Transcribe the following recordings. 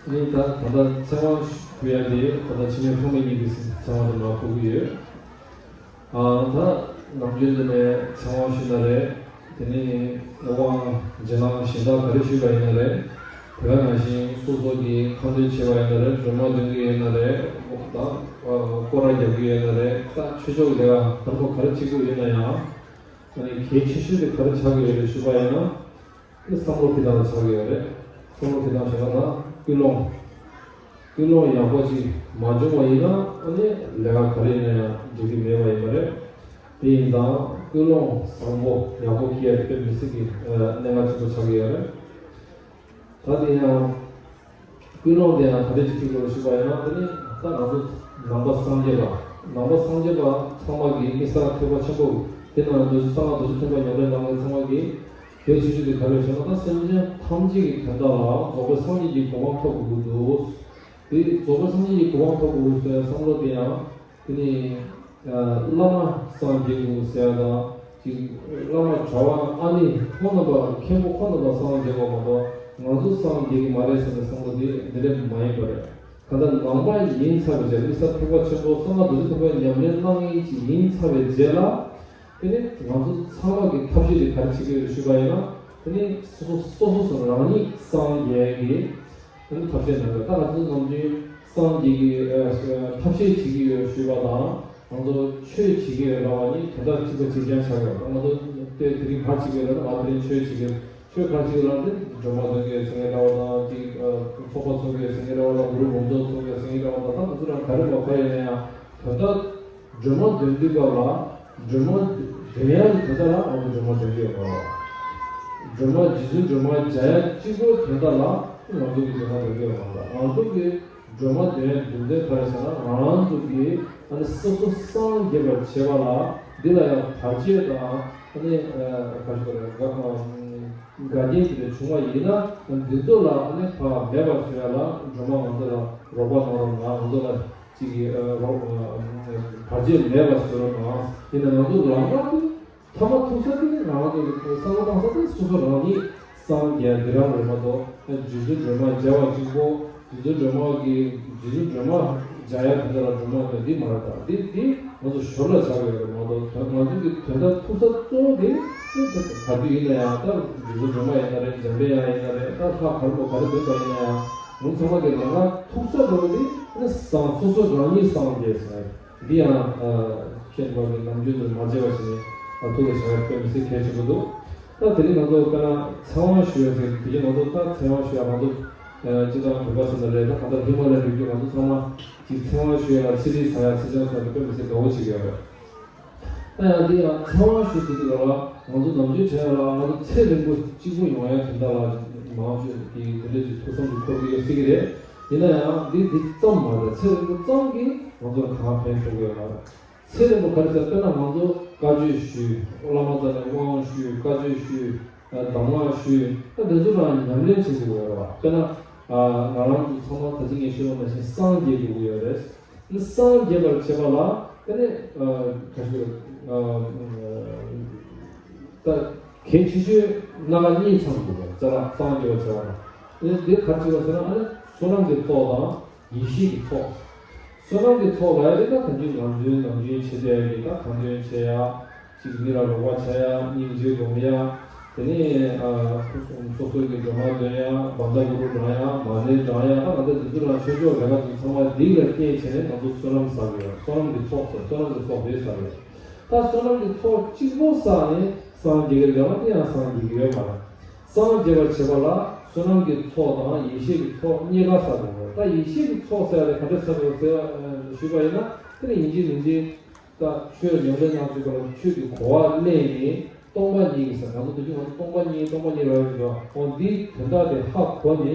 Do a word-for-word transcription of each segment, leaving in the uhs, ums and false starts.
ནི་ད་ད་ལྟ་ཚེ་དབང་ཞུ་ཡ་དེ་ད་ལྟ་འཆི་མེད་ཕུང་པོའི་གཉིས་ཀྱི་ཚེ་དབང་དུ་མ་ཕུལ་གྱི་ཡོད། ཨ་ད་ནམ་རྒྱུན་འདི་ནས་ཚེ་དབང་ཞུས་ན་རེད། དེ་ནས་དབང་རྗེས་གནང་གཞན་དག་ག་རེ་ཞུས་པ་ཡིན་ན་རེད། དེ་ག་ནང་བཞིན་སོ་སོ་གི་ཁ་འདོན་བྱས་པ་ཡིན་ན་རེད། སྒྲོལ་མ་འདོན་གྱི་ཡིན་ན་རེད། ད་སྐོར་ར་རྒྱག་གི་ཡིན་ན་རེད། ད་ཆོས་ཕྱོགས་ལས་ཀ་དང་པོ་ག་རེ་བྱེད་དགོས་ཡོད་ན་ཡང་། ཨ་ནི་གལ་ཆེ་ཤོས་དེ་ག་རེ་ཆགས་ཀྱི་ཡོད་རེད་ཞུས་པ་ཡིན་ན། དེ་བསམ་བློ་འཁྱེར་སྟངས་ལ་ཆགས་ཀྱི་ཡོད་རེད། བསམ་བློ་འཁྱེར་སྟངས་བྱས་ན་ད་ཀུན་སློང་། ཀུན་སློང་ཡག་པོ་ཅིག་མ་བྱུང་བ་ཡིན་ན་ཨ་ནི་ལས་ཀ་ག་རེ་ཡིན་ན་ཡང་འགྲིག་གི་མེད་པ་ཡིན་པ་རེད། དེ་ཡིན་ཙང་ཀུན་སློང་བཟང་པོ་ཡག་པོ་འཁྱེར་ཡ་དེ་དཔེ་མི་སྲིད་ཀྱི་གནད་འགག་ཆེན་པོ་ཆགས་ཀྱི་ཡོད་རེད། ད་དེ་ཡང་ཀུན་སློང་དེ་ཡང་ག་འདྲ་ཅིག་འཁྱེར་དགོས་ཞུས་པ་ཡིན་ན། དེ་ནི་ད་ང་ཚོ་ནང་པ་སངས་རྒྱས་པ། ནང་པ་སངས་རྒྱས་པ་ཚང་མ་གིས་དམིགས་བསལ་ཐེག་པ་ཆེན་པོ་དེ་ནང་རྡོ་རྗེ་གསང་སྔགས་རྡོ་རྗེ་ཐེག་པ་ཉམས་ལེན་གནང་མཁན་ཚང་མ་གིས་གལ་ཆེ་ཤོས་དེ་ག་རེ་ཟེར་ན། ད་སེམས་ཅན་ཐམས་ཅད་ཀྱི་དོན་དག་ལ་རྫོགས་པའི་སངས་རྒྱས་ཀྱི་གོ་འཕང་ཐོབ་དགོས་ཀྱི་འདུག་དེ་རྫོགས་པའི་སངས་རྒྱས་ཀྱི་གོ་འཕང་ཐོབ་དགོས་ཟེར་བསམ་བློ་དེ་ཡང་དེ་ནི་བླ་མ་སངས་རྒྱས་དགོས་ཟེར་ཡ་དང་། ཅིག་བླ་མ་གྲྭ་པ་ཨ་ནི་ཁོང་རྣམ་པ་མཁན་པོ་ཁོང་རྣམ་པ་སངས་རྒྱས་པ་མ་གཏོགས་ང་ཚོ་སངས་རྒྱས་ཀྱི་མ་རེད་ཟེར་ནས་བསམ་བློ་དེ་འདི་འདྲ་མ་ཡིན་པ་རེད། གང་ལྟར་ནང་པ་ཡིན་ཚར་བའི་རྗེས། དམིགས་བསལ་ཐེག་པ་ཆེན་པོ་གསང་སྔགས་རྡོ་རྗེ་ཐེག་པའི་ཉམས་ལེན་གནང་མཁན་ཅིག་ཡིན་ཚར་བའི་རྗེས་ལ། དེ་ནི་ང་ཚོ་ཚང་མ་གི་ཐབས་ཤེས་དེ་ག་རེ་བྱེད་ཀྱི་ཡོད་ཞུས་པ་ཡིན་ན། དེ་ནི་སོ་སོ་སོ་སོ་སོ་རང་ཉིད་སངས་རྒྱས་ཀྱི་དེ་ནི་ཐབས་ཤེས་གནང་དགོས། ད་ང་ཚོ་ནམ་རྒྱུན་སངས་རྒྱས་ཀྱི་ཨ་ཐབས་ཤེས་བྱེད་ཀྱི་ཡོད་ཞུས་པ་དང་། ང་ཚོ་ཆོས་བྱེད་ཀྱི་ཡོད་ལབ་པ་གཉིས་དོན་དག་གཅིག་པ་གཅིག་རྐྱང་ཆགས་ཡོད། ང་ཚོ་དེ་དེ་རིང་ག་རེ་བྱེད་ཀྱི་ཡོད་ལབ་ན། ང་དེ་རིང་ཆོས་བྱེད་ཀྱི་ཡོད། ཆོས་ག་རེ་བྱེད་ཀྱི་ཡོད་ལབ་ན། དེ་སྒྲོལ་མ་འདོན་གྱི་ཡོད་ཟེར་མཁན་འདྲ་བོ་དང་། དེ་ཚོགས་པ་ཚོགས་ཀྱི་ཡོད་ཟེར་མཁན་འདྲ་བོ་དང་། གུ་རུ་འབུམ་ཚོགས་ཚོགས་ཀྱི་ཡོད་ཟེར་མཁན་འདྲ་བོ་དང་། ད་ང་ཚོ་རང་ག་རེ་ལབ་ག་ཡིན་ན་ཡང་དོན་དག་སྒྲོལ་མ་འདོན་དུས་སྐབས་ལ། སྒྲོལ་མ་འདོན་ཡག་གི་དོན་དག་ལ་ང་ཚོ་སྒྲོལ་མ་འདོན་གྱི་ཡོད་མ་རེད། སྒྲོལ་མ་རྗེ་བཙུན་སྒྲོལ་མ་མཇལ་ཡག་གཅིག་པོའི་དོན་དག་ལ་ང་ཚོ་གིས་སྒྲོལ་མ་འདོན་གྱི་ཡོད་མ་རེད། ང་ཚོ་གིས་སྒྲོལ་མ་འདོན་ཡག་གི་རྒྱུ་མཚན་ག་རེ་ཟེར་ན། ང་ཚོ་གིས་ཨ་ནི་སོ་སོ་སངས་རྒྱས་པར་བྱེད་པ་ལ་འདི་ལ་ཡང་བར་ཆད་དང་། ཨ་ནི་ཨ་ག་ཞིག་རེད། འགལ་རྐྱེན་དེ་འདྲ་བྱུང་བ་ཡིན་ན། འདི་ཚོ་ལ་ཨ་ནི་ཕར་མེད་པར་བཟོ་ཡག་ལ་སྒྲོལ་མ་ང་ཚོ་ལ་རོགས་པ་གནང་རོགས་གནང་། ང་ཚོ་ལ་ཅིག་གི་ཨ་རོགས་ཨ་བར་ཆད་མེད་པར་བཟོ་རོགས་གནང་། ཡིན་ན་ང་ཚོ་ལམ་ཁ་དེ་མཐའ་མ་ཐུག་ས་དེ་ང་ཚོ་གི་བསམ་བློ་བཏང་ས་དེ་སོ་སོ་རང་ཉིད་སངས་རྒྱས་འདི་རང་རེད་མ་གཏོགས། རྗེ་བཙུན་སྒྲོལ་མ་མཇལ་བ་གཅིག་པོ། རྗེ་བཙུན་སྒྲོལ་མ་གི་རྗེ་བཙུན་སྒྲོལ་མ་མཇལ་ཡག་དེ་འདྲ་ལ་སྒྲོལ་མ་དེ་འདི་མ་རེད། ད་འདི་འདི་ང་ཚོ་ཞོར་ལ་ཆགས་ཡོད་རེད་མ་གཏོགས། ང་ཚོ་གི་དོན་དག་ཐུག་ས་གཙོ་བོ་དེ་ག་དུས་ཡིན་ན་ཡང་། ད་རྗེ་བཙུན་སྒྲོལ་མ་ཡིན་ན་རེད། འཇམ་དཔལ་དབྱངས་ཡིན་ན་རེད། ད་ལྷ་ག་རེ་མོ་ག་རེ་འདོན་པ་ཡིན་ན་ཡང་། ང་ཚང་མ་གི་ལམ་ཁ་ཐུག་ས་གཙོ་བོ་དེ་ནི་སངས་སོ་སོ་རང་ཉིད་སངས་རྒྱས་ཟེར། འདི་ཡང་ཨ་ཁྱེད་རྣམ་པ་གིས་ནམ་རྒྱུན་དུ་མ་བརྗེད་པ་ཞིག་ནི་ཨ་ཐུགས་ལ་བཞག་ཡག་དཔེ་མི་སྲིད་གལ་ཆེན་པོ་འདུག་ད་དེ་རིང་ང་ཚོ་དཔེར་ན་ཚེ་དབང་ཞུ་ཡག་ཟེར་དུས་ཀྱི། ང་ཚོ་ད་ཚེ་དབང་ཞུ་ཡག་ང་ཚོ་ཨ་སྤྱིར་བཏང་བོད་པ་ཟེར་ན་རེད། ད་གང་ལྟར་ཧི་མ་ལ་ཡའི་རི་རྒྱུད་ང་ཚོ་ཚང་མ་གིས་ཚེ་དབང་ཞུ་ཡག་ལ་ཚེ་རིལ་ཟ་ཡག་ཚེ་ཆང་ཟ་ཡག་དཔེ་མི་སྲིད་དགའ་བོ་བྱེད་ཀྱི་ཡོད་རེད། ད་ཡང་འདི་ཡང་ཚེ་དབང་ཞུ་ཟེར་དུས་ལ་ང་ཚོ་ནམ་རྒྱུན་དྲན་ཡག་ལ་ང་ཚོ་ཚེ་རིང་པོ་གཅིག་པུ་ཡོང་ཡག་དོན་དག་ལ་མང་ཤོས་ཀྱིས་དེ་འདྲ་ཅིག་ཐུགས་བསམ་ཅིག་འཁོར་གྱི་ཡོད་སྲིད་ཀྱི་རེད། ཡིན་ན་ཡང་འདི་འདི་ཙམ་མ་རེད། ཚེ་རིང་པོ་ཙམ་གྱིས་ང་ཚོར་གང་ཕན་ཐོགས་ཀྱི་ཡོད་མ་རེད། ཚེ་རིང་པོ་ག་རེ་ཟེར། དཔེར་ན་ང་ཚོ་བཀའ་ཆོས་ཞུས། བླ་མ་རྩ་ནས་དབང་ཞུས། བཀའ་ཆོས་ཞུས། གདམས་ངག་ཞུས། ད་འདི་ཚོ་རང་ཉམས་ལེན་བྱེད་དགོས་ཡོད་རེད་བ། དཔེར་ན་ང་རང་ཚོ་ཚང་མ་ད་ཅི་ངས་ཞུས་པ་ནང་བཞིན་སངས་རྒྱས་དགོས་ཀྱི་ཡོད་རེད། སངས་རྒྱས་པར་བྱེད་པ་ལ་དེ་ནི་ཨ་ག་ཞིག་ཨ་ད་གལ་ཆེ་ཤོས་སྣ་ཁ་གཉིས་ཚང་དགོས་པ་རྩ་ལ། སངས་རྒྱས་པར་བྱེད་པ་ལ་དེ་ནི་དེ་ག་རེ་བྱེད་པ་ཟེར་ན། ཨ་ནི་བསོད་ནམས་ཀྱི་ཚོགས་དང་ཡེ་ཤེས་ཀྱི་ཚོགས། བསོད་ནམས་ཀྱི་ཚོགས་ལ་ཡ་དེ་ད་ད་གིན་ང་ཚོའི་ནམ་རྒྱུན་བྱེད་བསྡད་ཡག་གི་ད་ཁ་འདོན་བྱེད་ཡག་ཅིག་མི་ལ་རོགས་པ་བྱ་ཡག་སྙིང་རྗེ་སྒོམ་ཡག་དེ་ནས་ཨ་སོ་སོ་གི་སྒྲོལ་མ་འདོན་ཡག་བཛྲ་གུ་རུ་བགྲང་ཡག་མ་ཎི་བགྲང་ཡག་ད་ང་ཚོ་འདི་ཚོ་རང་ཆོས་ཕྱོགས་ལས་ཀ་དེ་ཚང་མ་འདི་ལ་བརྟེན་བྱས་ནས་ང་ཚོ་བསོད་ནམས་བསགས་ཡོད། བསོད་ནམས་ཀྱི་ཚོགས་ཟེར། བསོད་ནམས་ཀྱི་ཚོགས་དེ་བསགས་ཡོད། ད་བསོད་ནམས་ཀྱི་ཚོགས་གཅིག་པོ་བསགས་ནས་སངས་རྒྱས་ཀྱི་ལས་ཀ་དེ་ཡང་སངས་རྒྱས་ཀྱི་ཡོད་མ་རེད། སངས་རྒྱས་པར་བྱེད་པ་ལ་བསོད་ནམས་ཀྱི་ཚོགས་དང་ཡེ་ཤེས་ཀྱི་ཚོགས་གཉིས་ཀ་བསགས་དགོས། ད་ཡེ་ཤེས་ཀྱི་ཚོགས་ཟེར་ཡག་དེ་ག་འདྲ་བསགས་དགོས་ཟེར་ཞུས་པ་ཡིན་ན། དེ་ནི་ཡིན་གཅིག་མིན་གཅིག་ད་ཆོས་ཉམས་ལེན་གནང་དུས་སྐབས་ལ་ཆོས་ཀྱི་གོ་བ་ལེན་ནས་སྟོང་པ་ཉིད་ཀྱི་ཟེར། ང་ཚོ་དེ་རྒྱུན་ང་ཚོ་སྟོང་པ་ཉིད་སྟོང་པ་ཉིད་རེད་ཟེར་བ། འོ་འདིའི་དོན་དག་དེ་ཧ་གོ་ནས་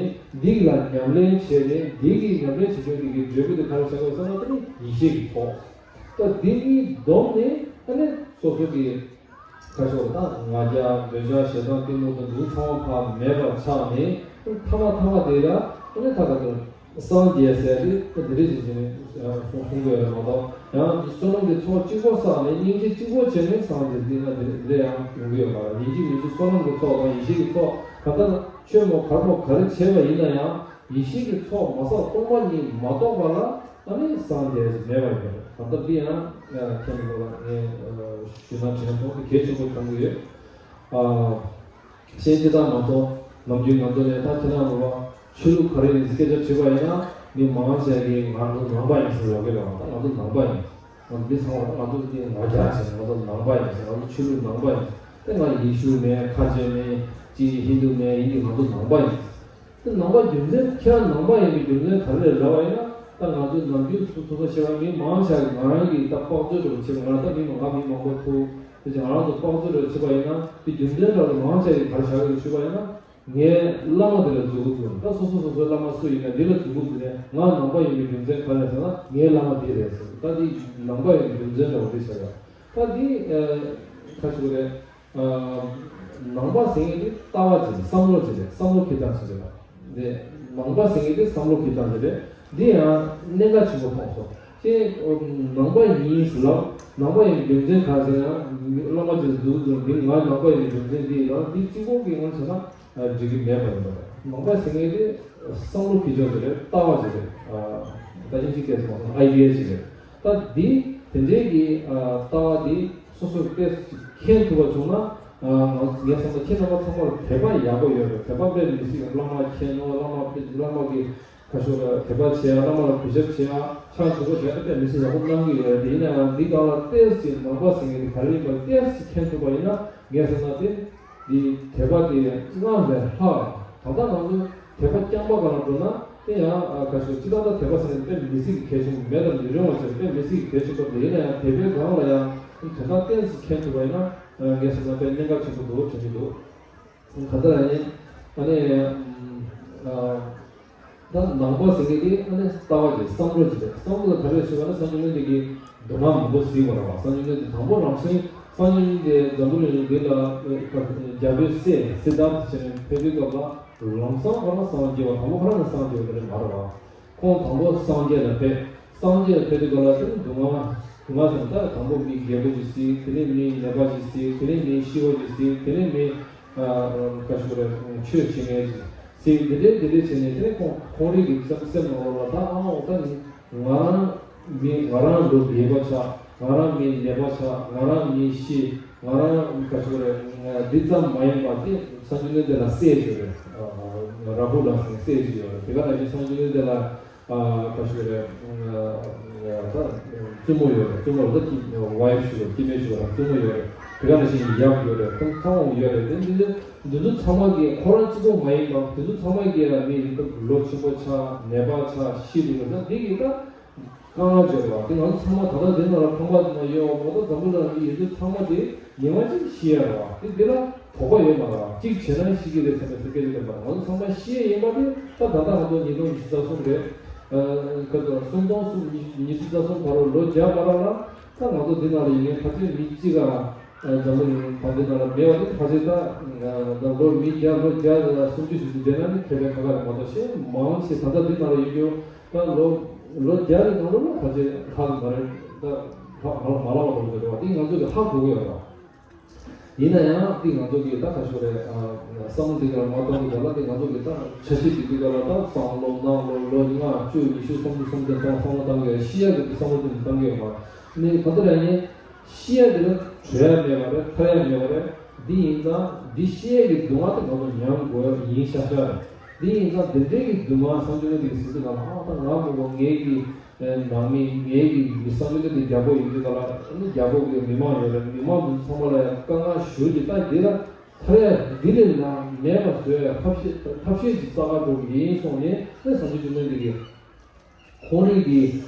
འདི་ལ་ཉམས་ལེན་བྱས་ནས་འདི་གི་ཉམས་ལེན་བྱེད་ཆོག་འདི་གི་འབྲས་བུ་དེ་ག་རེ་བྱ་དགོས་ཟེར་ན། དེ་ནི་ཡེ་ཤེས་ཀྱི་ཚོགས། ད་འདི་གཉིས་བསྡོམས་ནས་ཨ་ནི་སོ་སོ་གི་ཁ་ཕྱོགས་དང་ང་རྒྱལ་འདོད་ཆགས་ཞེ་སྡང་གཏི་མུག་དང་འདི་ཚང་མ་ཕར་མེད་པར་ཆགས་ནས། ཐ་མ་ཐ་མ་དེ་ལ་ཨ་ནི་ད་ག་དུ་སངས་རྒྱས་ཟེར་ཏེ་འདི་རིགས་ཀྱི་ཅིག་གསུང་གསུང་གི་ཡོད་རེད་མ་གཏོགས། ཡང་བསོད་ནམས་ཀྱི་ཚོགས་གཅིག་པོ་བསགས་ནས་སྙིང་རྗེ་གཅིག་པོ་བྱས་ནས་སངས་རྒྱས་འདི་ན་འདི་འདི་ཡང་ཡོང་གི་ཡོད་མ་རེད། ཡིན་གཅིག་མིན་གཅིག་བསོད་ནམས་ཀྱི་ཚོགས་དང་ཡེ་ཤེས་ཀྱི་ཚོགས། གང་ལྟར་ཆོས་མོ་གར་མོ་ག་རེ་བྱས་པ་ཡིན་ན་ཡང་ ཡེ་ཤེས་ཀྱི་ཚོགས་མ་བསགས་སྟོང་པ་ཉིད་མ་རྟོགས་པ་ལ་ཨ་ནི་སངས་རྒྱས་ཟེར་མེད་པ་ཡིན་པ་རེད། ད་ལྟ་འདི་ཡང་ཁྱེད་རྣམ་པ་ལ་ངས་ཞུ་ན་དྲན་སོང་། དེ་གལ་ཆེན་པོ་མཐོང་གི་ཡོད། ཨ། གཞན་སྤྱིར་བཏང་མ་གཏོགས་ནམ་རྒྱུན་ང་ཚོ་ནས་ད་ཁྱེད་རང་ལ་ཆོས་ལུགས་ག་རེ་ཡིན་སྐད་ཆ་དྲིས་པ་ཡིན་ན། མི་མང་ཆེ་གིས་ང་ཚོ་ནང་པ་ཡིན་ཟེར་ཡོང་གི་རེད་བ། ད་ང་ཚོ་ནང་པ་ཡིན། ང་ཚོ་འདི་ཚང་མ་ང་ཚོ་འདི་ང་རྒྱལ་ཆེ། ང་ཚོ་ནང་པ་ཡིན་ཟེར། ང་ཚོ་ཆོས་ལུགས་ནང་པ་ཡིན། དེ་ང་ཡེ་ཤུ་མེད། ཁ་ཆེ་མེད། ཅི་ཧིན་དུ་མེད། ཡིན་གྱི་ང་ཚོ་ནང་པ་ཡིན། དེ་ནང་པ་རྒྱུ་མཚན། ཁྱེད་རང་ནང་པ་ཡིན་པའི་རྒྱུ་མཚན་ག་རེ་རེད་ལབ་པ་ཡིན་ན། ད་ང་ཚོ་ནམ་རྒྱུན་སོ་སོ་བཤད་པ། མི་མང་ཆེ་ང་རང་གིས་ད་དཔག་ཚོད་འདྲ་བོ་བྱེད་པ། ང་ད་མི་མང་ང་མི་མང་པོ་ཐུག་དེ་ཚོ་ང་རང་ཚོ་དཔག་ཚོད་འདྲ་བོ་བྱེད་པ་ཡིན་ན། དེ་རྒྱུ་མཚན་འདྲ་བོ་མང་ཆེ་གིས་ག་རེ་བྱ་གི་རེད་ཞུས་པ་ཡིན་ན། ངའི་བླ་མ་དེ་ལ་མཛུབ་གུ་བཙུགས། ད་སོ་སོ་སོ་སོའི་བླ་མ་སུ་ཡིན་ན་དེ་ལ་མཛུབ་གུ་བཙུགས་ནས། ང་ནང་པ་ཡིན་པའི་རྒྱུ་མཚན་ག་རེ་ཟེར་ན་ངའི་བླ་མ་འདི་རེད་ཟེར། ད་འདི་ནང་པ་ཡིན་པའི་རྒྱུ་མཚན་འདྲ་བོ་དེ་བྱ་ཡ། ད་འདི་ཨ་ག་ཞུ་དགོས་རེད། ཨ། ནང་པ་ཟེར་མཁན་དེ་ལྟ་བ་ཅིག་རེད། བསམ་བློ་ཅིག་རེད། བསམ་བློ་འཁྱེར་སྟངས་ཅིག་རེད། དེ་ནང་པ་ཟེར་མཁན་དེ་བསམ་བློ་འཁྱེར་སྟངས་ཅིག་རེད། འདི་ཡང་གནད་འགག་ཆེན་པོ་མཐོང་སོང་། ཁྱེད་ནང་པ་ཡིན་ཟེར་ལབ། ནང་པ་ཡིན་རྒྱུ་མཚན་ག་རེ་ཟེར་ན། ནང་པ་ཡིན་རྒྱུ་མཚན་ག་རེ་ཟེར་ན། མི་བླ་མ་ཅིག་ལ་མཛུབ་གུ་བཙུགས། འདི་ང་ནང་པ་ཡིན་རྒྱུ་མཚན་འདི་ལ། འདི་གཅིག་པོ་གིས་ང་བྱས་ན་འགྲིག་གི་མེད་པ་ཡིན་པ་རེད། ནང་པ་ཟེར་མཁན་དེ་བསམ་བློ་འཁྱེར་ཕྱོགས་ཅིག་རེད། ལྟ་བ་ཅིག་རེད། ད་ཨིན་ཇིའི་སྐད་ཐོག་ནས་ཨའི་ཌི་ཡ་ཅིག་རེད། ད་འདི་དེ་འདྲའི་གི་ལྟ་བ་འདི་སོ་སོར་ཏོག་ཙམ་མཁྱེན་ཐུབ་པ་བྱུང་ན། ང་ངས་བསམ་ན་ཁྱེད་རྣམ་པ་ཚང་མར་དད་པ་ཡག་པོ་ཡོད་རེད། དད་པ་དཔེ་མི་སྲིད། བླ་མ་མཁྱེན་ནོ། བླ་མ་དཔེ་བླ་མ་གི་ཁ་ཤོར་ལ་དད་པ་བྱེད་ཡ། བླ་མ་ལ་གུས་ཞབས་བྱེད་ཡ། ཕྱག་མཆོད་པ་བྱེད་ཡ་དཔེ་མི་སྲིད་ཡག་པོ་གནང་གི་ཡོད་རེད། དེ་ཡིན་ན་ཡང་འདི་སྒང་ལ་ཏོག་ཙམ་ནང་པ་ཟེར་མཁན་དེ་ག་རེ་ཡིན་པ་ཏོག་ཙམ་མཁྱེན་ཐུབ་པ་ཡིན་ན། ངས་བསམ་ན་དེ་འདི་དད་པ་དེ་སྔར་ལས་ལྷག་ད་ལྟ་ང་ཚོ་དད་པ་རྐྱང་པ་སྒང་ལ་འགྲོ་ན་དེ་ཡང་ཁ་ཤོར། སྤྱིར་བཏང་ད་དད་པ་ཟེར་མཁན་དཔེ་མི་སྲིད་ཀྱི་གལ་ཆེན་པོ། མེད་དང་མི་རུང་བ་ཞིག་རེད། དཔེ་མི་སྲིད་ཀྱི་གལ་ཆེན་པོ་རེད། ཡིན་ན་ཡང་དད་པའི་སྒང་ལ་ཡང་དོན་དག་ཏོག་ཙམ་མཁྱེན་ཐུབ་པ་ཡིན་ན། ངས་བསམ་ན་དཔེ་གནད་འགག་ཆེན་པོ་འདུག་དྲན་གྱི་འདུག་གང་ལྟར་ཨ་ནི་ཨ་ནི་ད་ནང་པ་ཟེར་མཁན་དེ་ཨ་ནི་ལྟ་བ་ཅིག་བསམ་བློ་ཅིག་རེད། བསམ་བློ་ལ་ག་རེ་ཞུ་བ་ན། སངས་རྒྱས་དངོས་གནས་ཀྱི་སྡུག་བསྔལ་མང་པོ་གཟིགས་པ་རེད་བ། སངས་རྒྱས་དངོས་གནས་དེ་དང་པོ་རང་བཞིན། སངས་རྒྱས་དངོས་གནས་དེ་འཛམ་བུ་གླིང་འདི་ལ་རྒྱལ་པོའི་སྲས་སིད་དྷརྠ་བྱས་ནས་ཕེབས་དུས་སྐབས་ལ་ལམ་སང་ཁོ་རང་སངས་རྒྱས་པ། དང་པོ་ཁོ་རང་ནས་སངས་རྒྱས་པ་དེ་རེད་མ་རེད་བ། ཁོང་དང་པོ་སངས་རྒྱས་ལ་ཕེབས། སངས་རྒྱས་ལ་ཕེབས་དུས་སྐབས་ལ་དེ་ནི་སྡུག་བསྔལ། སྡུག་བསྔལ་ཟེར་ན་ད་དང་པོ་མི་རྒད་པོ་ཅིག་གཟིགས། དེ་ནས་མི་ནད་པ་ཅིག་གཟིགས། དེ་ནས་མི་ཤི་བ་ཅིག་གཟིགས། དེ་ནས་མི་ཨ་ག་ཞུ་རེད། ཆོས་བྱེད་མཁན་ཅིག་གཟིགས། འདི་འདྲའི་འདི་འདྲའི་བྱས་ནས་དེ་ནས་ཁོང་ཁོང་རང་གི་སེམས་སེམས་ནང་ལོགས་ལ་ད་ཨ་འོ་ད་ནི་ང་རང་མི་ང་རང་ལོ་རྒས་པ་ཆགས། ང་རང་མི་ནད་པ་ཆགས། ང་རང་མི་ཤི། ང་རང་ག་ཞུ་རེད། འདི་ཙམ་མ་ཡིན་པ་དེ་སངས་རྒྱས་དངོས་གནས་དེ་ལ་སྲས་ཅིག་ཡོད་རེད། རཱ་ཧུ་ལ་ཟེར་སྲས་ཅིག་ཡོད་རེད། དེ་ག་ནང་བཞིན་སངས་རྒྱས་དངོས་གནས་དེ་ལ་ཨ་ག་ཞུ་རེད། ད་བཙུན་མོ་ཡོད་རེད། བཙུན་མོ་ལ་ད་ཀྱི་ཝའི་ཕི་ཞུ་རེད། སྐྱེ་དམན་ཞུ་རེད། བཙུན་མོ་ཡོད་རེད། དེ་ག་ནང་བཞིན་ཡབ་ཡོད་རེད། ཁོང་ཚང་མ་ཡོད་རེད། དེ་འདི་འདི་ཚོ་ཚང་མ་གི་ཁོ་རང་གཅིག་པོ་མ་ཡིན་པ། དེ་ཚོ་ཚང་མ་གི་མི་ལོ་ཆེན་པོ་ཆགས། ནད་པ་ཆགས། ཤི་འདུག་ཟེར་ན་འདི་གི་ད་དཀའ་ངལ་ཅིག་རེད་བ། དེ་ང་ཚོ་ཚང་མ་ད་ལྟ་འདི་ནང་ལ་ཕངས་པ་ན་ཡོད་བ། མོ་ད་འཛམ་བུ་གླིང་ལ་ཡོད་དུས་ཚང་མ་དེ་ཉི་མ་གཅིག་ཤི་ཡ་རེད་བ། དེ་འདི་ལ་དོགས་པ་ཡོད་མ་རེད་བ། གཅིག་བྱས་ན་ཤི་གི་རེད་བསམ་པའི་སེམས་སྐད་ཅིག་ཡོད་མ་རེད། ང་ཚོ་ཚང་མ་ཤི་ཡ་ཡིན་པ་དེ་ད་ད་ལྟ་ང་ཚོ་ཉིས་སྟོང་ཉི་ཤུ་རྩ་གསུམ་རེད། ཨ་ག་ཚོད་སུམ་སྟོང་གསུམ་ཉི་ཉི་ཤུ་རྩ་གསུམ་བར་དུ་ལོ་བརྒྱ་བར་ལ་ད་ང་ཚོ་འདི་ནང་ལ་ཡིན་ནའི་ཕལ་ཆེར་མི་གཅིག་ག་འཛམ་བུ་གླིང་ད་འདི་ནང་ལ་མེད་པ་དེ་ཕལ་ཆེར་ད་ད་ལོ་མི་བརྒྱ་ལོ་བརྒྱ་ལ་སུམ་ཅུ་ཞིག་ཅིག་བསྡད་ན་ནི་ཁེ་ཕན་ཁ་ཁ་རེད་མ་གཏོགས། གཞན་མང་ཆེ་ད་ལྟ་འདི་ནང་ལ་ཡོད་རྒྱུ་ད་ལོ་ལོ་བརྒྱ་རེ་གང་ལོ་ལ་ཕལ་ཆེར་ལྷག་གི་མ་རེད། ད་ལྷག་མ་མ་ལྷག་པ་ལོ་རེད་བ། འདི་ང་ཚོ་གི་ཧ་གོ་གི་ཡོད་རེད། ཡིན་ན་ཡང་འདི་ང་ཚོ་གི་ད་ག་ཞུ་རེད། བསམ་བློ་འདི་ག་ལ་མ་བཏང་གི་ག་ལ་འདི་ང་ཚོ་གི་ད་འཆར་གཞི་འདི་འདི་ག་ལ་ད་སང་ལོ་གནངས་ལོ་ལོ་ལྔ་བཅུ་ཉི་ཤུ་སུམ་ཅུ་སུམ་ཅུ་ཙམ་བསམ་བློ་བཏང་གི་ཡོད། ཤི་ཡ་གི་བསམ་བློ་འདི་བཏང་གི་ཡོད་མ་རེད། ནི་ག་ཚོད་རེད་ཡིན། ཤི་ཡ་དེ་ལ་བྲོས་ཡ་མེད་པ་རེད། ཐར་ཡ་མེད་པ་རེད། འདི་ཡིན་ཙང་འདི་ཤི་ཡ་གི་སྡུག་བསྔལ་དེ་ང་ཚོ་མྱང་དགོས་ཡ་ཡིན་ཤག་ཤག་རེད། འདི་ཡིན་ཙང་འདི་འདྲའི་གི་སྡུག་བསྔལ་སངས་རྒྱས་དངོས་གནས་ཀྱི་ཟེར་དུས་ག་ལ་ཨ་ད་ང་མི་དགོས། ངའི་གི་ནང་མི་ངའི་གི་མི་སངས་རྒྱས་དངོས་གནས་ཀྱི་རྒྱལ་པོ་ཡིན་དུས་ག་ལ་ཨ་ནི་རྒྱལ་པོ་གི་མི་མང་ཡོད་རེད། མི་མང་དེ་ཚོ་ཚང་མ་ལ་ཡང་དཀའ་ངལ་ཞུ་རྒྱུ་ད་འདི་ལ་ཐར་ཡ་འདི་ལས་ལ་མེད་པ་བཟོ་ཡ་ཐབས་ཤེས་ཐབས་ཤེས་ཅིག་རྩ་བ་འགྲོ་གི་ཡིན་སོང་ནས་ཨ་ནི་སངས་རྒྱས་དངོས་གནས་ཀྱི་ཁོང་རང་གི་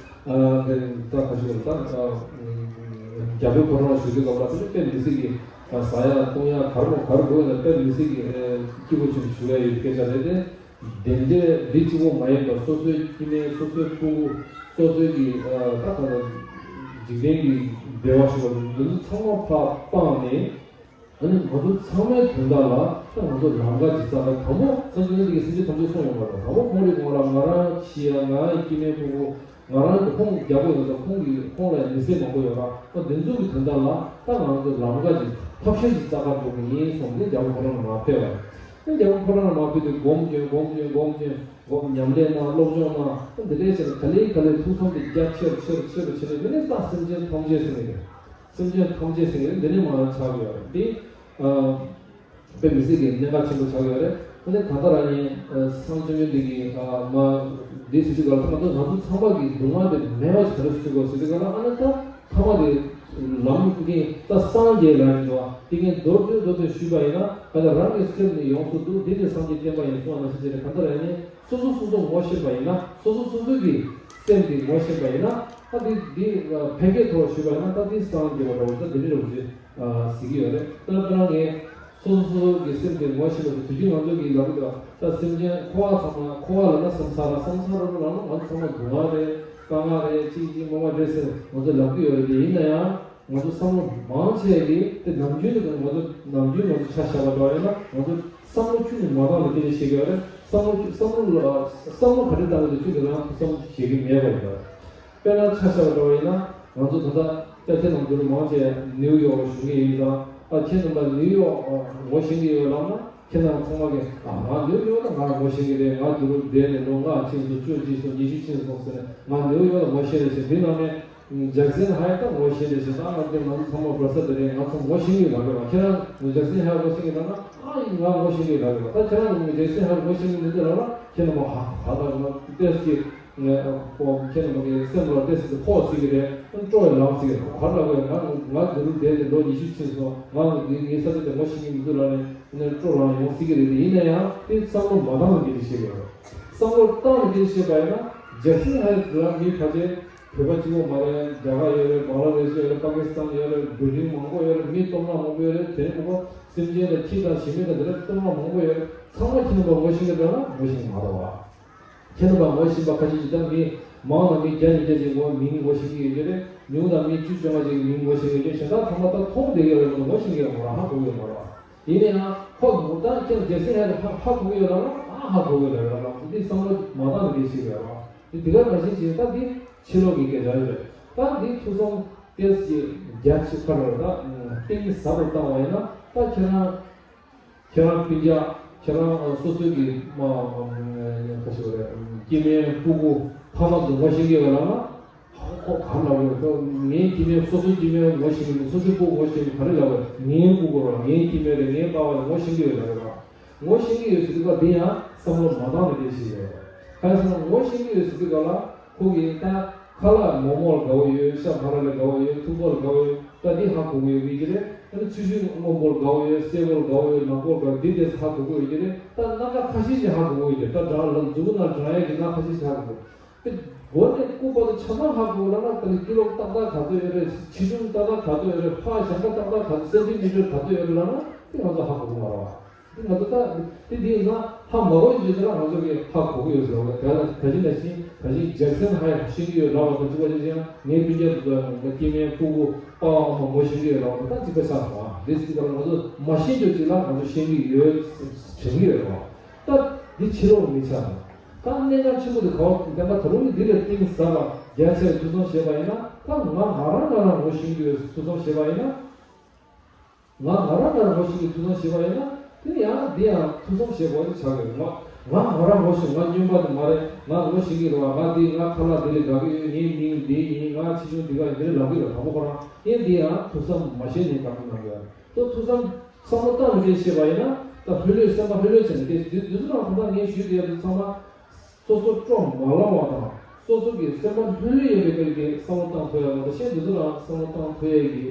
ཨ་ད་ག་ཞུ་ད་རྒྱ་བོད་ཁོ་རང་ཞུ་རྒྱུ་ལ་བ་དེ་དཔེ་མི་སྲིད་ཀྱི་ཟ་ཡ་བཏུང་ཡ་གར་མོ་གར་དགོས་ན་དཔེ་མི་སྲིད་ཀྱི་སྐྱིད་པོ་ཆེན་ཞུ་ཡ་ཡོད་སྐད་ཆ་རེད་དེ། དེ་འདྲའི་འདི་གཅིག་པོ་མ་ཡིན་པར་སོ་སོའི་སྐྱེ་དམན་སོ་སོའི་ཕྲུ་གུ་སོ་སོའི་གི་ད་ག་ལ་འཇིག་རྟེན་གྱི་བདེ་བ་ཞུ་བ་འདི་ཚོ་ཚང་མ་ཕར་སྤངས་ནས། ཨ་ནི་ང་ཚོ་ཚང་མའི་དོན་དག་ལ་ད་ང་ཚོ་ལམ་ཁ་ཅིག་བཙལ་ན། དང་པོ་སངས་རྒྱས་དངོས་གནས་ཀྱི་སེམས་ཅན་ཐམས་ཅད་གསུངས་ཡོད་མ་རེད། དང་པོ་ཁོང་རའི་ངོ་ལ་ང་རང་ཤི་ཡ། ང་རང་སྐྱེ་དམན་ཕྲུ་གུ་ང་རང་གི་ཁོང་རྒྱལ་པོ་ཡིན་ཙང་ཁོང་གི་ཁོང་ལ་མི་ཚེ་མང་པོ་ཡོད་ར། ད་འདི་ཚོ་གི་དོན་དག་ལ་ད་ང་ཚོ་ལམ་ཁ་ཅིག་ཐབས་ཤེས་ཅིག་བཙལ་ག་འགྲོ་གི་ཡིན་གསུངས་ནས་རྒྱལ་པོ་ཁོ་རང་ལ་མར་ཕེབས་པ་རེད། རྒྱལ་བ་ཁོ་རང་ལ་མར་ཕུལ་ཏེ་སྒོམ་སྐྱོན་སྒོམ་སྐྱོན་སྒོམ་སྐྱོན་སྒོམ་ཉམས་ལེན་གནང་སློབ་སྦྱོང་གནང་། འདི་འདྲའི་ཕྱིར་ག་ལེ་ག་ལེ་ཐུགས་བསམ་དེ་རྒྱ་ཆེར་ཆེར་ཆེར་ཆེར་ནས་དེ་ནས་ད་སེམས་ཅན་ཐམས་ཅད་ཟེར་ནས་རེད། སེམས་ཅན་ཐམས་ཅད་ཟེར་ནས་འདི་ནས་མར་ཆགས་ཡོད་རེད་འདི། དཔེ་མི་སྲིད་ཀྱི་གནད་འགག་ཆེན་པོ་ཆགས་ཡོད་རེད། ཨ་ནི་ད་ལྟ་རང་ཉིད་སངས་ཆོས་མིན་འདི་གི་མ་འདི་ཟེར་དུས་སྐབས་ལ་ད་ང་ཚོ་ང་ཚོ་ཚང་མ་གི་སྡུག་བསྔལ་དེ་མེད་པ་ཞིག་ག་རེ་བཟོ་དགོས་ཟེར་དུས་སྐབས་ལ། ཨ་ནི་ད་ཐ་མ་དེ་ལམ་གྱི་ད་སངས་རྒྱས་ལ་ཡིན་འདུག་དེ་ངས་མདོར་བསྡུས་མདོར་བསྡུས་ཞུས་པ་ཡིན་ན། ག་ད་རང་གི་སེམས་ནི་ཡོངས་སུ་འདུལ། འདི་ནི་སངས་རྒྱས་བསྟན་པ་ཡིན་གསུངས་པ་ནང་བཞིན་བྱས་ནས། ག་ད་རང་ཉིད་སོ་སོ་སོ་སོ་ངོ་ཤེས་པ་ཡིན་ན། སོ་སོ་སོ་སོ་གི་སེམས་དེ་ངོ་ཤེས་པ་ཡིན་ན། ད་འདི་འདི་ཕལ་སྐད་ཐོག་ཞུས་པ་ཡིན་ན། ད་འདི་སངས་རྒྱས་པ་འདྲ་བོ་ད་འདི་འདྲ་འདྲ་བོ་ཞིག་ཟེར་གྱི་ཡོད་རེད། ད་དཔེར་ན་ངས་སོ་སོ་སོ་གི་སེམས་དེ་ངོ་ཤེས་པ་ཞིག་དུས་རྒྱུན་ང་ཚོ་གིས་ལབ་ཀྱི་འདུག་ད་སེམས་ཅན་འཁོར་བ་ཚང་མ། འཁོར་བ་ལབ་ན་སམ་ས་ར། སམ་ས་ར་ལབ་ན་ང་ཚོ་ཚང་མ་སྡུག་བསྔལ་རེད། དཀའ་ངལ་རེད། ཅིག་ཅིག་མ་མ་རེད་ཟེར་ང་ཚོ་ལབ་ཀྱི་ཡོད་རེད། དེ་ཡིན་ན་ཡང་ང་ཚོ་བསམ་བློ་མང་ཆེ་གིས་དེ་ནམ་རྒྱུན་དུ་ང་ཚོ་ནམ་རྒྱུན་ང་ཚོ་ཆ་བཞག་པ་འདྲ་བ་ཡིན་ན། ང་ཚོ་བསམ་བློ་ཁྱོན་ནས་མ་བཏང་ནས་སྐད་ཆ་བཤད་ཀྱི་ཡོད་རེད། བསམ་བློ་བསམ་བློ་ལ་བསམ་བློ་ག་རེ་བཏང་གི་འདུག་ཁྱོན་ནས་རང་བསམ་བློ་བཤད་ཀྱི་མེད་པ་ཡིན་པ། དཔེར་ན་ཆ་བཞག་པ་འདྲ་བ་ཡིན་ན། ང་ཚོ་ད་ལྟ་ཅ་ཆས་ནང་འདུག་མང་ཆེ་ནིའུ་ཡོག་ལ་བཞུགས་མཁན་ཡིན་ཙང་། ཨ་ཁྱེད་རྣམ་པ་ནིའུ་ཡོག་ངོ་ཤེས་ཀྱི་ཡོད་ལབ་ན། ཁྱེད་རྣམ་ཚང་མ་གིས་ཨ་ང་ནིའུ་ཡོག་ལ་ང་ངོ་ཤེས་ཀྱི་རེད། ང་འདི་རུ་བསྡད་ནས་ལོ་ལྔ་ཕྱིན་སོང་། བཅུ་ཕྱིན་སོང་། ཉི་ཤུ་ཕྱིན་སོང་ཟེར་ནས་ང་ནིའུ་ཡོག་ལ་ངོ་ཤེས་རེད་ཟེར། འདི་ནང་ནས་ཇག་སན་ཧའེ་ད་ངོ་ཤེས་རེད་ཟེར། ད་ང་ཚོ་ང་ཚོ་ཚང་མ་བར་ས་དེ་རེད། ང་ཚོ་ངོ་ཤེས་ཀྱི་ལབ་ཡོད་པ། ཁྱེད་རང་ཇག་སན་ཧའེ་ངོ་ཤེས་ཀྱི་ལབ་ན། ཨ་ཡིན། ང་ངོ་ཤེས་ཀྱི་ལབ་ཡོད་པ། ད་ཁྱེད་རང་ཇག་སན་ཧའེ་ངོ་ཤེས་ཀྱི་མི་འདུག་ལབ་ན། ཁྱེད་རྣམ་པ་ཧ་ཧ་ད་ང་ཏེས་ཀྱི་ཁྱེད་རྣམ་པ་གི་སེམས་ལ་ཏེས་ཀྱི་ཕོག་སྲིད་ཀྱི་རེད། སྤྲོ་བའི་ལམ་ཟེར་གྱི་རེད། ག་རེ་ལབ་དགོས། ང་ང་འདི་རུ་བསྡད་ནས་ལོ་ཉི་ཤུ་ཕྱིན་སོང་། ང་ངའི་ངའི་ས་ཆ་དེ་ངོ་ཤེས་ཀྱི་མི་འདུག་ལབ་ནས་སྤྲོ་ལངས་ཡོང་སྲིད་ཀྱི་རེད། དེ་ཡིན་ན་ཡང་དེ་བསམ་བློ་མ་བཏང་བའི་སྐད་ཆ་བཤད་ཀྱི་ཡོད་རེད། བསམ་བློ་བཏང་ནས་སྐད་ཆ་བཤད་པ་ཡིན་ན། ཇག་སན་ཧའེ་ལ་མི་ཕལ་ཆེར་བོད་པ་གཅིག་པོ་མ་རེད། རྒྱ་གར་ཡོད་རེད། བང་ལ་དེ་ཤི་ཡོད་རེད། པ་ཀི་སི་ཐན་ཡོད་རེད། བྷི་ལྡིང་མང་པོ་ཡོད་རེད། མི་སྟོང་ཕྲག་མང་པོ་ཡོད་རེད། དེ་ནས་མང་པོ་སེམས་ཅན་དང་ཁྱི་དང་བྱེ་མ་དང་དེ་འདྲ་སྟོང་ཕྲག་མང་པོ་ཡོད་རེད། ཚང་མ་ཁྱེད་རྣམ་པ་ངོ་ཤེས་ཀྱི་རེད་ལབ་ན་ངོ་ཤེས་ཀྱི་མ་རེད་བ། ཁྱེད་རྣམ་པ་ངོ་ཤེས་པ་ཁ་ཤས་ཤིག་དང་། མི་མང་ལ་མི་བརྒྱ་ཉིས་བརྒྱ་ཅིག་ངོ་མིང་ངོ་ཤེས་ཀྱི་ཡོད་ཀྱི་རེད། ཉུང་ལ་མི་བཅུ་བཅོ་ལྔ་ཅིག་མིང་ངོ་ཤེས་ཀྱི་ཡོད་ཀྱི་རེད། གཞན་དག་ཚང་མ་ད་མཐོང་བསྡད་ཀྱི་ཡོད་རེད། ངོ་ཤེས་ཀྱི་ཡོད་མ་རེད། ཧ་གོ་གི་ཡོད་མ་རེད། ཡིན་ན་ཡང་ཁོ་ངོ་ད་ཁྱེད་རྒྱལ་སྲས་ཧ་ཧ་ཧ་གོ་གི་ཡོད་ལབ་ན། ཨ་ཧ་གོ་གི་ཡོད་ལབ་རེད། འདི་བསམ་བློ་མ་བཏང་ནས་འདི་ཞིག་རེད་བ། འདི་དེ་ག་ནང་བཞིན་བྱས་ད་འདི་ཕྱི་ལོགས་ཀྱི་སྐད་ཆ་རེད། ད་འདི་ཐུགས་བསམ་ཏེས་ཀྱི་རྒྱ་ཆེ་ཁ་རེད། ད་གཏིང་ཟབ་རུ་བཏང་བ་ཡིན་ན། ད་ཁྱེད་རང་ཁྱེད་རང་སྤུན་ཀྱག་ཁྱེད་རང་སོ་སོའི་གི་མ་ཁ་ཤས་རེད། སྐྱེ་དམན་སྤུ་གུ་ཕ་མ་ཚོ་ངོ་ཤེས་ཀྱི་ཡོད་ལབ་ན། ཁོ་ག་ལབ་ཡོད། ཁོ་ངའི་སྐྱེ་དམན་སོ་སོའི་སྐྱེ་དམན་ངོ་ཤེས་ཀྱི་མི། སོ་སོའི་སྤུ་གུ་ངོ་ཤེས་ཀྱི་མི། ག་རེ་ལབ་ཡོད། ངའི་སྤུ་གུ་རེད། ངའི་སྐྱེ་དམན་རེད། ངའི་པ་ཕ་རེད། ངོ་ཤེས་ཀྱི་ཡོད་ལབ་ཡོད་པ། ངོ་ཤེས་ཀྱི་ཡོད་ཟེར་དུས་སྐབས་དེ་ཡང་བསམ་བློ་མ་བཏང་ནས་དེ་བྱེད་ཀྱི་ཡོད། གང་ཡིན་ཟེར་ན་ངོ་ཤེས་ཀྱི་ཡོད་ཟེར་དུས་སྐབས་ལ་ཁོ་གིས་ད་ཁ་ལག་མོག་མོག་ལ་དགའ་བོ་ཡོད། ཤ་བག་ལ་ལ་དགའ་བོ་ཡོད། ཐུག་པ་ལ་དགའ་བོ་ཡོད། ད་འདི་ཧ་གོ་གི་ཡོད་ཀྱི་རེད། ཨ་ནི་ཚུལ་ཤུགས་སྔོན་པོ་ལ་དགའ་བོ་ཡོད། སེར་པོ་ལ་དགའ་བོ་ཡོད། ནག་པོ་ལ་དགའ་བོ་ཡོད། འདི་དེ་ཧ་གོ་གི་ཡོད་ཀྱི་རེད། ད་སྣ་ཁ་ཁ་ཤས་ཤིག་ཧ་གོ་གི་ཡོད་ཀྱི་རེད། ད་འདྲ་ལ་མཛུ་གུ་ནང་འདྲ་ཡག་གི་སྣ་ཁ་ཤས་ཤིག་ཧ་གོ་གི་ཡོད། དེ་མགོ་ནས་རྐུ་བར་དུ་ཆ་ཚང་ཧ་གོ་ལབ་ན། ད་ནི་ཀི་ལོ་ཏག་ཏག་ག་ཚོད་ཡོད་རེད། ཆེ་ཆུང་ཏག་ཏག་ག་ཚོད་ཡོད་རེད། ཕར་ཞེང་ཁ་ཏག་ཏག་ག་ཚོད། སེན་ཏི་མི་ཊར་ག་ཚོད་ཡོད་རེད་ལབ་ན། དེ་ང་ཚོ་ཧ་གོ་གི་མ་རེད་བ། དེ་ང་ཚོ་ད་དེ་དེ་ཡིན་ཙང་ཧ་མ་གོ་ཡོད་ཙང་ང་ཚོ་གིས་ཧ་གོ་གི་ཡོད་ཟེར་བ། དེ་ལ་ད་གིན་ནང་བཞིན་ད་གིན་ཇེག་སན་ཧའེ་ཤེས་ཀྱི་ཡོད་ལབ་པ་དང་གཅིག་པ་ཅིག་ཡང་ངའི་སྤུན་ཀྱག་དེ་ཚོ་ཡང་ང་སྐྱེ་དམན་སྤུ་གུ་པ་ཕ་མ་ངོ་ཤེས་ཀྱི་ཡོད་ལབ་པ་དང་གཅིག་པ་ཆགས་སོང་ཨ། དེ་ཟེར་དུས་ང་ཚོ་མ་ཤེས་རྒྱུ་ཅིག་ལ་ང་ཚོ་ཤེས་ཀྱི་ཡོད་དྲན་གྱི་ཡོད་རེད་བ། ད་འདི་ཕྱི་ལོགས་མི་ཆགས། ད་གནད་འགག་ཆེན་པོ་དེ་ག་བ་བདེན་པ་ད་རུང་གི་འདི་ལས་གཏིང་ཟབ་པ་རྒྱ་ཆེར་ཐུགས་བསམ་བཞེས་པ་ཡིན་ན། ད་ང་ང་རང་ང་རང་ངོ་ཤེས་ཀྱི་ཡོད་ཐུགས་བསམ་བཞེས་པ་ཡིན་ན། ང་ང་རང་ང་རང་ངོ་ཤེས་ཀྱི་ཐུགས་བསམ་བཞེས་པ་ཡིན་ན། དེ་ཡང་འདི་ཡང་ཐུགས་བསམ་བཞེས་དགོས་དེ་ཆགས་ཀྱི་ཡོད། ང་ང་ང་རང་ངོ་ཤེས། ང་སྨྱོན་པ་དེ་མ་རེད། ང་ངོ་ཤེས་ཀྱི་རེད་བ། ང་འདི་ང་ཁ་ལག་འདི་ལས་དགའ་གི་ཡོད། ངའི་མིང་འདི་ཡིན། ང་ཆེ་ཆུང་འདི་ག་ཡིན། འདི་ལས་ལབ་ཀྱི་རེད། དང་པོ་ཁོ་རང་ཡིན། འདི་ཡང་ཐུགས་བསམ་མ་བཞེས་ནས་དགའ་གི་གནང་གི་ཡོད། ད་ཐུགས་བསམ་བསམ་བློ་བཏང་ནས་བཤད་པ་ཡིན་ན། ད་ལྷོད་ལྷོད་སེམས་པ་ལྷོད་ལྷོད་བྱས་ནས་བལྟས། དེ་དུས་ཚོད་རང་ད་ལྟ་ངས་ཞུས་དེ་ཚང་མ་སོ་སོ་སྤྲོ་མ་ལངས་པ་དང་སོ་སོ་གི་སེམས་པ་ལྷོད་ལྷོད་ཡོད་པའི་སྐབས་ཀྱི་བསམ་བློ་བཏང་ཐུབ་ཡ་མ་གཏོགས་གཞན་དུས་ཚོད་རང་བསམ་བློ་བཏང་ཐུབ་ཡ་གི་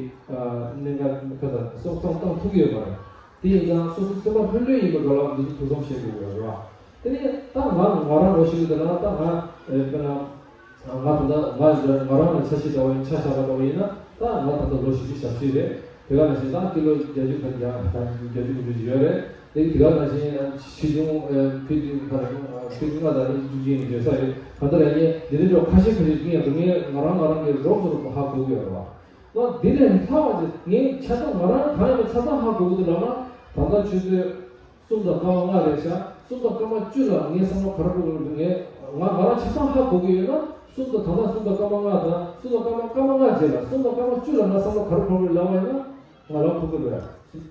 གནད་འགག་ཁ་ཚ་སོ་བསམ་བཏང་ཐུབ་ཀྱི་ཡོད་མ་རེད། དེ་ཡིན་ཙང་སོ་སོ་སེམས་པ་ལྷོད་ལྷོད་ཡིན་པའི་སྐབས་ལ་དུས་ཚོད་ཐུགས་བསམ་བཞེས་དགོས་ཀྱི་ཡོད་རེད་བ། དེ་ནས་ད་ང་ང་རང་ངོ་ཤེས་ཀྱི་འདུག་ན། ད་ང་དཔེར་ན། ང་ད་ལྟ་ང་ང་རང་ལ་ཆ་ཤས་འདྲ་བ་ཡིན། ཆ་བཞག་པ་འདྲ་བ་ཡིན་ན། ད་ང་ད་ལྟ་ལོ་བཞི་བཅུ་ཞེ་བཞི་རེད། དེ་ག་ནང་བཞིན་ད་ཀི་ལོ་བརྒྱད་ཅུ་ག་བརྒྱ་བརྒྱད་ཅུ་དགུ་བཅུ་ཅིག་ཡོད་རེད། དེ་དེ་ག་ནང་བཞིན་ཆེ་ཆུང་ཕི་ཏི་ག་རེ་ཕི་ཏི་ལྔ་དང་བཅུ་གཅིག་ཡོད་ས་རེད། གང་ལྟར་ཡང་འདི་འདྲ་འདྲ་ཁ་ཤས་ཁ་ཤས་ཀྱིས་ཡང་ངས་ང་རང་ང་རང་གི་རོབ་ཙམ་རོབ་ཙམ་ཧ་གོ་གི་ཡོད་རེད་བ། ང་འདི་ལས་ལྷག་པ་ཅིག་ངས་ཆ་ཚང་ང་རང་གང་ཡིན་པ་ཆ་ཚང་ཧ་གོ་གི་འདུག་ལབ་ན། ད་ལྟ་ཆུ་ཚོད་གསུམ་དང་སྐར་མ་ལྔ་རེད་ཤག་གསུམ་དང་སྐར་མ་བཅུ་ལ་ངའི་བསམ་བློ་ག་རེ་འཁོར་གི་འདུག་ངས་ང་ང་རང་ཆ་ཚང་ཧ་གོ་གི་ཡོད་ན། གསུམ་དང་ད་ལྟ་གསུམ་དང་སྐར་མ་ལྔ་དང་གསུམ་དང་སྐར་མ་སྐར་མ་ལྔ་རྗེས་ལ་གསུམ་དང་སྐར་མ་བཅུ་ལ་ང་བསམ་བློ་ག་རེ་འཁོར་གི་ལབ་པ་ཡིན་ན། ང་རང་འཁོར་གི་འདུག་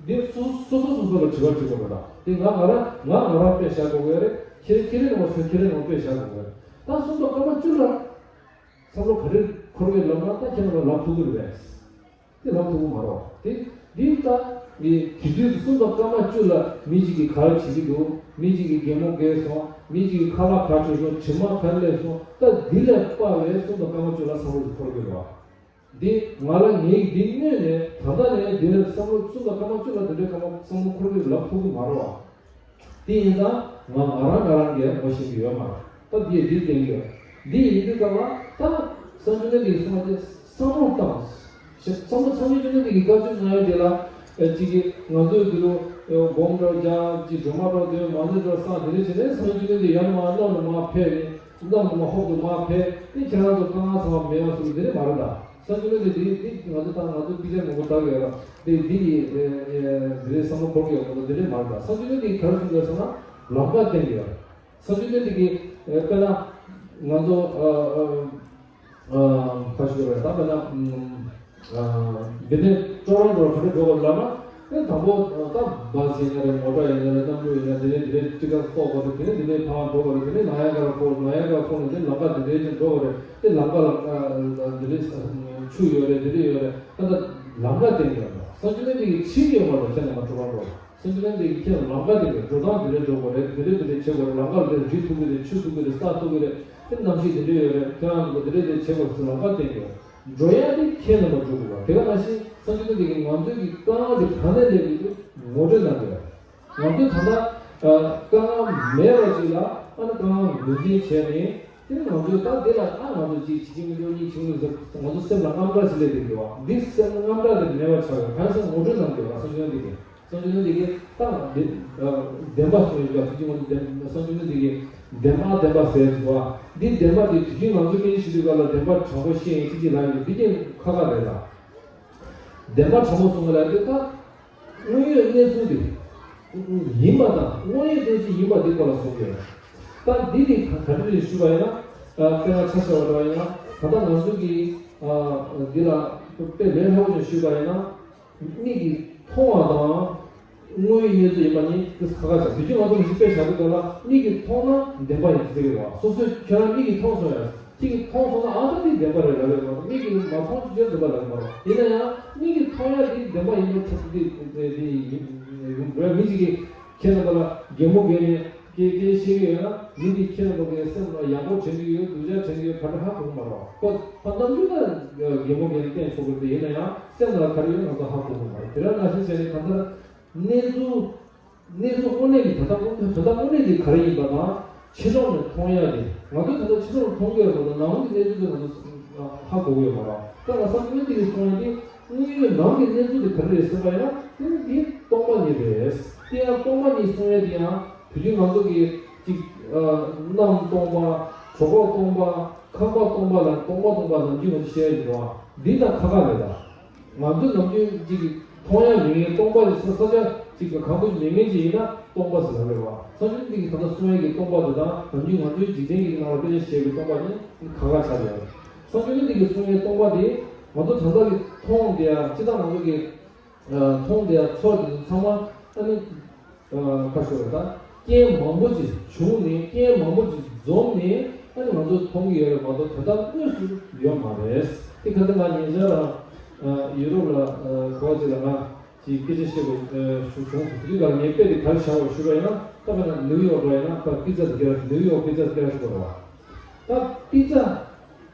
འདི་སོ་སོ་སོ་སོ་ལ་དྲི་བ་དྲི་དགོས་པ་དང་། འདི་ང་ང་རང་ང་ང་རང་དཔེ་བཞག་དགོས་ཀྱི་རེད། ཁྱེད་ཁྱེད་རེ་ནང་བ་ཁྱེད་རེ་ནང་དཔེ་བཞག་དགོས་ཀྱི་རེད། ད་སུམ་མདོ་སྐར་མ་བཅུ་ལ་བསམ་བློ་ག་རེ་འཁོར་གྱི་ལབ་ན། ད་ཁྱེད་རང་ལ་ལབ་ཐུབ་ཀྱི་རེད་པས། དེ་ལབ་ཐུབ་ཀྱི་མ་རེད། དེ་འདི་ལྟ་ནི་དེ་དུས་ཀྱི་སུམ་མདོ་སྐར་མ་བཅུ་ལ་མི་གཅིག་གིས་ག་རེ་བྱེད་ཀྱི་འདུག་མི་གཅིག་གིས་གད་མོ་བགད་སོང་། མི་གཅིག་གིས་ཁ་ལག་ག་བྲིས་སོང་། དྲི་མ་ག་རེ་སླེབས་སོང་། ད་འདི་ལས་དཔག་པའི་སུམ་མདོ་སྐར་མ་བཅུ་ལ་བསམ་བློ་ཞིག་འཁོར་གྱི་རེད། འདི་ང་ལ་ངས་འདི་སྔོན་ནས་ད་ལྟ་ནས་འདི་ལ་བསམ་བློ་སུམ་མདོ་སྐར་མ་བཅུ་ལ་འདི་འདྲའི་སྐར་མ་བསམ་བློ་འཁོར་གྱི་ལབ་ཐུབ་ཀྱི་མ་རེད་པ། དེ་ཡིན་ཙང་ང་ང་རང་ང་རང་གིས་ངོ་ཤེས་ཀྱི་ཡོད་མ་རེད། ད་འདི་འདི་བསྟན་གྱི་ཡོད། འདི་ཡིན་དུས་སྐབས་ལ་ད་སངས་རྒྱས་འདི་གིས་གསུངས་པ་དེ་བསམ་བློ་བཏང་། བསམ་བློ་བཏང་། སངས་རྒྱས་འདི་གིས་བཀའ་ཆོས་གནང་ཡ་དེ་ལ་ཨེ་གཅིག་གིས་ང་ཚོས་འདི་ལོ་སྒོམ་འགྲོ་རྒྱག་ཅིག་སྒྲོལ་མ་འགྲོ་འདོན་མ་ཎི་འགྲོ་བསང་དེ་འདྲ་བྱས་ནས་སངས་རྒྱས་འདི་ཡར་མར་གནམ་ལ་མར་ཕེབས་ནས་གནམ་ལ་མར་ཧོབ་ཏེ་མར་ཕེབས་ཏེ་ཁྱེད་རང་ཚོ་དཀའ་ངལ་ཚང་མ་མེད་པ་བཟོ་གི་འདི་འདྲ་མ་རེད་ད། སངས་རྒྱས་འདི་འདི་འདི་ང་ཚོ་ད་ང་ཚོ་པི་ཅར་མང་པོ་ལྟ་གི་ཡོད་ར། འདི་འདི་ཡི་འདི་རེད་བསམ་བློ་འཁོར་གི་ཡོད་མ་གཏོགས་འདི་འདྲ་མ་རེད་ད། སངས་རྒྱས་འདི་ག་རེ་གསུངས་ཡོད་ཟེར་ན་ལམ་ཁ་བསྟན་གི་ཡོད། སངས་རྒྱས་འདི་གིས་དཔེར་ན་ང་ཚོ་ཁ་ཤས་རེད་ད། དཔེར་ན་འདི་ནས་ཀྲོ་རོན་ཀྲོ་ག་འདྲ་འགྲོ་དགོས་ལབ་ན། ཨེ་དང་པོ་ད་བཱས་ཡིན་ན་རེད། མོ་ཊ་ཡིན་ན་རེད། གནམ་གྲུ་ཡིན་ན། དེ་ནས་དེ་ནས་ཊི་ཀེ་ཊི་གཏོང་དགོས་རེད། དེ་ནས་དེ་ནས་ཕར་འགྲོ་དགོས་རེད། དེ་ནས་ནཱ་ཡ་ག་ར་ཕོལ། ནཱ་ཡ་ག་ར་ཕོལ་ནས་དེ་ནས་ལམ་ཁ་དེ་འདྲའི་ཅིག་འགྲོ་དགོས་རེད། དེ་ལམ་ཁ་ལ་དེ་འདྲའི་ཆུ་ཡོད་རེད། དེ་འདྲ་ཡོད་རེད། ད་ལྟ་ལམ་ཁ་བསྟན་གྱི་ཡོད་རེད། སངས་རྒྱས་འདི་གིས་ཁྲིད་ཀྱི་ཡོད་མ་རེད། ཁྱེད་རྣམ་པ་ཀྲོ་རོན་ཀྲོ། སངས་རྒྱས་འདི་གིས་ཁྱེད་ལ་ལམ་ཁ་དེ་འདྲ། འགྲོ་སྟངས་དེ་འདྲ་འགྲོ་དགོས་རེད། དེ་འདྲ་དེ་འདྲ་བྱེད་དགོས་རེད། ལམ་ཁ་ལ་དེ་རི་ཐུག་གི་རེད། ཆུ་ཐུག་གི་རེད། ས་ཐུག་གི་རེད། དེ་གནམ་གཤིས་དེ་འདྲ་ཡོད་རེད། ཁྱེད་རང་ཚོ་དེ་འདྲ་དེ་བྱེད་དགོས་ཟེར་ལམ་ཁ་བསྟན་གྱི་ཡོད། འགྲོ་ཡ་དེ་ཁྱེད་རྣམ་པ་འགྲོ་དགོས་པ། དེ་ག་ནང་བཞིན་སངས་རྒྱས་འདི་གིས་ང་ཚོའི་གི་དཀའ་ངལ་དེ་ག་ནས་སླེབས་ཡོད་དེ་ངོ་སྤྲོད་གནང་གི་ཡོད། ང་ཚོས་ད་ལྟ་དཀའ་ངལ་མེད་པ་ཅིག་ལ་ཨ་ནི་དཀའ་ངལ་ངོས་འཛིན་བྱས་ནས། དེ་ནི་ང་ཚོས་ད་འདི་ལ་ད་ང་ཚོ་གཅིག་བྱེད་ཀྱི་མི་འདུག་གཉིས་བྱེད་ཀྱི་མི་འདུག་ཟེར་ང་ཚོ་སེམས་ལ་དངངས་སྐྲག་ཞིག་སླེབས་ཀྱི་འདུག་བ། འདི་སེམས་དངངས་སྐྲག་དེ་མེད་པ་བྱ་དགོས། གང་ཟེར་ངོ་སྤྲོད་གནང་དགོས་པ། སངས་རྒྱས་འདི་གིས། སངས་རྒྱས་འདི་གིས་ད་བདེན་པ་གསུངས་ཡོད་པ། དེ་ང་ཚོ་བདེན། སངས་རྒྱས་འདི་གིས་བདེན་པ་བདེན་པ་ཟེར་འདུག་བ། འདི་བདེན་པ་དེ་དུས་རྒྱུན་ང་ཚོ་སྐད་ཆ་བཤད་དུས་སྐབས་ལ་བདེན་པ་དྲང་པོ་བཤད་ཡིན་ཅི་ཅི་ལབ་ཡོད། འདི་གས་ཁག་ཁག་རེད་ད། བདེན་པ་དྲང་པོ་གསུང་གི་ལབ་དུས་ད། དངོས་ཡོད་གནས་ཚུལ་དེ་ཡིན་པ་དང་། དངོས་ཡོད་གནས་ཚུལ་ཡིན་པ་དེ་སྐོར་ལ་གསུངས་ཡོད། ད་འདི་དེ་ག་ག་འདྲ་རེད་ཞུས་པ་ཡིན་ན། དཔེར་ན་ཆ་བཞག་པ་འདྲ་ཡིན་ན། ད་ལྟ་ང་ཚོ་གི་འདི་ལ་དཔེ་ལས་སླ་པོ་ཞིག་ཞུས་པ་ཡིན་ན། མིག་གིས་མཐོང་བ་དང་དངོས་ཡོད་གནས་ཚུལ་ཡིན་པ་གཉིས་དེ་ཁག་ཁག་ཆགས། དུས་རྒྱུན་ང་ཚོ་མི་ཞིག་དཔེ་བཞག་དུས་སྐབས་ལ་མིག་གིས་མཐོང་ན་བདེན་པ་ཡིན་ཟེར་གི་རེད་བ། སོ་སོས་ཁྱོད་རང་མིག་གིས་མཐོང་སོང་ཡ། ཁྱེད་ཀྱིས་མཐོང་སོང་ན་ཨ་ད་འདི་བདེན་པ་རེད་ལབ་ཡོད་མ་གཏོགས། མིག་གིས་མ་མཐོང་ཅི་ཅི་བདེན་པ་ལབ་ཡོད་མ་རེད། ཡིན་ན་ཡང་མིག་གིས་མཐོང་ཡ་འདི་བདེན་པ་ཡིན་པ་ཁྲིད་འདི་འདི་འདི་ཡིན་ཡིན་དགོས། མི་ཞིག་གིས་ཁྱེད་རྣམ་པ་ལ་གད་མོ་བགད་ནས་སྐད་སྐད་བཤད་ཀྱི་ཡོད་ན། མི་འདི་ཁྱེད་རྣམ་པ་གི་སེམས་ལ་ཡག་པོ་དྲན་གྱི་ཡོད། སྡུག་ཅག་དྲན་གྱི་ཡོད། ག་འདྲ་ཧ་གོ་གི་མ་རེད། ཁོ་ཁོ་རྣམ་འགྱུར་ལ་གད་མོ་བགད་ནས་བསྟན་ཆོག་གི་རེད། ཡིན་ན་ཡང་སེམས་ལ་ག་རེ་ཡོད་ང་ཚོ་ཧ་གོ་གི་མ་རེད། དེ་རང་ནང་བཞིན་བྱས་ནས་གང་ལྟར་གནས་ཚུལ། གནས་ཚུལ་དངོས་གནས་ཀྱི་ད་ལྟ་དངོས་ད་ལྟ་དངོས་གནས་ཀྱི་ག་རེ་ཡིན་པ་དང་། ཕྱི་ལོགས་ནས་མཐོང་ཡ་དེ། ང་ཚོས་ད་ལྟ་ཕྱི་ལོགས་ནས་མཐོང་གི་ཡོད་པ་དང་། ནང་གི་གནས་ཚུལ་དེ་ང་ཚོ་ཧ་གོ་གི་ཡོད་མ་རེད། ད་ང་སངས་རྒྱས་འདི་གིས་གསུངས་ཡ་དེ་དངོས་ཡོད་ནང་གི་གནས་ཚུལ་དེ་ག་རེ་རེད་ཟེར་བ་ཡིན་ན། དེ་ནི་འདི་སྟོང་པ་ཉིད་རེད། དེ་ཡང་སྟོང་པ་ཉིད་གསུངས་ཡ་དེ་ཡང་དུས་རྒྱུན་ང་ཚོ་གི་ཅིག་གནམ་སྟོང་པ། གྲོད་ཁོག་སྟོང་པ། ཁང་པ་སྟོང་པ་ལ་སྟོང་པ་སྟོང་པ་ནམ་རྒྱུན་ང་ཚོ་བཤད་ཡ་ཡིན་རེད་བ། འདི་དང་ཁ་ཁ་རེད་ད། ང་ཚོ་ནམ་རྒྱུན་གཅིག་གིས་མཐོང་ཡ་མེད་མཁན་སྟོང་པ་ཞིག་ས་ས་ཆ་གཅིག་གི་གང་པོ་ཞིག་མེད་མཁན་ཅིག་ཡིན་ན་སྟོང་པ་ཟེར་ལབ་རེད་བ། སངས་རྒྱས་འདི་གིས་ད་ལྟ་གསུང་ཡ་གི་སྟོང་པ་དེ་དང་ནམ་རྒྱུན་ང་ཚོའི་འཇིག་རྟེན་གྱི་ནང་ལ་དཔེ་ཆ་བཤད་པའི་སྟོང་པ་གཉིས་ཁ་ཁ་ཆགས་ཡོད་རེད། སངས་རྒྱས་འདི་གིས་གསུང་ཡའི་སྟོང་པ་དེ་ང་ཚོ་ད་ལྟ་གི་མཐོང་བསྡད་ཡ། སྤྱིར་བཏང་ང་ཚོ་གི་མཐོང་བསྡད་ཡ་ཚོར་བསྡད་ཡ་ཚང་མ་ཨ་ནི། ཁ་ཤོར་བ་དང་རྐྱེན་མང་པོ་ཅིག་བྱུང་ནས། རྐྱེན་མང་པོ་ཅིག་འཛོམས་ནས་ཨ་ནི་ང་ཚོ་མཐོང་གི་ཡོད་རེད་མ་གཏོགས་ད་ལྟ་དངོས་སུ་ཡོད་མ་རེད། དེ་ག་ཚོད་ང་ཉེ་ཆར་རང་ཡུ་རོབ་ལ་ག་བ་ཅིག་ལ་ང་ཅིག་སྐད་ཆ་བཤད་དགོས་བྱུང་སོང་། དེ་དུས་ཀ་ངས་དཔེ་དེ་ག་རེ་བཞག་པ་ཞུས་པ་ཡིན་ན། ད་ང་ནིའུ་ཡོག་འགྲོ་ཡིན་ན་ད་པི་ཙ་དེ་སྐད་ར། ནིའུ་ཡོག་པི་ཙ་དེ་སྐད་ར་ཞུ་དགོས་རེད་བ། ད་པི་ཙ་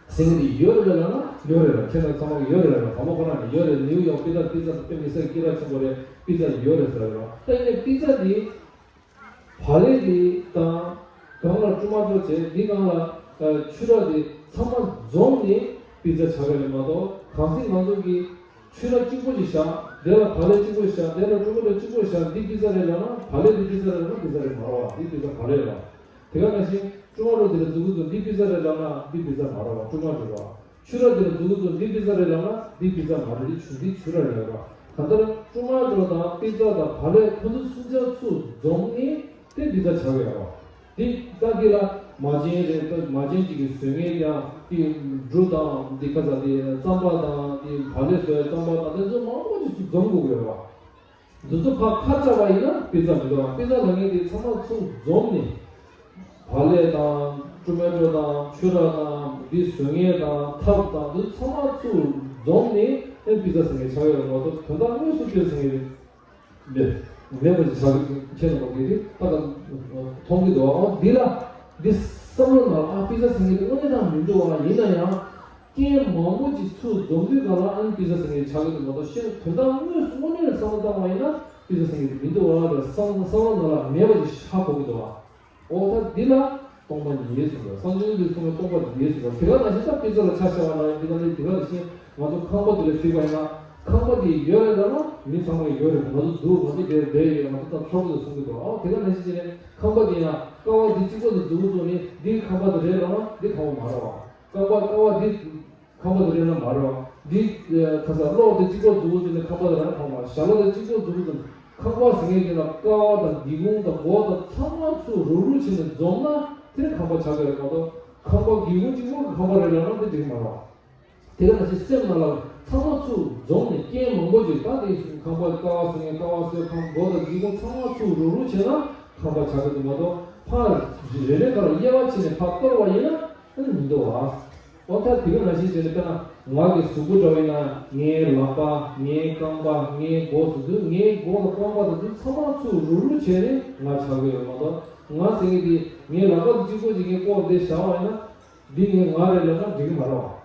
ཟེར་མཁན་དེ་ཡོད་རེད་ལབ་ན་ཡོད་རེད་ལ། ཁྱེད་རང་ཚང་མ་གིས་ཡོད་རེད་ལབ་ན། བ་མོ་ཁོ་རང་གིས་ཡོད་རེད། ནིའུ་ཡོག་པི་ཙ། པི་ཙ་དཔེ་མི་སྲིད་སྐད་གྲགས་ཆེན་པོ་རེད། པི་ཙ་ཡོད་རེད་ཟེར་ལབ་རེད་བ། ད་ཡིན་ནའི་པི་ཙ་དེ་བག་ལེབ་དེ་དང་སྒང་ལ་ཀྲུ་མ་ཏོ་བྱས། འདི་སྒང་ལ་ཆུ་རགས་དེ་ཚང་མ་འཛོམས་ནས་པི་ཙ་ཆགས་ཀྱི་རེད་མ་གཏོགས། གལ་སྲིད་ང་ཚོ་གིས་ཆུ་རགས་གཅིག་པོ་ཞིག་བཞག་དེ་ལ་བག་ལེབ་གཅིག་པོ་ཞིག་བཞག་དེ་ལ་ཀྲུ་མ་ཏོ་གཅིག་པོ་ཞིག་བཞག་འདི་པི་ཙ་རེད་ལབ་ན། བག་ལེབ་འདི་པི་ཙ་རེད་ལབ་ན་པི་ཙ་རེད་མ་རེད་བ། འདི་པི་ཙ་བག་ལེབ་རེད་བ། དེ་ག་ནང་བཞིན་ཀྲུ་མ་ཏོ་དེ་ལ་མཛུབ་གུ་བཙུགས། འདི་པི་ཙ་རེད་ལབ་ན་འདི་པི་ཙ་མ་རེད་བ། ཀྲུ་མ་ཏོ་རེད་བ། ཆུ་རགས་དེ་ལ་མཛུབ་གུ་བཙུགས། འདི་པི་ཙ་རེད་ལབ་ན་འདི་པི་ཙ་མ་རེད། འདི་ཆུ་འདི་ཆུ་རགས་རེད་བ། གང་ལྟར་ཀྲུ་མ་ཏོ་དང་པི་ཙ་དང་བག་ལེབ་ཁོ་ཚོ་སུམ་ཆ་ཚུར་འཛོམས་ནས་དེ་པི་ཙ་ཆགས་ཡོད་བ། འདི་ད་འདི་ལ་མ་བྱན་རེད། མ་བྱན་གཅིག་གིས་བཟོས་མཁན་ཡང་དེ་འབྲུ་དང་འདི་ཁ་ས་དེ་རྩམ་པ་དང་དེ་བག་ལེབ་བཟོ་ཡ་རྩམ་པ་དང་དེ་ཚོ་མང་པོ་ཅིག་ཚུར་འཛོམས་དགོས་ཀྱི་ཡོད་བ། འདི་ཚོ་ཕར་ཁ་བཅག་པ་ཡིན་ན་པི་ཙ་མི་འདུག་ཨ། པི་ཙ་ལབ་མཁན་དེ་ཚང་མ་ཚུར་འཛོམས་ནས། བག་ལེབ་དང་ཊོ་མེ་ཊོ་དང་ཕྱུར་ར་དང་འདི་བཟོ་མཁན་དང་ཐབ་དང་འདི་ཚང་མ་ཚུར་འཛོམས་ནས་ཨེ་པི་ཙ་ཟེར་མཁན་ཆགས་ཡོད་རེད་མ་གཏོགས། དོན་དག་དངོས་སུ་པི་ཙ་ཟེར་མཁན་དེ་མེད། མེད་པ་ཅིག་ཆགས་ཀྱི་ཁྱེད་རྣམ་པ་གིས་དེ་ད་ལྟ་མཐོང་གི་འདུག་ཨ། འོ་འདི་ལ་འདི་བསམ་བློ་ནང་ཨ་པི་ཙ་ཟེར་མཁན་དེ་དངོས་གནས་དྲང་མི་འདུག་ཨ། ཡིན་ན་ཡང་། རྐྱེན་མང་པོ་ཅིག་ཚུར་འཛོམས་དུས་ག་ལ་ཨ་ནི་པི་ཙ་ཟེར་མཁན་ཆགས་ཀྱི་འདུག་མ་གཏོགས། ཤེས་དོན་དག་དངོས་སུ་དངོས་གནས་ལ་བསམ་བློ་བཏང་བ་ཡིན་ན་པི་ཙ་ཟེར་མཁན་དེ་མི་འདུག་ཨ་ལ་བསམ་བསམ་བློ་ནང་ལ་མེད་པ་ཅིག་ཧ་གོ་གི་འདུག་ཨ། འོ་ད་འདི་ལ་སྟོང་པ་ཉིད་གསུངས་པ། སངས་རྒྱས་ཀྱིས་གསུངས་པའི་སྟོང་པ་ཉིད་གསུངས་པ། དེ་ག་ནང་བཞིན་ད་པི་ཙ་ལ་ཆ་བཞག་པ་ན་ཡང་། དེ་ག་ནང་བཞིན་ང་ཚོ་ཁང་པ་དེ་ལ་གཟིགས་པ་ཡིན་ན། ཁང་པ་དེ་ཡོད་རེད་ལབ་ན་མི་ཚང་མ་ཡོད་རེད། ང་ཚོ་འདུག་ང་ཚོ་དེར་བསྡད་ཡོད། ང་ཚོ་ད་ཚོགས་འདུ་གསུང་གི་འདུག་ཨ། དེ་ག་ནང་བཞིན་བྱས་ནས་ཁང་པ་དེ་ཡང་ཀ་བ་དེ་གཅིག་པོ་དེ་འཛུགས་བཟོས་ནས་འདི་ཁང་པ་དེ་རེད་ལབ་ན་འདི་ཁང་པ་མ་རེད་བ། རྐང་པ་ཀ་བ་འདི་ཁང་པ་དེ་རེད་ལབ་ན་མ་རེད་བ། འདི་ཁ་ས་གློག་དེ་གཅིག་པོ་འཛུགས་བཟོས་ནས་ཁང་པ་དེ་རང་ཁང་པ། ཞྭ་ལོ་དེ་གཅིག་པོ་འཛུགས་བཟོས་ནས་ཁང་པ་ཟེར་མཁན་དེ་ལ་ཀ་བ་དང་སྒེའུ་ཁུང་དང་སྒོ་དང་ཚང་མ་ཚུར་རུག་རུག་བྱས་ནས་འཛོམས་ན་དེ་ཁང་པ་ཆགས་ཀྱི་རེད་མ་གཏོགས། ཁང་པ་སྒེའུ་ཁུང་གཅིག་པོ་གི་ཁང་པ་རེད་ལབ་ན་དེ་འགྲིག་མ་རེད་བ། དེ་ག་ནང་བཞིན་སེམས་ནང་ལ་ཚང་མ་ཚུར་འཛོམས་ནས་རྐྱེན་མང་པོ་ཅིག་ད་དེ་ཁང་པ་ཀ་བ་ཟེར་མཁན་ཀ་བ་ཟེར། ཁང་སྒོ་དང་སྒེའུ་ཁུང་ཚང་མ་ཚུར་རུག་རུག་བྱས་ན་ཁང་པ་ཆགས་ཀྱི་འདུག་མ་གཏོགས། ཕར་རེ་རེ་ག་ལ་དབྱེ་བ་ཕྱེ་ནས་ཕར་གཏོར་བ་ཡིན་ན་ཨ་ནི་མི་འདུག་བ། འོ་ད་དེ་ག་ནང་བཞིན་བྱས་ནས་དཔེར་ན་ང་གི་གཟུགས་པོ་འདྲ་བ་ཡིན་ན་ངའི་ལག་པ། ངའི་རྐང་པ། ངའི་མགོ་ཟེར་དུས་ངའི་མགོ་དང་རྐང་པ་དང་དེ་ཚང་མ་ཚུར་རུག་རུག་བྱས་ནས་ང་ཆགས་ཀྱི་ཡོད་མ་གཏོགས། ང་ཟེར་མཁན་དེ་ངའི་ལག་པ་དེ་གཅིག་པོ་ཅིག་ངས་བཀོག་འདི་བཞག་པ་ཡིན་ན་འདི་ངའི་ང་རེད་ལབ་ན་འགྲིག་གི་མ་རེད་བ།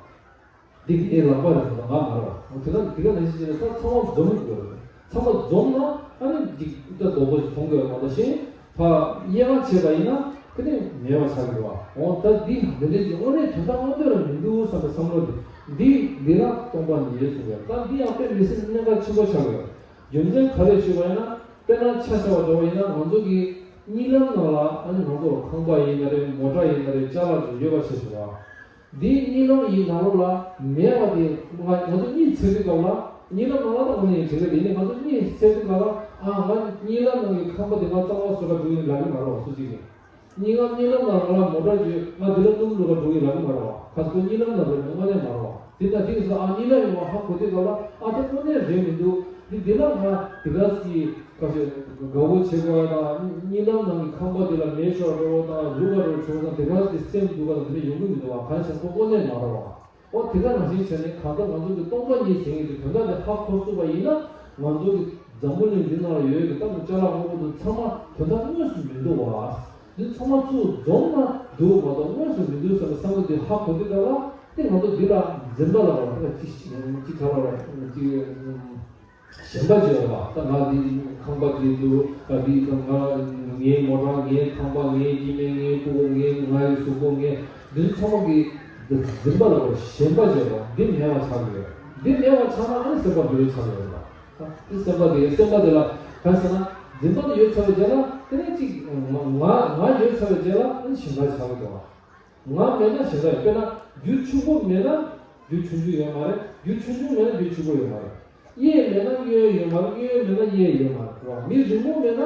འདི་ངའི་ལག་པ་རེད་མ་གཏོགས་ང་མ་རེད་བ། འོ་དེ་ག་དེ་ག་ནང་བཞིན་བྱས་ནས་ད་ཚང་མ་འཛོམས་དགོས་རེད། ཚང་མ་འཛོམས་ན་ཨ་ནི་འཇིག་ལྟ་རྡོག་པོ་ཞིག་མཐོང་དགོས་རེད་མ་གཏོགས། གཞན་ཕར་དབྱེ་བ་ཕྱེ་བ་ཡིན་ན་དེ་ནི་མེད་པ་ཆགས་ཀྱི་རེད་བ། འོ་ད་འདི་འདི་འདྲ་ཞིག་དངོས་གནས་དོན་དག་དངོས་དོན་ལ་མི་འདུག་བསམ་པའི་བསམ་བློ་དེ་འདི་འདི་ལ་སྟོང་པ་ཉིད་གསུངས་པས། ད་འདི་ཡང་དཔེ་མི་སྲིད་གནད་འགག་ཆེན་པོ་ཆགས་ཀྱི་རེད། རྒྱུ་མཚན་ག་རེ་ཞུས་པ་ཡིན་ན། དཔེར་ན་ཆ་བཞག་པ་འདྲ་བ་ཡིན་ན་ང་ཚོ་གི་གཉིད་ལམ་ནང་ལ་ཨ་ནི་ང་ཚོ་ཁང་པ་ཡིན་ན་རེད། མོ་ཊ་ཡིན་ན་རེད། ཅ་ལག་ཅིག་ཡོད་པ་བྱས་སོང་བ། འདིའི་གཉིད་ལམ་ཡི་ནང་ལོགས་ལ་མེད་པ་དེ། ང་ང་ཚོ་གཉིད་སད་དུས་སྐབས་ལ་གཉིད་ལམ་ནང་ལ་ད་ང་ནི་ཡང་བྱེད་ཀྱི་རེད། ཡིན་ནའི་ང་ཚོ་གཉིད་སད་དུས་སྐབས་ལ་ཨ་ང་གཉིད་ལམ་ནང་གི་ཁང་པ་དེ་ང་གཙང་མ་བཟོ་ག་འགྲོ་གི་ཡིན་ལབ་ཀྱི་མ་རེད་བ། སུ་གཅིག་གིས། གཉིད་ང་གཉིད་ལམ་ནང་ང་ལ་མོ་ཊ་ཅིག་ང་འདི་ལ་གཏུམ་འགྲོ་ག་འགྲོ་གི་ཡིན་ལབ་ཀྱི་མ་རེད་བ། ཁ་སང་གཉིད་ལམ་ནང་རེད། དངོས་གནས་མ་རེད་བ། དེ་ལྟ་དེ་གིས་ཨ་གཉིད་ལམ་ཡོང་བ་ཧ་གོ་དུས་སྐབས་ལ་ཨ་དེ་དངོས་གནས་རེད་མི་འདུག་འདི་འདི་ལ་ང་དེ་ག་ཅིག་ག་ཅིག་དགའ་བོ་བྱེད་དགོས་པ་དང་། གཉིད་ལམ་ནང་གི་ཁང་པ་དེ་ལ་མེ་ཤོར་འགྲོ་བ་དང་། རུལ་བ་འགྲོ་བྱུང་དང་། དེ་ག་ཅིག་སེམས་སྡུག་པ་དང་དེ་འདྲ་ཡོང་གི་མི་འདུག་བ། གང་ཡིན་ཟེར་ན་ཁོ་དངོས་གནས་མ་རེད་བ། ཨོ་དེ་ག་ནང་བཞིན་བྱས་ནས་གང་ལྟར་ང་ཚོ་གི་སྟོང་པ་ཉིད་ཟེར་མཁན་གྱི་དོན་དག་དེ་ཧ་གོ་ཐུབ་པ་ཡིན་ན། ང་ཚོ་གི་འཛམ་བུ་གླིང་འདི་ནང་ལ་ཡོད་ཡོད་ཀྱི་ལྟ་བུ་ཅ་ལག་དངོས་པོ་དེ་ཚང་མ་དོན་དག་དངོས་སུ་མི་འདུག་བ། འདི་ཚང་མ་ཚུར་འཛོམས་ན་འདུག་མ་གཏོགས་དངོས་སུ་མི་འདུག་ཟེར་བའི་བསམ་བློ་དེ་ཧ་གོ་དུས་སྐབས་ལ་དེ་ང་ཚོ་འདི་ལ་འཛིན་པ་ལ་བར་དེ་ལ་ཅི་ཅི་ག་ལ་བར་ཅི། ཞེན་པ་ཅིག་ཡོད་པ། ད་ང་འདི་ཁང་པ་འདི་འདུག་ད་འདི་ང་ངའི་མོ་ཊ། ངའི་ཁང་པ། ངའི་སྐྱེ་དམན། ངའི་སྤུ་གུ། ངའི་ང་ཡི་གཟུགས་པོ། ངའི་འདི་ཚོ་ཚང་མ་གི་འདི་འཛིན་པ་ལ་ཞེན་པ་ཅིག་ཡོད་པ། འདི་མེད་པ་ཆགས་ཀྱི་ཡོད། འདི་མེད་པ་ཆགས་ན་ཨ་ནི་སེམས་པ་འདི་རེད་ཆགས་ཀྱི་ཡོད་པ། ད་འདི་སེམས་པ་འདི་སེམས་པ་འདི་ལ་ག་རེ་ཟེར་ན། འཛིན་པ་འདི་ཡོད་ཚར་བའི་རྗེས་ལ་དེ་ནས་ཅིག་ང་ང་ང་ཡོད་ཚར་བའི་རྗེས་ལ་ཨ་ནི་ཞེན་པ་ཆགས་ཀྱི་འདུག་བ། ང་མེད་ན་གཞན་དག་ཡོད། དཔེར་ན་རྒྱུ་ཕྱུག་པོ་མེད་ན་རྒྱུ་ཆུང་ཆུང་ཡོད་མ་རེད། རྒྱུ་ཆུང་ཆུང་མེད་ན་རྒྱུ་ཕྱུག་པོ་ཡོད་མ་རེད། གཡས་མེད་ན་གཡོན་ཡོད་མ་རེད། གཡོན་མེད་ན་གཡས་ཡོད་མ་རེད། རེད་བ། མི་རིང་པོ་མེད་ན།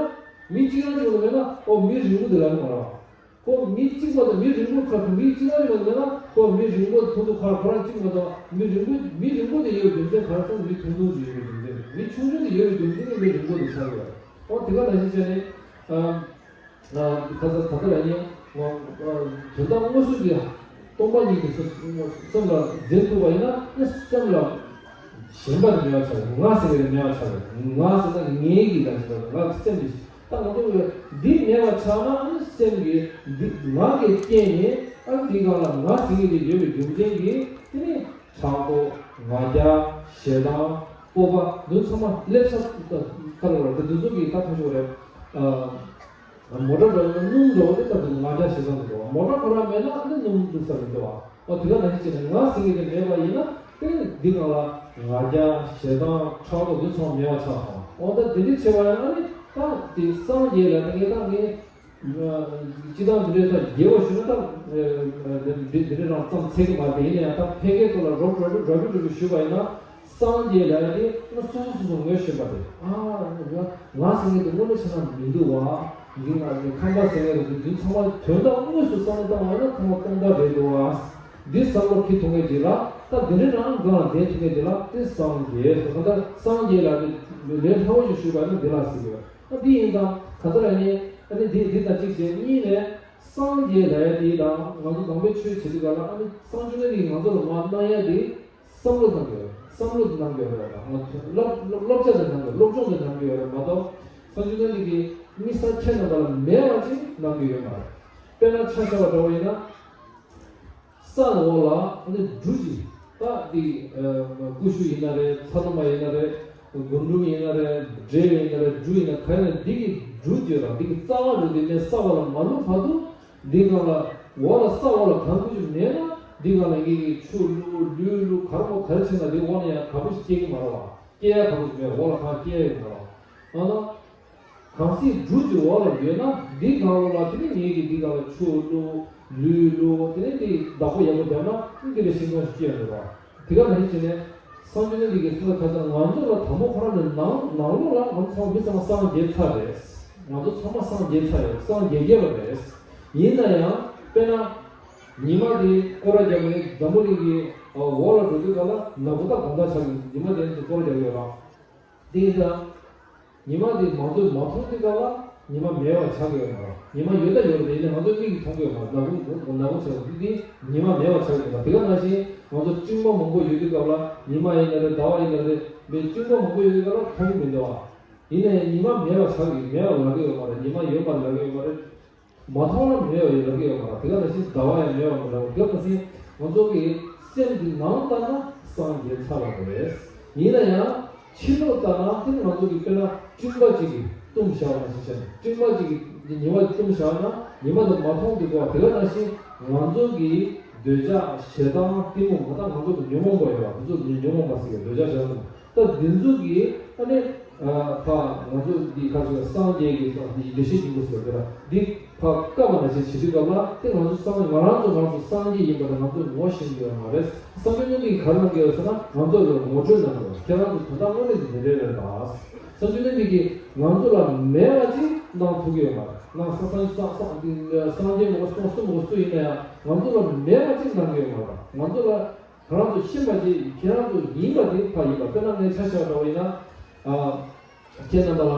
མི་གཅིག་རང་གཅིག་པོ་མེད་ན་ཨོ་མི་རིང་པོ་དེ་ལབ་ཀྱི་མ་རེད་བ། ཁོ་མི་གཅིག་པོ་དང་མི་རིང་པོ་ཁ་མི་གཅིག་རང་གཅིག་པོ་མེད་ན་ཁོ་མི་རིང་པོ་མཐོང་དུས་ཁོ་ཁོ་རང་གཅིག་མ་གཏོགས། མི་རིང་པོ་མི་རིང་པོ་དེ་ཡོད་རྒྱུ་མཚན་ག་རེ་ཟེར་ན་མི་ཐུང་ཐུང་ཞིག་ཡོད་རྒྱུ་མཚན། མི་ཆུང་ཆུང་དེ་ཡོད་རྒྱུ་མཚན་གྱིས་མི་རིང་པོ་དེ་ཆགས་ཡོད་རེད། ཨོ་དེ་ག་ནང་བཞིན་བྱས་ནས། ཨ། ཁ་ས་ད་ལྟ་ལ་ཡིན། དོན་དག་དངོས་སུ་གི་སྟོང་པ་ཉིད་ཀྱི་སེམས་ལ་འཛིན་ཐུབ་པ་ཡིན་ན་ནི་སེམས་ལ་ཞེན་པ་དེ་མེད་པ་ཆགས། ང་ཟེར་བའི་མེད་པ་ཆགས། ང་ཟེར་ན་ངའི་གི་ལ་ཟེར་བ་ང་གི་སེམས་དེ་ད་ང་ཚོ་གི་འདི་མེད་པ་ཆགས་ན་ནི་སེམས་ཀྱི་འདི་ང་གི་རྐྱེན་ནི་ཨ་འདི་གང་ལ་ང་ཟེར་གི་དེ་ཡོད་པའི་རྒྱུ་མཚན་གྱིས་དེ་ནི། ཕྲག་དོག་ང་རྒྱལ། ཞེ་སྡང་། སྤོབས་པ། འདི་ཚང་མ་སླེབས་ས་ད་ལ་རེད། འདི་ཚོ་གི་ད་ཁ་ཤོར་རེད། ཨ། མོ་ཊ་འགྲོ་ན་སྣུམ་འགྲོ་བ་དེ་ད་དུང་ང་རྒྱལ་ཞེ་སྡང་དུ་འགྲོ་བ། མོ་ཊ་ཁོ་རང་མེད་ན་ནི་སྣུམ་འདུག་ས་མི་འགྲོ་བ། ཨོ་དེ་ག་ནང་བཞིན་བྱས་ནས་ང་ཟེར་མཁན་དེ་མེད་པ་ཡིན་ན་དེ་འདི་གང་ལ་ང་རྒྱལ་ཞེ་སྡང་ཕྲག་དོག་འདི་ཚང་མ་མེད་པ་ཆགས་སོང་། ཨོ་ད་དེ་འདྲ་བྱས་པ་ཡིན་ན་ནི་ད་དེ་སངས་རྒྱས་ལ་དེ་ངས་ད་ངས། སྤྱི་བཏང་འདི་འདྲའི་ད་རྒྱས་པ་ཞུ་ན་ད་འདི་འདི་འདྲའི་རང་ཙམ་ཚད་ཀྱི་མ་རེད། ཡིན་ན་ཡང་ད་ཕལ་སྐད་ཐོག་ལ་རོབ་རོབ་རོབ་རོབ་ཞུས་པ་ཡིན་ན། སངས་རྒྱས་ལབ་ཡ་དེ་ང་སོ་སོ་སོ་སོ་ངོས་ཤེས་པ་རེད། ཨ་ང་ང་ཟེར་མཁན་དེ་དངོས་གནས་བྱས་ན་མི་འདུག་བ། འདི་ང་ཁང་པ་ཟེར་མཁན་རེད། འདི་ཚང་མ་དོན་དག་དངོས་སུ་བསམ་བློ་བཏང་བ་ཡིན་ན་ཁང་པ་སྟོང་པ་རེད་འདུག་བ། འདི་བསམ་བློ་འཁྱེར་ཐུབ་མཁན་ཅིག་ལ་ད་འདི་འདྲའི་རང་སྒང་ལ་བསྡད་ཐུབ་མཁན་ཅིག་ལ་དེ་སངས་རྒྱས་ཟེར། གང་ལྟར་སངས་རྒྱས་ལབ་དེ་ ལས་སླ་བོ་ཞིག་ཞུས་པ་ནི་འདི་ལ་ཟེར་གྱི་ཡོད། ཨ་འདི་ཡིན་ཙང་ག་ཚོད་ལ་ཡིན། ཨ་ནི་འདི་འདི་དང་གཅིག་བྱས། གཉིས་ནས་སངས་རྒྱས་ལབ་ཡ་འདི་དང་ང་ཚོ་ནང་པའི་ཆོས་བྱེད་དུས་ག་ལ། ཨ་ནི་སངས་རྒྱས་ནི་འདི་ང་ཚོ་ལ་མར་གནང་ཡ་འདི་བསམ་བློ་གནང་གི་ཡོད། བསམ་བློ་འདི་གནང་གི་ཡོད་རེད། ང་ཚོ་བསླབ་བསླབ་བསླབ་བྱ་འདི་གནང་གི་ཡོད། སློབ་སྦྱོང་འདི་གནང་གི་ཡོད་རེད་མ་གཏོགས། སངས་རྒྱས་ནི་འདི་གི་དམིགས་བསལ་ཁྱེད་རྣམ་པ་ལ་མེད་པ་ཅིག་གནང་གི་ཡོད་མ་རེད། དཔེར་ན་ཆ་བཞག་པ་འདྲ་བོ་ཡིན་ན། ས་འོག་ལ་ཨ་ནི་འབྲུ་ཅིག་ད་འདི་ཀུ་ཤུ་ཡིན་ན་རེད། ཚ་ལུ་མ་ཡིན་ན་རེད། རྒུན་འབྲུམ་ཡིན་ན་རེད། འབྲས་ཡིན་ན་རེད། འབྲུ་ཡིན་ན་ག་ཡིན་ན། འདི་གི་འབྲུ་ཅིག་ལ་འདི་གི་རྩ་བ་རུ་འདི་ནས་ས་འོག་ལ་མ་བླུགས་བར་དུ། འདི་སྒང་ལ་འོག་ལ་ས་འོག་ལ་གང་ཀུ་ཤུ་མེད་ན། འདི་སྒང་ལ་ངེད་ཀྱིས་ཆུ་བླུགས། ལུད་བླུགས། ག་རེ་མོ་ག་རེ་བྱས་ན་འདི་འོག་ནས་ཡང་ག་པོ་ཞིག་སྐྱེ་གི་མ་རེད་བ། སྐྱེ་ཡ་ག་པོ་ཞིག་མེད། འོག་ལ་གང་སྐྱེ་ཡ་ཡོད་མ་རེད་བ། ཨ་ན། གང་ཟག་འབྲུ་གཅིག་འོག་ལ་ཡོད་ན། འདི་སྒང་ལོགས་ལ་དེ་ནས་ངེད་ཀྱིས་འདི་སྒང་ལ་ཆུ་བླུགས། ལུད་བླུགས། དེ་ནས་འདི་བདག་པོ་ཡག་པོ་བརྒྱབ་ན་འདི་ལ་ཤིང་སྡོང་ཞིག་སྐྱེ་ཡོང་གི་རེད། དེ་ག་ནང་བཞིན་བྱས་ནས་སངས་རྒྱས་ནི་འདི་གི་སེམས་ལ་ཁ་སང་ང་ཚོ་ལ་དང་པོ་ཁོ་རང་ནས་ནང་ནང་ལོགས་ལ་ང་ཚོ་ཚང་མ་མི་ཚང་མ་སངས་རྒྱས་ཚར་རེད། ང་ཚོ་ཚང་མ་སངས་རྒྱས་ཚར་ཡོད། སངས་རྒྱས་རྒྱས་པ་རེད། ཡིན་ན་ཡང་དཔེར་ན་ཉི་མ་འདི་སྐོར་ར་རྒྱབ་ནས་འཛམ་བུ་གླིང་གི་འོག་ལ་འགྲོ་དུས་ག་ལ་ནག་པོ་ད་དགོང་དག་ཆགས་ཀྱི། ཉི་མ་དེ་ཚོ་སྐོར་ར་རྒྱབ་ཡོད་ར། དེ་ཡིན་ཙང་། ཉི་མ་དེ་མ་ཚོས་མ་མཐོང་དུས་སྐབས་ལ་ཉི་མ་མེད་པ་ཆགས་ཀྱི་ཡོད་མ་རེད། ཉི་མ་ཡོད་ད་ཡོད་རེད། ཡིན་ནའི་ང་ཚོས་མིག་གིས་མཐོང་གི་ཡོད་མ་རེད། ནག་པོ་ནག་པོ་ཆགས་ཀྱི་འདུག་དེ་ཉི་མ་མེད་པ་ཆགས་ཀྱི་ཡོད་མ་རེད། དེ་ག་ནང་བཞིན་ང་ཚོ་སྤྲིན་པ་མང་པོ་ཡོད་དུས་སྐབས་ལ། ཉི་མ་ཡིན་ན་རེད། ཟླ་བ་ཡིན་ན་རེད། མི་སྤྲིན་པ་མང་པོ་ཡོད་དུས་སྐབས་ལ་མཐོང་གི་མི་འདུག་ཨ། ཡིན་ནའི་ཉི་མ་མེད་པ་ཆགས་ཀྱི། མེད་པ་ལབ་ཀྱི་ཡོད་མ་རེད། ཉི་མ་ཡོད་པ་ལབ་ཀྱི་ཡོད་མ་རེད། མ་མཐོང་ན་མེད་པ་ཡིན་ལབ་ཀྱི་ཡོད་མ་རེད། དེ་ག་ནང་བཞིན་ཟླ་བ་ཡང་མེད་པ་མ་ལབ་ཀྱི་ཡོད་མ་རེད། ང་ཚོ་གི་སེམས་ཀྱི་ནང་ལྟར་ན་སངས་རྒྱས་ཚར་བ་རེད། ཡིན་ན་ཡང་ཕྱི་ལོགས་ལྟར་ན་དེ་ང་ཚོ་གི་དཔེར་ན་སྤྲིན་པ་གཅིག་གིས་བཏུམས་བཞག་པ་ནང་བཞིན་བྱས་ནས། སྤྲིན་པ་གཅིག་གིས་ཉི་མ་བཏུམས་བཞག་ན་ཉི་མ་དེ་མ་མཐོང་འདུག་གོ། དེ་ག་ནང་བཞིན་ང་ཚོ་གི་འདོད་ཆགས་ཞེ་སྡང་གཏི་མུག་མ་དང་ང་ཚོ་གི་ཉོན་མོངས་པ་ཡོད་པ། དེ་ཚོ་ཉོན་མོངས་པ་ཟེར་གི། འདོད་ཆགས་ཞེ་སྡང་གཏི་མུག་ད་འདི་ཚོ་གིས་ཨ་ནི་ཨ་ཕ་ང་ཚོ་འདི་ཁ་ཅིག་ལ་སངས་རྒྱས་ཀྱི་སངས་རྒྱས་ཡེ་ཤེས་སྙིང་པོ་ཟེར་བ་དེ་ལ་འདི་ཕ་བཀའ་བ་ན་ཆེ་བྱེད་དུས་སྐབས་ལ་དེ་ང་ཚོ་སངས་ང་རང་ཚོ་ང་ཚོ་སངས་རྒྱས་ཡིན་པ་དེ་ང་ཚོས་ངོ་ཤེས་ཀྱི་ཡོད་མ་རེད། སངས་རྒྱས་བཅོམ་ལྡན་འདས་ཀྱིས་ག་རེ་གནང་གི་ཡོད་ཟེར་ན་ང་ཚོ་ལ་ངོ་སྤྲོད་གནང་གི་ཡོད། ཁྱེད་རང་ཚོ་དོན་དག་དངོས་གནས་ཀྱི་འདི་འདྲས་རེད་ད། སངས་རྒྱས་བཅོམ་ལྡན་འདས་ཀྱིས་ང་ཚོ་ལ་མེད་པ་ཅིག་གནང་ཐུབ་ཀྱི་ཡོད་མ་རེད། གནང་ས་སངས་སངས་སངས་སངས་རྒྱས་མ་གཏོགས་སུ་མ་གཏོགས་སུ་ཡིན་ན་ཡང་ང་ཚོ་ལ་མེད་པ་ཅིག་གནང་གི་ཡོད་མ་རེད། ང་ཚོ་ལ། ཁྱེད་རང་ཚོ་ཤེས་པ་ཅིག་ཁྱེད་རང་ཚོ་ཡིན་པ་དེ་ཕ་ཡིན་པ། དཔེར་ན་ངས་ཆ་བཞག་འདྲ་བོ་ཡིན་ན། ཨ། ཁྱེད་རྣམ་པ་ལ་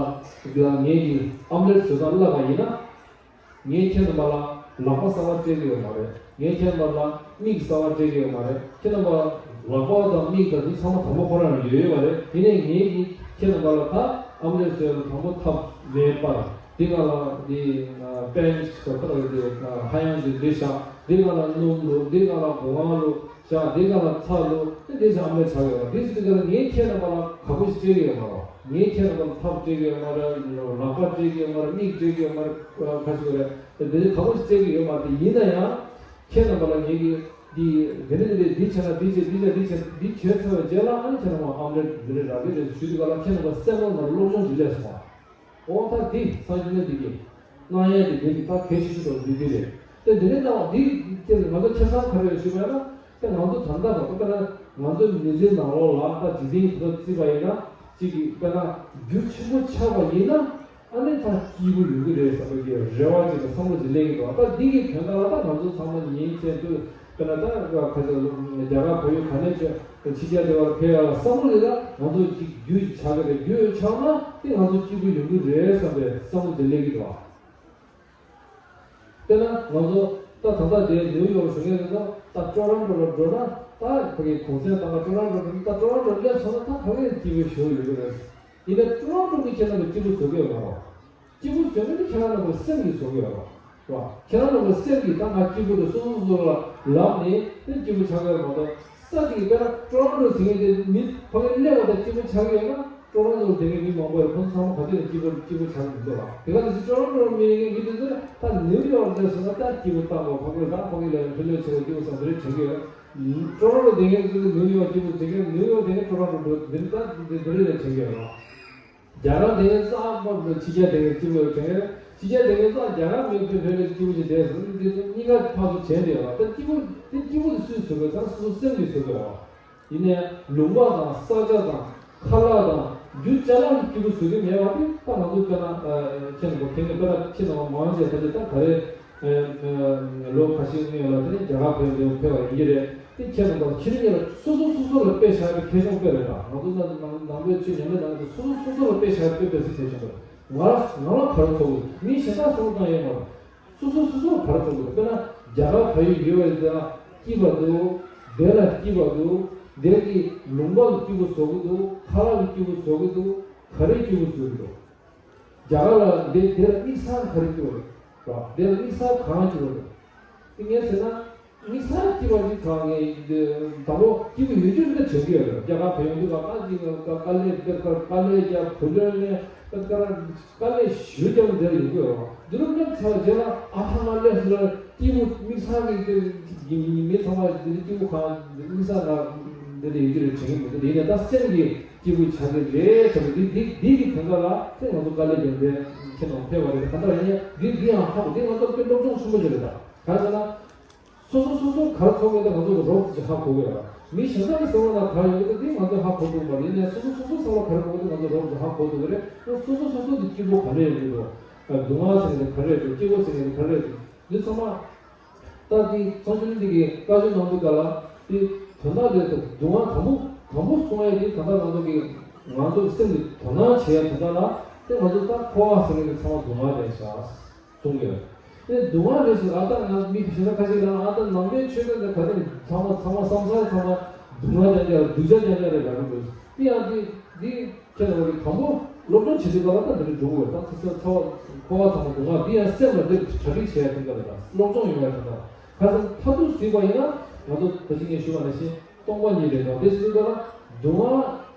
ངས་ཀྱི་ཨམ་ལེབ་བཟོ་སྟངས་བསླབ་པ་ཡིན་ན། ངས་ཁྱེད་རྣམ་པ་ལ་ལག་པ་གསར་པ་སྤྲད་ཀྱི་ཡོད་མ་རེད། ངས་ཁྱེད་རྣམ་པ་ལ་མིག་གསར་པ་སྤྲད་ཀྱི་ཡོད་མ་རེད། ཁྱེད་རྣམ་པ་ལག་པ་དང་མིག་དང་འདི་ཚང་མ་དང་པོ་ཁོ་རང་ཡོད་ཡོད་པ་རེད། དེ་ནས་ངས་ཀྱི་ཁྱེད་རྣམ་པ་ལ་ད་ཨམ་ལེབ་བཟོས་ལ་དང་པོ་ཐབ་མེད་པར། དེ་ག་ལ་དེ་པན་ཞིག་ཁ་ལ་དེ་ཧ་ཡང་ཞིག་དེ་བཞག་དེ་ག་ལ་སྣུམ་བླུགས། དེ་ག་ལ་སྒོ་ང་བླུགས་བཞག་དེ་ག་ལ་ཚྭ་བླུགས། དེ་དེ་བཞག་ཨམ་ལེབ་ཆགས་ཡོད་པ། དེ་ཟེར་དུས་ག་ལ་ངས་ཁྱེད་རྣམ་པ་ལ་ག་པོ་ཞིག་སྤྲད་ཀྱི་ཡོད་མ་རེད། ངས་ཁྱེད་རྣམ་པ་ལ་ཐབ་སྤྲད་ཀྱི་ཡོད་མ་རེད། ལག་པ་སྤྲད་ཀྱི་ཡོད་མ་རེད། མིག་སྤྲད་ཀྱི་ཡོད་མ་རེད། ཁ་ཤས་རེད། དེ་ག་པོ་ཞིག་སྤྲད་ཀྱི་ཡོད་མ་རེད། ཡིན་ན་ཡང་ཁྱེད་རྣམ་པ་ལ་ངས་ཀྱི་འདི་དེ་འདྲ་དེ་འདྲ་འདི་བྱས་ན་འདི་བྱས། འདི་བྱས། འདི་བྱས། འདི་བྱས་ཚར་བའི་རྗེས་ལ་ཨ་ནི་ཁྱེད་རྣམ་པ་ཨམ་ལེབ་འདི་འདྲ་རག་གི་རེད་ཞུ་དུས་ག་ལ་ཁྱེད་རྣམ་པ་སེམས་ནང་ལ་སློབ་སྦྱོང་ཅིག་སླེབས་སོང་བ། འོ་ད་འདི་སངས་རྒྱས་བཅོམ་ལྡན་འདས་ཀྱིས་གནང་ཡས་དེ་འདི་འདི་ད་གལ་ཆེ་ཤོས་འདི་འདི་རེད། དེ་འདི་ནས་ད་འདི་དེ་ང་ཚོ་ཁྱེད་ཚང་ག་རེ་ཞུས་པ་ཡིན་ན། དེ་ང་ཚོ་ད་ལྟ་བར་དུ་དཔེར་ན་ང་ཚོའི་མི་ཚེའི་ནང་ལོགས་ལ་ད་འཇིག་རྟེན་གྱི་ཁོ་བརྩིས་པ་ཡིན་ན་གཅིག་གིས་དཔེར་ན་རྒྱུ་ཆེན་པོ་ཆགས་པ་ཡིན་ན་ཨ་ནི་ད་སྐྱིད་པོ་ཡོང་གི་རེད་བསམ་པའི་གི་རེ་བ་ཅིག་དང་བསམ་བློ་ཅིག་སླེབས་ཀྱི་འདུག་ད་འདི་གི་དོན་དག་ལ་ད་ང་ཚོ་ཚང་མ་ཉིན་མཚན་དུས་དཔེར་ན་ད་ཁ་ཆེ་རྒྱ་གར་བལ་ཡུལ་ག་ནས་ཆོས་ཕྱི་རྒྱལ་དེ་བར་ཕེབས་ཡ་ལ་བསམ་བློ་ལས་ད་ང་ཚོ་གཅིག་རྒྱུ་ཆགས་ཀྱི་རེད། རྒྱུ་ཆགས་ན་དེ་ང་ཚོ་སྐྱིད་པོ་ཡོང་གི་རེད་བསམ་པའི་བསམ་བློ་དེ་སླེབས་ཀྱི་འདུག་དཔེར་ན་ང་ཚོ་ད་ད་ལྟ་དེ་ནིའུ་ཡོག་བཞུགས་མཁན་དེ་ཚོ་ད་ཊོ་རོན་ཊོ་ལ་འགྲོ་ན་ད་ཕ་གི་གུང་སེང་བཏང་ན་ཊོ་རོན་ཊོ་འགྲོ་ན་ད་ཊོ་རོན་ཊོ་སླེབས་སོང་ན་ད་ཕ་གི་སྐྱིད་པོ་ཞེ་པོ་ཡོང་གི་རེད། ཡིན་ནའི་ཊོ་རོན་ཊོ་གི་ཁྱེད་རང་གི་སྐྱིད་པོ་བཟོ་གི་ཡོད་མ་རེད། སྐྱིད་པོ་བཟོ་མཁན་དེ་ཁྱེད་རང་རྣམ་པའི་སེམས་ཀྱིས་བཟོ་གི་ཡོད་རེད། རེད་བ། ཁྱེད་རང་རྣམ་པའི་སེམས་ཀྱིས་ད་ང་སྐྱིད་པོ་རེད་སོ་སོ་སོ་ལ་ལབ་ནས་དེ་སྐྱིད་པོ་ཆགས་ཀྱི་ཡོད་མ་གཏོགས། ས་ཅིག་གི་དཔེར་ན་ཊོ་རོན་ཊོ་ཟེར་མཁན་དེ་མི་ཕ་གི་སླེབས་པ་དང་སྐྱིད་པོ་ཆགས་ཀྱི་ཡོད་ན་ཊོ་རོན་ཊོ་ལ་བསྡད་མཁན་མི་མང་པོ་ཡོད། ཁོང་ཚོ་ཚང་མ་ག་དུས་ནས་སྐྱིད་པོ་སྐྱིད་པོ་ཆགས་ཀྱི་མི་འདུག་བ། དེ་ག་ནང་བཞིན་ཊོ་རོན་ཊོ་ལ་མི་ཡོད་མཁན་མི་དེ་ཚོས་ད་ནིའུ་ཡོག་སླེབས་སོང་ན་ད་སྐྱིད་པོ་བཏང་བ། ཕ་གི་ད་ཕ་གི་ལ་ལྷོད་ལྷོད་བྱེད་པ་སྐྱིད་པོ་བསམ་དེ་འདྲས་དྲན་གྱི་ཡོད། ཊོ་རོན་ཊོ་བསྡད་མཁན་ཚོས་ནིའུ་ཡོག་སྐྱིད་པོ་དྲན་གྱི་ཡོད། ནིའུ་ཡོག་བསྡད་མཁན་ཊོ་རོན་ཊོ་འགྲོ་འདི་འདྲ་འདི་འདི་འདྲས་ལ་དྲན་གྱི་ཡོད་རེད་བ། རྒྱ་གར་དེ་ཚོ་ཨ་མ་ཕྱི་རྒྱལ་དེ་ཚོ་སྐྱིད་པོ་དྲན། ཕྱི་རྒྱལ་དེ་ཚོ་རྒྱ་གར་མི་ཕེབས་ཕེབས་ལ་སྐྱིད་པོ་ཞིག་བསྡད་སོང་། འདི་ཚོ་གཉིས་ཀ་ཕར་ཚུར་བྱས་བསྡད་ཡོད་པ། ད་སྐྱིད་པོ་དེ་སྐྱིད་པོ་དེ་སུས་བཟོ་དགོས་ཟེར་ན་སོ་སོ་སེམས་ཀྱིས་བཟོ་དགོས་པ། ཡིན་ནའི་ལུང་པ་དང་ས་ཆ་དང་ཁ་ལག་དང་རྒྱུ་ཅ་ལག་གིས་སྐྱིད་པོ་བཟོ་གི་མེད་པ་དེ་ད་ང་ཚོ་དཔེར་ན་ཁྱེད་རྣམ་པ་ཁྱེད་ནི་དཔེར་ན་ཁྱེད་རྣམ་པ་མང་ཆེ་ད་ཆ་ད་ག་རེ་ལོ་ཁ་ཤས་སྔོན་ལ་དེ་ནས་རྒྱ་གར་ཕེབས་ཕེབས་པ་ཡིན་གྱི་རེད། ཁྱེད་རྣམ་པ་ཁྱེད་རིགས་ལ་སོ་སོ་སོ་སོ་ལ་དཔེ་བཞག་པའི་ཁེ་གྱོང་དཔེ་རེད་ད། ང་ཚོ་ནང་ནང་པའི་ཆོས་ཉམས་ལེན་གནང་དུས་སོ་སོ་སོ་སོ་ལ་དཔེ་བཞག་པའི་དཔེ་སྲིད་ཁེ་གྱོང་དཔེ་རེད། ང་ང་ལ་ག་རེ་ཚོར་གི་འདུག་མི་གཞན་དག་སོང་དང་ཡོད་མ་རེད། སོ་སོ་སོ་སོ་ལ་ག་རེ་ཚོར་གི་འདུག་དཔེར་ན་རྒྱ་གར་བལ་ཡུལ་ཡོད་པའི་དེ་ལ་སྐྱིད་པ་འདུག་དེ་ལ་སྐྱིད་པ་འདུག་དེ་གི་ལུང་པ་ལ་སྐྱིད་པོ་བཟོ་གི་འདུག་ཁ་ལག་ལ་སྐྱིད་པོ་བཟོ་གི་འདུག་ག་རེ་སྐྱིད་པོ་བཟོ་གི་འདུག་རྒྱ་གར་ལ་འདི་འདི་ལ་དམིགས་བསལ་ག་རེ་སྐྱིད་པོ་རེད། ར་འདི་ལ་དམིགས་བསལ་གང་སྐྱིད་པོ་རེད། དེ་ངས་ཟེར་ན། དམིགས་བསལ་སྐྱིད་པ་ཅིག་གང་ངས་འདི་དང་པོ་སྐྱིད་པོ་ཡོད་རྒྱུ་འདི་དྲན་གྱི་ཡོད་རེད། རྒྱ་གར་བལ་ཡུལ་འདི་ག་ད་ཅིག་དཀའ་ལས་དཔེ་དཀའ་ལས་རྒྱག་བུ་ལོན་ལེན་དཀའ་ལས་ཞུ་རྒྱག་འདིར་ཡོང་གི་ཡོད་རེད། འདི་རུ་སླེབས་ཚར་རྗེས་ལ་ཨ་ཕ་མ་སླེབས་སོང་ལ་སྐྱིད་པོ་དམིགས་བསལ་གྱི་འདི་མི་ཚང་མ་འདི་སྐྱིད་པོ་གང་འདི་དམིགས་བསལ་གང་འདི་འདི་ཡོད་རྒྱུ་རེད་དྲན་གྱི་མི་འདུག་དེ་ཡིན་ན་ད་སེམས་ཀྱི་སྐྱིད་པོ་ཆགས་ཀྱི་རེད་བྱས་ཏེ་འདི་འདི་འདི་གི་དོན་དག་ལ་དེ་ང་ཚོ་དཀའ་ལས་རྒྱག་འདི་ཁྱེད་རང་ཕེབས་པ་རེད། གང་ལྟར་ཡིན་ཡང་འདི་འདི་ཡང་ཧ་གོ་འདི་ང་ཚོ་དཔེ་སློབ་སྦྱོང་ཆེན་པོ་ཞིག་རེད་ད། གང་ཟེར་ན། སོ་སོ་སོ་སོ་ག་རེ་ཚོར་གི་འདུག་ང་ཚོ་རོབ་ཙམ་ཧ་གོ་གི་ཡོད་ར། མི་གཞན་དག་གི་བསམ་བློ་ནང་ག་རེ་ཡོད་གི་འདུག་འདི་ང་ཚོ་ཧ་གོ་ཐུབ་པ་ཡིན་ནའི་སོ་སོ་སོ་སོ་བསམ་བློ་ག་རེ་གོ་གི་འདུག་ང་ཚོ་རོབ་ཙམ་ཧ་གོ་ཐུབ་གི་རེད། སོ་སོ་སོ་སོ་འདི་སྐྱིད་པོ་ག་འདྲ་ཡོད་གི་འདུག་སྡུག་བསྔལ་ཟེར་གི་འདི་ག་རེ་ཡོད་འདུག་སྐྱིད་པོ་ཟེར་གི་འདི་ག་རེ་ཡོད་འདུག་འདི་ཚང་མ། ད་འདི་ཚོགས་ཆུང་འདི་གི་བཀའ་ཆོས་གནང་དུས་ག་ལ་འདི་དོན་དག་རེད་འདུག་སྡུག་བསྔལ་དང་པོ་དང་པོ་གསུང་ཡ་འདི་ད་ལྟ་ང་ཚོ་གི་ང་ཚོ་སེམས་ཀྱི་དོ་སྣང་བྱེད་ཡ་དོན་དག་ལ་དེ་ང་ཚོ་ད་འཁོར་བ་ཟེར་གི་འདི་ཚང་མ་སྡུག་བསྔལ་རེད་ཤག་གསུང་གི་ཡོད། དེ་སྡུག་བསྔལ་རེད་ཟེར། ཨ་ད་ང་མི་གཞན་དག་ཁ་ཤས་ལ་ཨ་ད་ནང་པའི་ཆོས་དོན་དེ་ག་དེ་ཚང་མ་ཚང་མ་བསམ་སར་ཚང་མ་སྡུག་བསྔལ་ཅན་ཅན་སྡུག་ཅག་ཅན་ཅན་རེད་ལབ་ཀྱི་འདུག་དེ་ཡང་དེ་དེ་ཁྱེད་རང་གི་དང་པོ་སློབ་སྦྱོང་བྱེད་དུས་སྐབས་ལ་ད་འདི་འདྲ་འགྲོ་གི་ཡོད། ད་ཚེ་ཚེ་ཚ་བ་འཁོར་བ་ཚང་མ་སྡུག་བསྔལ་དེ་ཡང་སེམས་ལ་འདིར་གྲ་སྒྲིག་བྱེད་ཡ་དེ་འདྲ་རེད། ད་སློབ་སྦྱོང་ཡོང་ཡ་དེ་འདྲ་ཁ་སང་མཐར་ཐུག་གཟིགས་པ་ཡིན་ན་ང་ཚོ་ད་ཅི་ངས་ཞུས་པ་ནང་བཞིན་སྟོང་པ་ཉིད་རེད། ད་དེ་ཟེར་དུས་སྐབས་ལ་སྡུག་བསྔལ་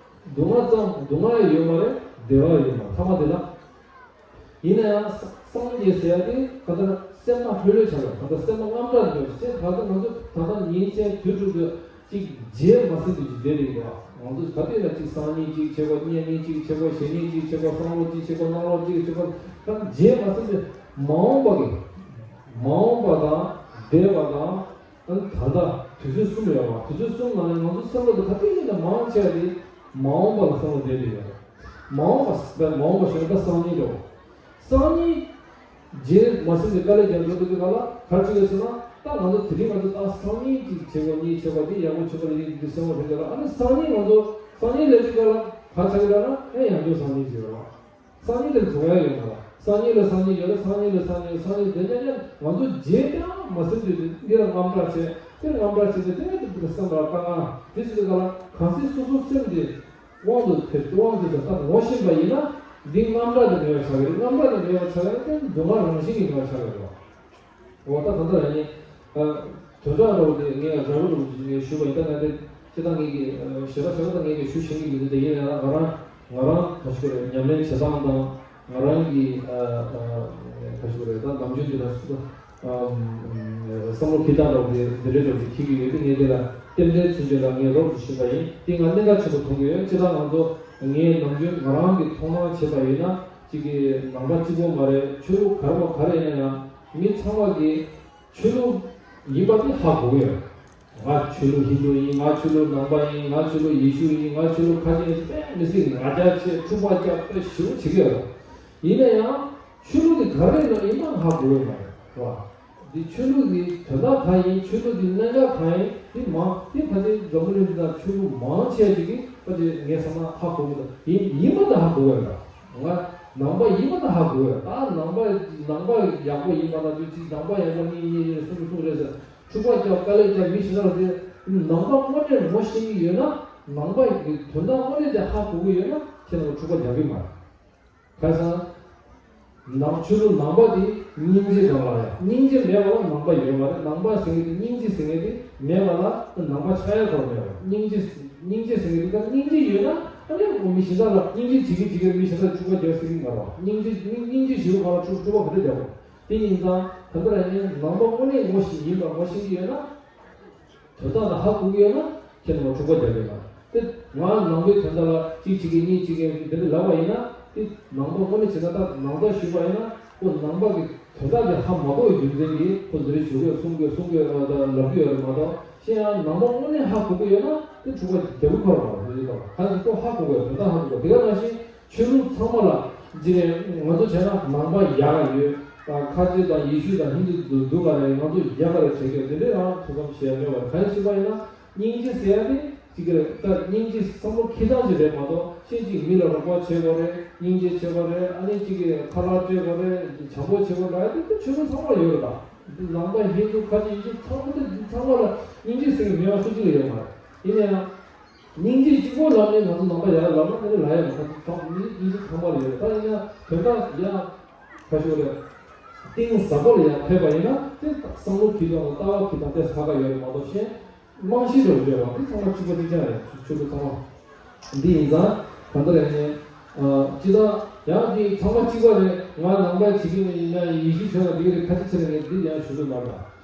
སྡུག་བསྔལ་ཙམ་སྡུག་བསྔལ་ཡོད་མ་རེད། བདེ་བ་ཡོད་མ་རེད། ཐ་མ་དེ་ལ། ཡིན་ན་ཡང་སངས་རྒྱས་ཟེར་ཡ་དེ་གང་ལྟར་སེམས་པ་ལྷོད་ལྷོད་ཆགས་པ། གང་ལྟར་སེམས་པ་དངངས་སྐྲག་འདྲ་བོ་ཞིག་ད་ལྟ་ང་ཚོ་ད་ལྟ་ཉིན་མཚན་དུས་དྲུག་ཏུ་གཅིག་བརྗེད་མ་ཟིན་དུས་ཀྱི་བསྡད་རེད་པ། ང་ཚོ་ག་དུས་ལ་གཅིག་སང་ཉིན་གཅིག་བྱེད་དགོས། གཉིས་ཉིན་གཅིག་བྱེད་དགོས། གཞེས་ཉིན་གཅིག་བྱེད་དགོས། སང་ལོ་གཅིག་བྱེད་དགོས། གནངས་ལོ་གཅིག་བྱེད་དགོས། ད་བརྗེད་མ་ཟིན་དུས་མ་འོངས་པ་གི་མ་འོངས་པ་དང་འདས་པ་དང་། ཨ་ནི་ད་ལྟ་དུས་ཚོད་གསུམ་ཡོད་པ། དུས་ཚོད་གསུམ་ནང་ནས་ང་ཚོ་བསམ་བློ་དེ་ག་དུས་ཡིན་ན་མང་ཆེ་བ་དེ་མ་འོངས་པ་ལ་བསམ་བློ་བསྡད་དེ་ཡོད་རེད། མ་འོངས་པ་མ་འོངས་པ་ཞེས་ན་ད་སང་ཉིན་རེད། སང་ཉིན་རྗེས་མ་ཟིན་པའི་དཀའ་ལས་རྒྱག་འགྲོ་འདུག་གི་ག་ལ་ག་རེ་བྱེད་དགོས་ཟེར་ན། ད་ང་ཚོ་དེ་རིང་ང་ཚོ་ད་སང་ཉིན་གཅིག་བྱེད་དགོས། གཉིས་བྱེད་དགོས། དེ་ཡག་པོ་བྱེད་དགོས་རེད། འདི་སེམས་པ་དེ་འདྲ་ལ། ཨ་ནི་སང་ཉིན་ང་ཚོ་སང་ཉིན་ལས་དུས་ག་ལ་ག་ཆགས་ཀྱི་རེད་ན། ཨེ་ཡང་བསྐྱར་སང་ཉིན་བྱེད་རོགས། སང་ཉིན་དེར་རྫོགས་ཡ་ཡོད་མ་རེད། སང་ཉིན་ལ་སང་ཉིན་ཡོད་རེད། སང་ཉིན་ལ་སང་ཉིན་ཡོད། སང་ཉིན་དེ་ཉག་ཉག་ང་ཚོ་རྗེས་ཀྱང་མ་ཟིན་དུས་འདི་ལ་དངངས་སྐྲག་བྱས། དེར་དངངས་སྐྲག་བྱས་ཏེ་དེ་ནས་དེ་སེམས་པ་དཀའ་ངལ་དེ་ཟེར་དུས་ག་ལ་གང་ཟག་སོ་སོ་སེམས་དེ་དབང་དུ་ཐལ། དབང་དུ་ཐལ། ད་ངོ་ཤེས་པ་ཡིན་ན་འདི་དངངས་སྐྲག་དེ་མེད་པ་ཆགས་ཀྱི་རེད། དངངས་སྐྲག་དེ་མེད་པ་ཆགས་ཀྱི་རེད། དེ་སྡུག་བསྔལ་རང་བཞིན་གྱིས་མེད་པ་ཆགས་ཀྱི་རེད། འོ་ད་ད་ལྟ་ཡིན། ཨ། དོན་དག་རོགས་དེ་ངས་ར་བུ་རོགས་ཀྱིས་ངས་ཞུས་པ་ཡིན། ད་ང་དེ་ཁྱེད་དང་ངས་ཀྱི་ཞེ་དྲག་ཞེ་དྲག་ད་ངས་ཀྱི་ཞུ་ཤེས་ཀྱི་མི་འདུག་དེ་ཡིན་ན་ང་རང་ང་རང་ག་ཞུ་རེད། ཉམས་ལེན་བྱེད་སྟངས་དང་ང་རང་གི་ཨ་ཨ་ག་ཞུ་རེད། ད་ནམ་རྒྱུན་དེ་ལ་སུ་ད་བསམ་བློ་འཁྱེར་སྟངས་རོགས་དེ་འདི་འདྲའི་རོགས་ཀྱིས་འཁྱེར་གྱི་ཡོད་དེ། ངས་དེ་ལ་རྟེན་འབྲེལ་ཚུན་ཆད་ལ་ངས་རོགས་ཀྱིས་ཞུས་པ་ཡིན། དེ་ང་གནད་འགག་ཆེན་པོ་མཐོང་གི་ཡོད། ཁྱེད་དང་ང་ཚོ་ངས་ནམ་རྒྱུན་ང་རང་གི་མཐོང་སྣང་བྱས་པ་ཡིན་ན། གཅིག་གི་ནང་པ་གཅིག་པོ་མ་རེད། ཆོས་ལུགས་ག་རེ་མ་ག་རེ་ཡིན་ན་ཡང་མི་ཚང་མ་གི་ཆོས་ལུགས་ཡིན་པ་དེ་ཧ་གོ་གི་ཡོད། ང་ཆོས་ལུགས་ཧིན་དུ་ཡིན། ང་ཆོས་ལུགས་ནང་པ་ཡིན། ང་ཆོས་ལུགས་ཡེ་ཤུ་ཡིན། ང་ཆོས་ལུགས་ཁ་ཆེ་ཡིན་ཟེར་དཔེ་མི་སྲིད་ང་རྒྱལ་ཆེ་འཁྲུག་པ་རྒྱག་དཔེ་ཞེ་པོ་བྱེད་ཀྱི་ཡོད། ཡིན་ན་ཡང་ཆོས་ལུགས་དེ་ག་རེ་ཡིན་ན་ཡིན་ན་ཧ་གོ་གི་མ་རེད་བ། འདི་ཆོས་ལུགས་ཀྱི་དོན་དག་གང་ཡིན། ཆོས་ལུགས་ཀྱི་གནད་འགག་གང་ཡིན། འདི་མང་འདི་ཕལ་ཆེར་འཛམ་བུ་གླིང་འདི་དང་ཆོས་ལུགས་མང་ཆེ་ཅིག་གིས་ཕལ་ཆེར་ངས་བསམ་ན་ཧ་གོ་གི་འདུག་ཡིན་ཡིན་པ་དེ་ཧ་གོ་གི་ཡོད་ལ། ང་ནང་པ་ཡིན་པ་དེ་ཧ་གོ་གི་ཡོད། ད་ནང་པ་ནང་པ་ཡག་པོ་ཡིན་པ་དང་དུས་གཅིག་ནང་པ་ཡག་པོ་གཉིས་གཉིས་གཉིས་གསུམ་གསུམ་རེད་ཟེར་འཁྲུག་པ་རྒྱག་དཀའ་ལས་རྒྱག་མི་ཞིག་ལ་དེ་ནང་པ་དངོས་གནས་ངོ་ཤེས་ཀྱི་ཡོད་ན། ནང་པ་ཡི་དོན་དག་དངོས་གནས་དེ་ཧ་གོ་གི་ཡོད་ན་ཁྱེད་རང་འཁྲུག་པ་རྒྱག་གི་མ་རེད། ཁ་སང་། ནང་ཆོས་ལུགས་ནང་པ་དེ་སྙིང་རྗེ་རང་ལ་ཡང་སྙིང་རྗེ་མེད་པ་ལ་ནང་པ་ཡོད་མ་རེད། ནང་པ་ཟེར་མཁན་དེ་སྙིང་རྗེ་ཟེར་མཁན་དེ་མེད་པ་ལ་ནང་པ་ཆགས་ཡ་ཁོ་མེད་པ། སྙིང་རྗེ་སྙིང་རྗེ་ཟེར་མཁན་དེ་ད་སྙིང་རྗེ་ཡོད་ན་ཨ་ནི་མི་གཞན་དག་ལ་སྙིང་རྗེ་བྱེད་ཀྱི་བྱེད་ཀྱི་མི་གཞན་དག་འཁྲུག་པ་རྒྱག་སྲིད་ཀྱི་མ་རེད་བ། སྙིང་རྗེ་སྙིང་སྙིང་རྗེ་ཞེ་པོ་གང་ལ་འཁྲུག་འཁྲུག་པ་ག་འདྲ་རྒྱག་དགོས། དེ་ཡིན་ཙང་ད་ལྟ་ཡང་ནང་པ་དངོས་གནས་ངོ་ཤེས་ཡིན་པ་ངོ་ཤེས་ཀྱི་ཡོད་ན། དོན་དག་དེ་ཧ་གོ་གི་ཡོད་ན་ཁྱེད་རྣམ་པ་འཁྲུག་པ་རྒྱག་གི་ཡོད་ན། དེ་ང་ནང་པའི་དོན་དག་ལ་གཅིག་བྱེད་ཀྱི་གཉིས་བྱེད་ཀྱི་འདི་འདྲ་ལབ་པ་ཡིན་ན། དེ་ནང་པ་དངོས་གནས་བྱས་ན་ད་ནང་པ་ཞུས་པ་ཡིན་ན་ཁོ་ནང་པ་གི་དོན་དག་དེ་ཧ་མ་གོ་བའི་རྒྱུ་མཚན་གྱིས་ཁོ་འདི་འདྲ་ཞུ་གི་ཡོད་གསུང་གི་ཡོད་གསུང་གི་ཡོད་ལབ་ཀྱི་ཡོད་རེད་མ་གཏོགས། གཞན་ཡང་ནང་པ་དངོས་གནས་ཧ་གོ་གི་ཡོད་ན་དེ་འཁྲུག་པ་རྒྱག་གི་ཁོ་རང་མ་རེད། དེ་ལ་གང་ཟེར་ཁོ་ཧ་གོ་གི་ཡོད། དོན་དག་ཧ་གོ་གི་ཡོད། དེ་ག་ནང་བཞིན། ཆོས་ལུགས་ཚང་མ་ལ་འདི་ནས་ང་ཚོ་བྱས་ན་ནང་པ་ཡག་ག་ཡོད། ཁ་ཆེ་དང་ཡེ་ཤུ་དང་ཧིན་དུ་འདུག་ག་རེད། ང་ཚོ་ཡག་ག་རེད་བྱེད་ཀྱི་འདི་འདྲའི་རང་ཐུགས་བསམ་བཞེས་ཡ་མེད་པར། གང་ཡིན་ཞུས་པ་ཡིན་ན་ སྙིང་རྗེ་ཟེར་ཡ་དེ་ཅིག་གི་ད་སྙིང་རྗེ་བསམ་བློ་འཁྱེར་སྟངས་ཅིག་རེད་མ་གཏོགས། ཅིག་ཅིག་མི་ལ་རོགས་པ་བྱེད་དགོས་རེད། སྙིང་རྗེ་བྱེད་དགོས་རེད། ཨ་ནི་ཅིག་གི་ཁ་ལག་སྤྲད་དགོས་རེད། བྱམས་པོ་བྱེད་དགོས་རེད། དེ་ད་ཆོས་ལུགས་ཚང་མར་ཡོད་རེད། ད་ནང་པ་ཧིན་དུ་ཁ་ཆེ་ཡིན་ཆེ་ཚང་མ་དེ་ཚང་མ་ལ་སྙིང་རྗེ་ཟེར་གྱི་མེད་པ་སུ་གཅིག་ལ་ཡོད་མ་རེད། ཡིན་ན་ཡང་། སྙིང་རྗེ་གཅིག་པོ་ལབ་ནས་ང་ཚོ་ནང་པ་ཡར་ལབ་ན་ཨ་ནི་ལབ་ཡ་མ་ཁ་ཚོ་ཚང་མི་སྙིང་རྗེ་ཚང་མ་ལ་ཡོད་རེད། ད་ཡིན་ན་དོན་དག་ཡང་ཁ་ཤོར་རེད། གཏིང་ཟབ་པོ་ལ་ཡང་ཕེབས་པ་ཡིན་ན་དེ་བསམ་བློ་འཁྱེར་སྟངས་དང་ལྟ་བ་འཁྱེར་སྟངས་དེ་ཧ་ག་ཡོད་རེད་མ་གཏོགས། གཞན་རྨང་གཞི་འདྲ་བོ་ཡོད་པ་འདི་ཚང་མ་གཅིག་པ་གཅིག་རྐྱང་རེད། ཆོས་ལུགས་ཚང་མ། འདི་ཡིན་ཙང་གང་ལྟར་ཡིན་ནའི། ཨ། སྤྱི་བཏང་ཡང་འདི་ཚང་མ་གཅིག་པ་རེད། ང་ནང་པ་བྱེད་ཀྱི་མེད། ཡིན་ན་ཡེ་ཤུ་ཆོས་ལ་འདི་གི་རེད་ཁ་ཆེ་ཆེ་ལ་ངས་འདི་ཡང་ཞུ་གི་མ་རེད།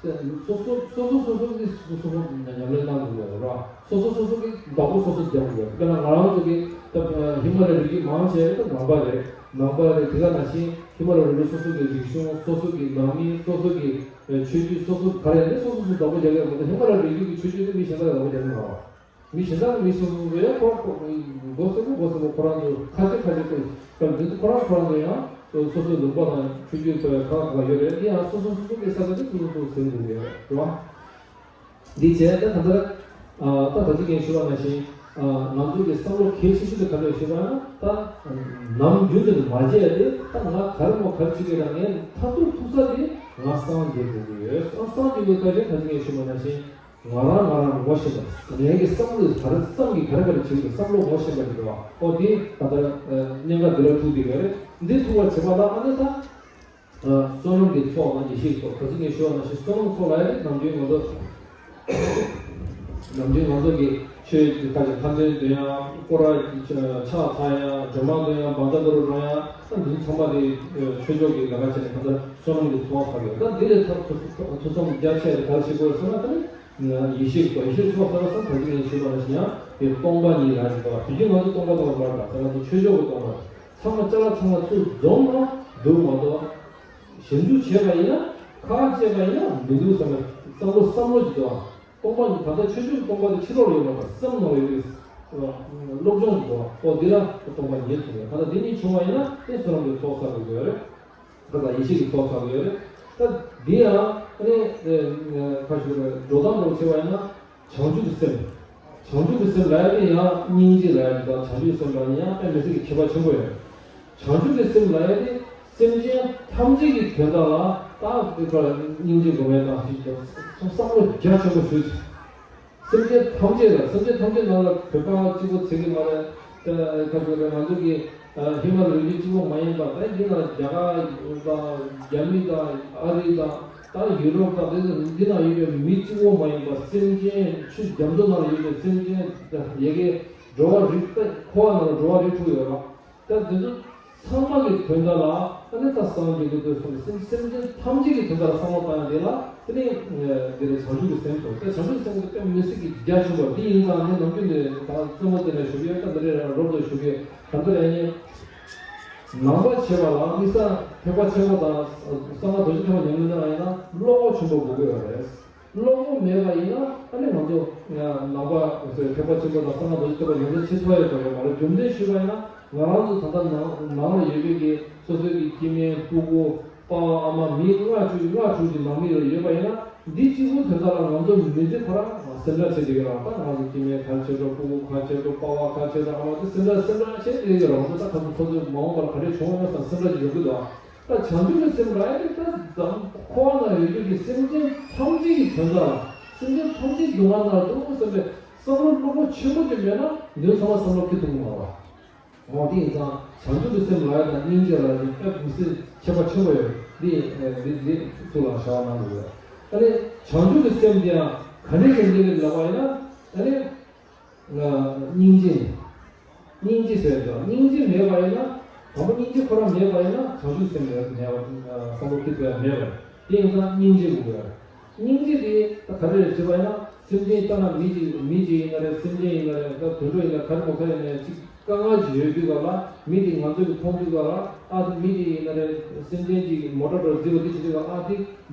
སོ་སོ་སོ་སོ་སོ་སོ་གིས་སོ་སོ་སོ་ཉམས་ལེན་གནང་དགོས་རེད་ར། སོ་སོ་སོ་སོ་གིས་བདག་པོ་སོ་སོ་རྒྱབ་དགོས་རེད། དཔེར་ན་ང་རང་ཚོ་གིས་ད་ཧི་མ་ལ་ཡའི་རི་རྒྱུད་མང་ཆེ་ད་ནང་པ་རེད། ནང་པ་རེད། དེ་ག་ནང་བཞིན་ཧི་མ་ལ་ཡའི་རི་རྒྱུད་སོ་སོ་གི་རིག་གཞུང་། སོ་སོ་གི་ནང་མི། སོ་སོ་གི་ཆོས་བརྒྱུད། སོ་སོ་ག་རེ་ཡིན་ནའི་སོ་སོ་སོ་བདག་པོ་རྒྱག་གི་ཡོད་མ་གཏོགས། ཧི་མ་ལ་ཡའི་རི་རྒྱུད་ཀྱི་ཆོས་བརྒྱུད་དེ་མི་གཞན་དག་ལ་བདག་པོ་རྒྱག་གི་མ་རེད། མི་གཞན་དག་མི་སོ་སོ་སོ་ཡང་ཁོ་ཁོ་མགོ་སེར་པོ་མགོ་སེར་པོ་ཁོ་རང་ཚོ་ཁ་ཆེ་ཁ་ཆེ་ཁོ་ཁ་འདི་ཚོ་ཁོ་རང་ཁོ་རང་ཚོ་ཡང་སོ་སོ་སོའི་ལུང་པ་དང་ཆོས་བརྒྱུད་ཁོ་ཡང་ཁག་ཁག་ཡོད་རེད། དེ་ཡང་སོ་སོ་སོ་སོ་གི་ས་ཆ་དེ་སོ་སོ་སོ་སོ་ཟིན་དགོས་ཀྱི་ཡོད་རེད། རེད་བ། འདི་བྱས་ད་ད་ལྟ་ད་ད་ཅི་ངས་ཞུ་བ་ནང་བཞིན་ང་ཚོ་གི་བསམ་བློ་གལ་ཆེ་ཤོས་དེ་ག་རེ་ཞུ་བ་ན། ད་ནམ་རྒྱུན་དུ་མ་བརྗེད་དེ་ད་ང་ག་རེ་མོ་ག་རེ་བྱེད་ཀྱི་ཡོད་ན་ངས་མཐར་ཐུག་ཐུག་ས་དེ་ང་སངས་རྒྱས་དགོས་ཀྱི་ཡོད། སངས་རྒྱས་དགོས་སྐད་ཆ་ད་ཅི་ངས་ཞུ་བ་ནང་བཞིན། ང་རང་ང་རང་ངོ་ཤེས་པ། ངའི་གི་བསམ་བློ་ག་རེ་བསམ་གི་ག་རེ་ག་རེ་བྱེད་ཀྱི་བསམ་བློ་ངོ་ཤེས་པ་ཞིག་རེད་བ། ཨོ་དེ་ད་ལྟ་ཨ་གནད་འགག་འདི་ལ་ཐུག་བསྡད་ཡོད་རེད། འདི་ཐུག་པར་བྱེད་པ་ལ་ཨ་ནི་ད་ཨ་བསོད་ནམས་ཀྱི་ཚོགས་དང་ཡེ་ཤེས་ཀྱི་ཚོགས། ག་ཚོད་ངས་ཞུ་བ་ནང་བཞིན་བསོད་ནམས་ཚོགས་ལ་ཡ་ནི་ནམ་རྒྱུན་ང་ཚོ་ནམ་རྒྱུན་ང་ཚོ་གི་ཆོས་ཀྱི་ཁ་ཅིག་ཁ་འདོན་འདོན་ཡ། སྐོར་ར་ཕྱག་འཚལ་ཡ། སྒྲོལ་མ་འདོན་ཡ། བཛྲ་གུ་རུ་འདོན་ཡ། ད་འདི་ཚང་མ་དེ་ཆོས་ཕྱོགས་ཀྱི་ལས་ཀ་བྱས་ནས་ད་ལྟ་བསོད་ནམས་ཀྱི་ཚོགས་བསགས་ཡོད། ད་འདི་ལས་ཐར་ཐུགས་བསམ་རྒྱ་ཆེ་ག་རེ་བྱེད་དགོས་ཟེར་ན། ད་ནི། ཡེ་ཤེས་ཀྱི་ཚོགས། ཡེ་ཤེས་ཀྱི་ཚོགས་ཟེར་བ་ཙམ་ད་ཅི་ངས་ཞུས་པ་ནང་བཞིན་ཡང་དེ་སྟོང་པ་ཉིད་ལ་ཡིན་པ། དེ་བཞིན་ང་ཚོ་སྟོང་པ་སྟོང་པ་མ་རེད་པ། ད་ང་ཚོ་ཆོས་ཕྱོགས་ཀྱི་སྟོང་པ་རེད། ཚང་མ་ཅ་ལག་ཚང་མ་ཚུར་འཛོམས་ན་འདུག་མ་གཏོགས། ཞིབ་འཇུག་བྱས་པ་ཡིན་ན། ཁ་བྱས་པ་ཡིན་ན་མི་འདུག་བསམ་པའི་བསམ་བློ་བསམ་བློ་ཅིག་འདུག་ཨ། སྟོང་པ་ཉིད། ད་ལྟ་ཆོས་ཕྱོགས་ཀྱི་སྟོང་པ་དེ་ཕྱི་ལོགས་ལ་ཡོད་མ་རེད། སེམས་ནང་ལ་ཡོད་པའི་སློབ་སྦྱོང་ཅིག་འདུག་ཨ། ཨོ་འདི་ལ་སྟོང་པ་ཉིད་གསུངས་ཡོད། ད་ལྟ་འདི་གཉིས་བྱུང་བ་ཡིན་ན་དེ་བསོད་ནམས་ཀྱི་ཚོགས་བསགས་དགོས་ཀྱི་ཡོད་རེད། ད་ལྟ་ཡེ་ཤེས་ཀྱི་ཚོགས་བསགས་ཡོད་རེད། ད་འདི་ཡང་ཨ་ནི་ཁ་ཤུ་རེད། འགྲོ་སྟངས་འགྲོ་བྱེད་པ་ཡིན་ན་བྱང་ཆུབ་ཀྱི་སེམས། བྱང་ཆུབ་ཀྱི་སེམས་ལ་ཡ་དེ་ཡང་སྙིང་རྗེ་ལ་ཡ་དེ་དང་བྱང་ཆུབ་ཀྱི་སེམས་ལ་ཡང་དཔེ་མི་སྲིད་ཀྱི་ཁྱད་པར་ཆེན་པོ་ཡོད། བྱང་ཆུབ་ཀྱི་སེམས་ལ་ཡ་དེ་སེམས་ཅན་ཐམས་ཅད་ཀྱི་དོན་དག་ལ་ད་དེ་ཁར་སྙིང་རྗེ་སྒོམ་ཡ་དང་ཅིག་བསམ་བློ་རྒྱ་ཆེན་པོ་ཞུ། སེམས་ཅན་ཐམས་ཅད་ལ། སེམས་ཅན་ཐམས་ཅད་ནང་ལ་བོད་པ་གཅིག་པོ་ཚད་ཀྱི་མ་རེད། ད་ཁ་ཅིག་རེད། ང་ཚོ་གི་ཧི་མ་ལ་རི་རྒྱུད་གཅིག་པོ་མ་ཡིན་པ། ད་འདི་ན་རྒྱ་གར་དང་རྒྱ་མི་དང་ཨ་རི་དང་ད་ཡུ་རོབ་དང་དེ་ཚོ་འདི་ན་ཡོད་པའི་མི་གཅིག་པོ་མ་ཡིན་པ། སེམས་ཅན་ཆོས་རྒྱ་མཚོ་ནང་ལ་ཡོད་པའི་སེམས་ཅན་ཡ་གི་འགྲོ་བ་རིགས། ད་འཁོར་བ་ནང་ལ་འགྲོ་བ་རིགས་དྲུག་ཡོད་རེད། ད་འདི་ཚོ་ཚང་མ་གི་དོན་དག་ལ་ཨ་ནི་ད་སངས་རྒྱས་དགོས་འདོད་སོང་ནས། སེམས་སེམས་ཅན་ཐམས་ཅད་ཀྱི་དོན་དག་ལ་བསམ་བློ་བཏང་ཡ་དེ་ལ་དེ་ནི་འདི་ལ་བྱང་ཆུབ་ཀྱི་སེམས་སོ། དེ་བྱང་ཆུབ་ཀྱི་སེམས་དེ་དཔེ་མི་སྲིད་ཀྱི་རྒྱ་ཆེན་པོ་འདི་ཡིན་ཙང་ནི་ནམ་རྒྱུན་ནས་ད་རྩེད་མོ་རྩེ་ནས་ཞུ་གི་ཡོད། ད་འདི་རེད། རོབ་ཏུ་ཞུ་གི་ཡོད། ད་འདི་རེད། ནང་པ་བྱེད་པ་ལ་དམིགས་བསལ་ཐེག་པ་ཆེན་པོ་དང་གསང་སྔགས་རྡོ་རྗེ་ཐེག་པ་ཉམས་ལེན་གནང་བ་ཡིན་ན་བློ་ཁོག་ཆེན་པོ་དགོས་ཀྱི་ཡོད་རེད། བློ་ཁོག་མེད་པ་ཡིན་ན་ཨ་ནི་ང་ཚོ་ནང་པ་ཐེག་པ་ཆེན་པོ་དང་གསང་སྔགས་རྡོ་རྗེ་ཐེག་པ་ཉམས་ལེན་བྱེད་ཐུབ་ཡོད་པ་རེད་མ་རེད། རྒྱུ་མཚན་ཞུས་པ་ཡིན་ན་ང་རང་ཚོ་ད་ལྟ་ནང་ནང་ལ་ཡོད་པའི་གི་སོ་སོའི་གི་སྐྱེ་དམན་སྤུ་གུ་པ་ཕ་ཨ་མ་མི་ལྔ་བཅུ་ལྔ་དྲུག་ཅིག་ནང་མི་ཡོད་ཡོད་པ་ཡིན་ན། འདི་གཅིག་པུའི་དོན་དག་ལ་ང་ཚོ་མི་ཚེ་ཁོ་རང་སེམས་ཁྲལ་བྱེད་ཀྱི་ཡོད་རེད། ད་ང་ཚོ་སྐྱེ་དམན་ག་རེ་བྱེད་འགྲོ། སྤུ་གུ་ག་རེ་བྱེད་འགྲོ། པ་ཕ་ག་རེ་བྱེད་འགྲོ། ཨ་མ་དེ་སེམས་ཁྲལ་སེམས་ཁྲལ་བྱེད་ཀྱི་ཡོད་རེད། ང་ཚོ་ད་ཁ་ཚོ་ཁོ་ཚོ་མ་འོངས་པར་ག་རེ་བྱུང་ཡོང་བསམ་སེམས་ཁྲལ་ཅིག་ཡོང་གི་འདུག་ད་བྱང་ཆུབ་ཀྱི་སེམས་རང་ཡིན་ད་ཙམ་འཁོར་བ་ན་ཡོད་རྒྱུ་གི་སེམས་ཅན་ཐམས་ཅད་ཀྱི་དོན་དག་ལ། སེམས་ཅན་ཐམས་ཅད་སྡུག་བསྔལ་ནང་འདུག་བསམ་པའི་བསམ་བློ་བློ་ཁོག་ཆེན་པོ་ཅིག་མེད་ན་འདི་ཚང་མ་བསམ་བློ་འཁྱེར་ཐུབ་ཀྱི་མ་རེད། འོ་དེ་ཡིན་ཙང་བྱང་ཆུབ་ཀྱི་སེམས་ལ་ཡ་དང་སྙིང་རྗེ་ལ་ཡ་དེ་དཔེ་མི་སྲིད་ཁྱད་པར་ཆེན་པོ་ཡོད། འདི་འདི་འདི་ཐུགས་ལ་བཞག་གནང་དགོས། ཨ་ནི་བྱང་ཆུབ་ཀྱི་སེམས་དེ་ཡང་ག་ནས་ཀྱང་འདི་ལས་ལབ་པ་ཡིན་ན། ཨ་ནི། སྙིང་རྗེ། སྙིང་རྗེ་ཟེར་དང་། སྙིང་རྗེ་མེད་པ་ཡིན་ན། དང་པོ་སྙིང་རྗེ་ཁོ་རང་མེད་པ་ཡིན་ན་བྱང་ཆུབ་སེམས་མེད་མེད་པ་བསམ་བློ་ཁྱེར་ཐུབ་ཡ་མེད་པ། དེ་ཡིན་ཙང་སྙིང་རྗེ་དགོས་པ། སྙིང་རྗེ་དེ་ད་ག་རེ་རེད་ཅེས་པ་ཡིན་ན། སེམས་ཅན་ལྟ་ན་མི་ཅིག་མི་ཅིག་ཡིན་ན་རེད། སེམས་ཅན་ཡིན་ན་རེད། ད་དུད་འགྲོ་ཡིན་ན་ག་རེ་མོ་ག་ཡིན་ན་ཅིག་དཀའ་ངལ་ཅིག་ཡོད་དུས་ག་ལ། མི་དེ་ང་ཚོ་གིས་མཐོང་དུས་ག་ལ། ཨ་དེ་མི་དེ་ཡིན་ན་རེད། སེམས་ཅན་ཅིག་མོ་ཊ་འགྲོ་རྫི་བ་དེ་བྱེད་དུས་ག་ལ། ཨ་དེ་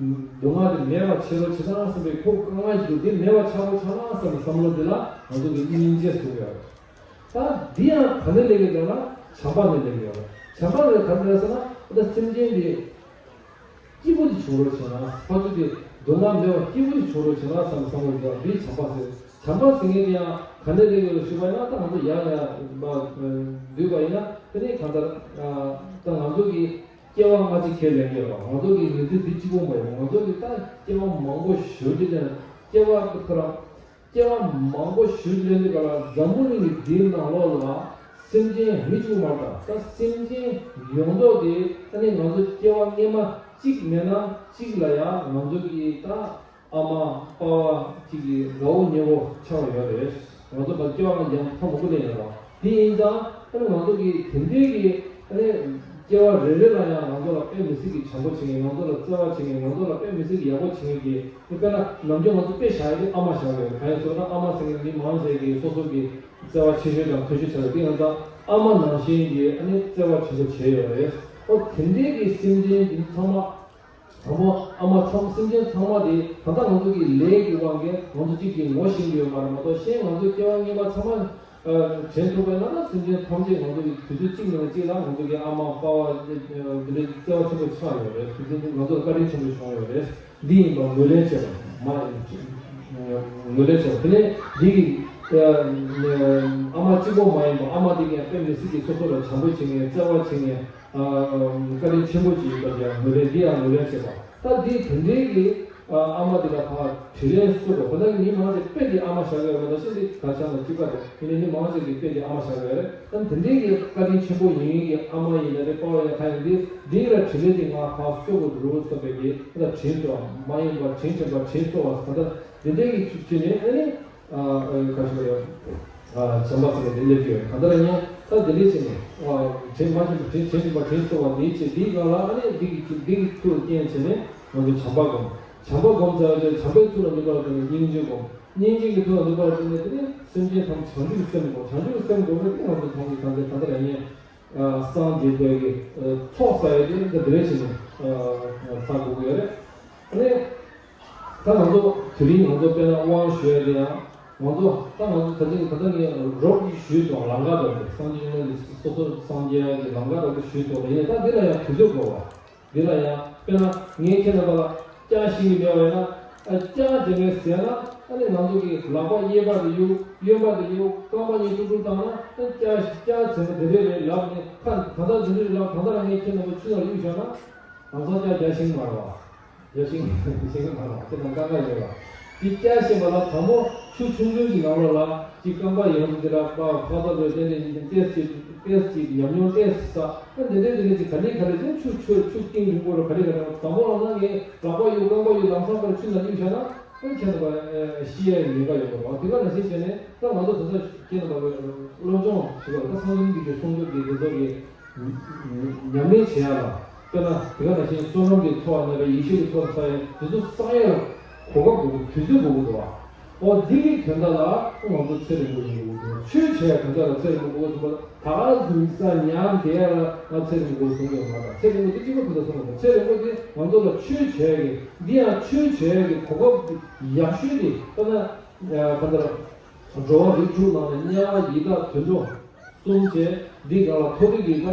སྡུག་བསྔལ་དེ་མེད་པ་བྱེད་རོགས་བྱེད་ན་བསམ་པའི་ཁོ་དཀའ་ངལ་ཅིག་འདུག་དེ་མེད་པ་ཆགས་རོགས་བྱ་ན་བསམ་པའི་བསམ་བློ་དེ་ལ་ང་ཚོ་གིས་སྙིང་རྗེ་ཟེར་གི་ཡོད་རེད། ད་འདི་ཡང་ག་ནས་སླེབས་ཀྱི་འདུག་ན་བྱམས་པ་ནས་སླེབས་ཀྱི་ཡོད་རེད། བྱམས་པ་ནས་ག་རེ་ཟེར་ན། ད་སེམས་ཅན་དེ་སྐྱིད་པོ་ཅིག་བྱུང་རོགས་བྱས་ན། ཕར་ཚུར་དེ་སྡུག་བསྔལ་མེད་པ་སྐྱིད་པོ་ཅིག་བྱུང་རོགས་བྱས་ན་བསམ་བསམ་བློ་འདི་བྱམས་པ་ཟེར། བྱམས་པ་ཟེར་མཁན་དེ་ཡང་ག་ནས་སླེབས་ཡོད་ཞུས་པ་ཡིན་ན། ད་ང་ཚོ་ཡར་ཡར་འདུས་པ་ཡིན་ན། དེ་ནས་གང་ལྟར་ད་ང་ཚོ་གི་སྐྱེ་བ་སྔ་ཕྱི་ཁས་ལེན་གྱི་ཡོད་པ། ང་ཚོ་གི་མི་ཚེ་འདི་གཅིག་པོ་མ་ཡིན། ང་ཚོ་གི་ད་སྐྱེ་བ་མང་པོ་ཞེ་པོ་ཅིག་ལེན། སྐྱེ་བ་ཁོ་རང་སྐྱེ་བ་མང་པོ་ཞེ་པོ་ཅིག་ལེན་དུས་ག་ལ་འཛམ་བུ་གླིང་གི་འདིའི་ནང་ལོགས་ལ་སེམས་ཅན་མི་གཅིག་པོ་མ་རེད། ད་སེམས་ཅན་ཡོངས་རྫོགས་དེ་ཨ་ནི་ང་ཚོ་སྐྱེ་བ་སྔ་མ་གཅིག་མེད་ན་གཅིག་ལ་ཡང་ང་ཚོ་གི་ད་ཨ་མ་པ་ཕ་གཅིག་གི་དགའ་བོ་ཉེ་བོ་ཆགས་ཡོད་རེད། ང་ཚོ་ད་སྐྱེ་བ་སྔ་ཡང་ཐ་མ་ཀུ་ལེ་ཡིན་རོགས། དེ་ཡིན་ཙང་ཨ་ནི་ང་ཚོ་གི་དེ་འདྲའི་གི་ཨ་ནི་སྐྱེ་བ་རེ་རེ་ལ་ཡང་ང་ཚོ་ལ་དཔེ་མི་སྲིད་ཀྱི་བྱམས་པོ་བྱེད་མཁན། ང་ཚོ་ལ་བརྩེ་བ་བྱེད་མཁན། ང་ཚོ་ལ་དཔེ་མི་སྲིད་ཀྱི་ཡག་པོ་བྱེད་མཁན་གྱི། དཔེར་ན་ནམ་རྒྱུན་ང་ཚོ་དཔེ་བཞག་ཡ་དེ་ཨ་མ་བཞག་ཡོད། གང་ཡིན་ཟེར་ན་ཨ་མ་ཟེར་མཁན་མི་མང་ཆེ་གི་སོ་སོ་གི་བརྩེ་བ་ཆེ་ཤོས་དང་མཐུན་ཤོས་ཆགས་ཡོད། དེ་ཡིན་ཙང་ཨ་མ་ནང་བཞིན་གྱི་ཨ་ནི་བརྩེ་བ་ཆེན་པོ་བྱས་ཡོད་རེད། ཨོ་དེ་འདྲའི་གི་སེམས་ཅན་འདི་ཚང་མ། དང་པོ་ཨ་མ་ཚང་། སེམས་ཅན་ཚང་མ་དེ་ད་ལྟ་ང་ཚོ་གི་ལས་ཀྱི་དབང་གིས་ང་ཚོ་གཅིག་གིས་ངོ་ཤེས་ཀྱི་ཡོད་མ་རེད་མ་གཏོགས། གཞན་ང་ཚོ་སྐྱེ་བ་སྔོན་མ་ཚང་མ་དྲན་ཐུབ་པ་ཡིན་ན། ད་སེམས་ཅན་ཐམས་ཅད་ང་ཚོ་གི་དུས་ཚོད་གཅིག་ནས་གཅིག་ལ་ང་ཚོ་གི་ཨ་མ་པ་ཕ་འདི་འདྲའི་བརྩེ་བ་ཆེན་པོ་ཆགས་ཡོད་རེད། དེ་ཚོ་ང་ཚོ་ལ་བཀའ་དྲིན་ཆེན་པོ་བྱུང་ཡོད་རེད། འདི་ཡིན་པ་ངོས་ལེན་བྱེད་པ་མ། ངོས་ལེན་བྱེད་པ། དེ་ནས་འདི་གི་ཨ་མ་གཅིག་པོ་མ་ཡིན་པ། ཨ་མ་དེ་གས་དཔེ་མི་སྲིད་ཀྱི་སོ་སོ་ལ་བྱམས་པོ་བྱེད་མཁན། བརྩེ་བ་བྱེད་མཁན། བཀའ་དྲིན་ཆེན་པོ་ཅིག་ཡིན་པ་ཡང་ངོས་ལེན། འདི་ཡང་ངོས་ལེན་བྱེད་པ། ད་འདི་དེ་འདྲའི་གི་ཨ་མ་དེ་ལ་ཕར་དྲིན་ལན་གསོ་དགོས། ཁོ་ན་མི་མང་ཆེ་དཔེ་འདི་ཨ་མ་བཞག་ཡོད་མ་གཏོགས། ཤིན་ཏུ་ག་ཆགས་ན་གཅིག་པ་རེད། དེ་ནས་མི་མང་ཆེ་གི་དཔེ་འདི་ཨ་མ་བཞག་ཡོད་རེད། ད་དེ་འདྲའི་གི་བཀའ་དྲིན་ཆེན་པོ་ཡིན་གི་ཨ་མ་ཡིན་ན་རེད། པ་ཕ་ཡིན་ན་ག་ཡིན། འདི་འདི་ལ་དྲིན་ལན་འདི་ང་ཕར་གསོ་དགོས་འདུག་བསམ་པའི་གི། ད་དྲིན་གསོ་བ་མ་ཡིན་པར་དྲིན་དྲན་པ། དྲིན་གསོ་བ་གང་ལྟར་འདི་འདྲའི་གི་བྱས་ནས་ཨ་ནི། ཨ་ཨ་ཁ་ཤས་ཡོད། ཨ་བྱམས་པ་ཟེར་ནས་འདི་སླེབས་ཀྱི་ཡོད། གང་ལྟར་ཡང་ད་འདི་འདྲས་བྱས་ནས། ཨ་དྲིན་མ་དྲན་པ་དྲིན་དྲན་པ་དྲིན་གསོ་བ་འདི་བྱས། འདིའི་སྒང་ལ་ཨ་ནི་འདི་གི་འདི་གི་མཐུ་ལ་རྐྱེན་བྱས་ནས་ང་ཚོ་བྱམས་པ་སྒོམ། བྱམས་པ་སྒོམ་ཚར་རྗེས་བྱམས་པའི་མཐུ་ལ་ནུས་པ་ལ་བརྟེན་ནས་སྙིང་རྗེ་སྒོམ། སྙིང་རྗེ་གི་མཐུ་ལ་ནུས་པ་ལ་བརྟེན་ནས་དེ་ནས་སེམས་ཅན་ཐམས་ཅད་བྱང་ཆུབ་ཀྱི་སེམས་སྒོམ། བྱང་ཆུབ་ཀྱི་སེམས་སྒོམ་ནས་དེ་ང་ཚོ་ཐམས་ཅད་གང་ལྟར་གང་ལྟར་ཡང་། ཨ་སངས་རྒྱས་པའི་གི་ཨ་ཚོགས་བསགས་ཡས་དེ་འདི་འདྲས་བྱས་ནས་ཨ་ཚང་དགོས་ཀྱི་ཡོད་རེད། ཨ་ནི་ད་ང་ཚོ་དེ་རིང་ང་ཚོ་དཔེར་ན་དབང་ཞུ་ཡས་དེ་ཡང་ང་ཚོ་ད་ང་ཚོ་ད་ཐེངས་ད་ལྟ་ངས་རོབ་ཀྱིས་ཞུས་སོང་། ལམ་ཁ་འདྲ་པོ། སངས་རྒྱས་བཅོམ་ལྡན་འདས་སོ་སོ་སངས་རྒྱས་ཀྱི་ལམ་ཁ་འདྲ་པོ་ཞུས་སོང་། ཡིན་ནའི་ད་འདི་ལ་ཡང་དུས་ཚོད་འགོར་བ། འདི་ལ་ཡང་དཔེར་ན་ངས་ཁྱེད་རྣམ་པ་ལ་སྐྱག་ཤིང་གི་མེད་པ་ཡིན་ན། ཨ་སྐྱག་རྗེས་མའི་ཟས་ན་ཨ་ནི་ང་ཚོ་གི་ལག་པ་གཡས་པ་དེ་གཡུག་གཡོན་པ་དེ་གཡུག་རྐང་པ་གཉིས་ཀྲུག་ཀྲུག་བཏང་ན། ཨ་སྐྱག་སྐྱག་ཟེར་ན་འདི་འདྲས་རེད་ལབ་ནས། ཁ་ད་ལྟ་འདི་འདྲས་ལབ། ད་ལྟ་རང་ངས་ཁྱེད་རྣམ་པ་ཆུ་ནང་གཡུག་བཞག་ན་ལམ་སང་སྐྱག་རྒྱག་ཤེས་ཀྱི་མ་རེད་བ། རྒྱག་ཤེས་ཤེས་ཀྱི་མ་རེད་བ། དེ་དང་དཀའ་ཁག་ཡོད་བ། དེ་སྐྱག་ཤེས་པ་ལ་དང་པོ་ཆུ་ཆུང་ཆུང་གི་ནང་ལོགས་ལ་ཅིག་རྐང་པ་ཡོངས་སུ་དེ་ལ་ཕར་ཕར་ཚུར་ཚུར་བསྟན་ཏེ་ཏོག་ཙམ་ཅིག་ཏོག་ཙམ་ཅིག་ཉམས་མྱོང་ཏོག་ཙམ་བསགས། ཨ་འདི་འདྲས་འདི་འདྲས་ཅིག་ག་ལེ་ག་ལེ་ཅིག་ཆུ་ཆུ་ཆུ་གཏིང་རིང་པོ་རུ་ག་ལེ་ག་ལེ། དང་པོ་ལ་ན་ངས་ལག་པ་གཡུག་རྐང་པ་གཡུག་ལམ་སང་ཕར་ཆུ་ནང་གཡུག་བཞག་ན། ཨ་ཁྱེད་རྣམ་པ་ཤི་ཡའི་ཉེན་ཁ་ཡོད་པ་རེད་བ། དེ་ག་ནང་བཞིན་བྱས་ནས་ད་ང་ཚོ་ད་ལྟ་ཁྱེད་རྣམ་པ་སློབ་སྦྱོང་བྱེད་པ་ད་སངས་རྒྱས་ཀྱི་གསུང་ཆོས་ཀྱི་དེ་ཚོ་གི་ཉམས་ལེན་བྱེད་ཡ་ལ། དཔེར་ན་དེ་ག་ནང་བཞིན་བསོད་ནམས་ཀྱི་ཚོགས་རྣམ་པའི་ཡེ་ཤེས་ཀྱི་ཚོགས་བསགས་ཡ་དེ་ཚོ་བསགས་ཡ་ལ་གོ་སྐབས་དགོས་ཀྱི། དུས་ཚོད་དགོས་ཀྱི་འདུག་བ། ཨོ་འདི་གི་དོན་དག་ལ་ང་ཚོ་ཚེ་རིང་པོ་ཡོང་དགོས་ཀྱི་འདུག་ཆོས་བྱེད་ཡ་དོན་དག་ལ་ཚེ་རིང་པོ་དགོས་ཀྱི་འདུག་ད་ག་ཟུག་ས་ཉམས་བསྡད་ཡ་ལ་ང་ཚེ་རིང་པོ་གསུང་གི་ཡོད་མ་རེད། ཚེ་རིང་པོ་དེ་གཅིག་པ་དེ་ལ་གསུང་གི་ཡོད་མ་རེད། ཚེ་རིང་པོ་དེ་ང་ཚོ་ལ་ཆོས་བྱེད་ཡ་གི་འདི་ཡང་ཆོས་བྱེད་ཡ་གི་གོ་སྐབས་ཡག་ཤོས་དེ། དཔེར་ན་ག་འདྲ། འགྲོ་བ་རིགས་དྲུག་ནང་ནས་དམྱལ་བ་ཡི་དྭགས་དུད་འགྲོ་གསུམ་བྱས། འདི་སྒང་ལ་མཐོ་རིས་ཀྱི་ད་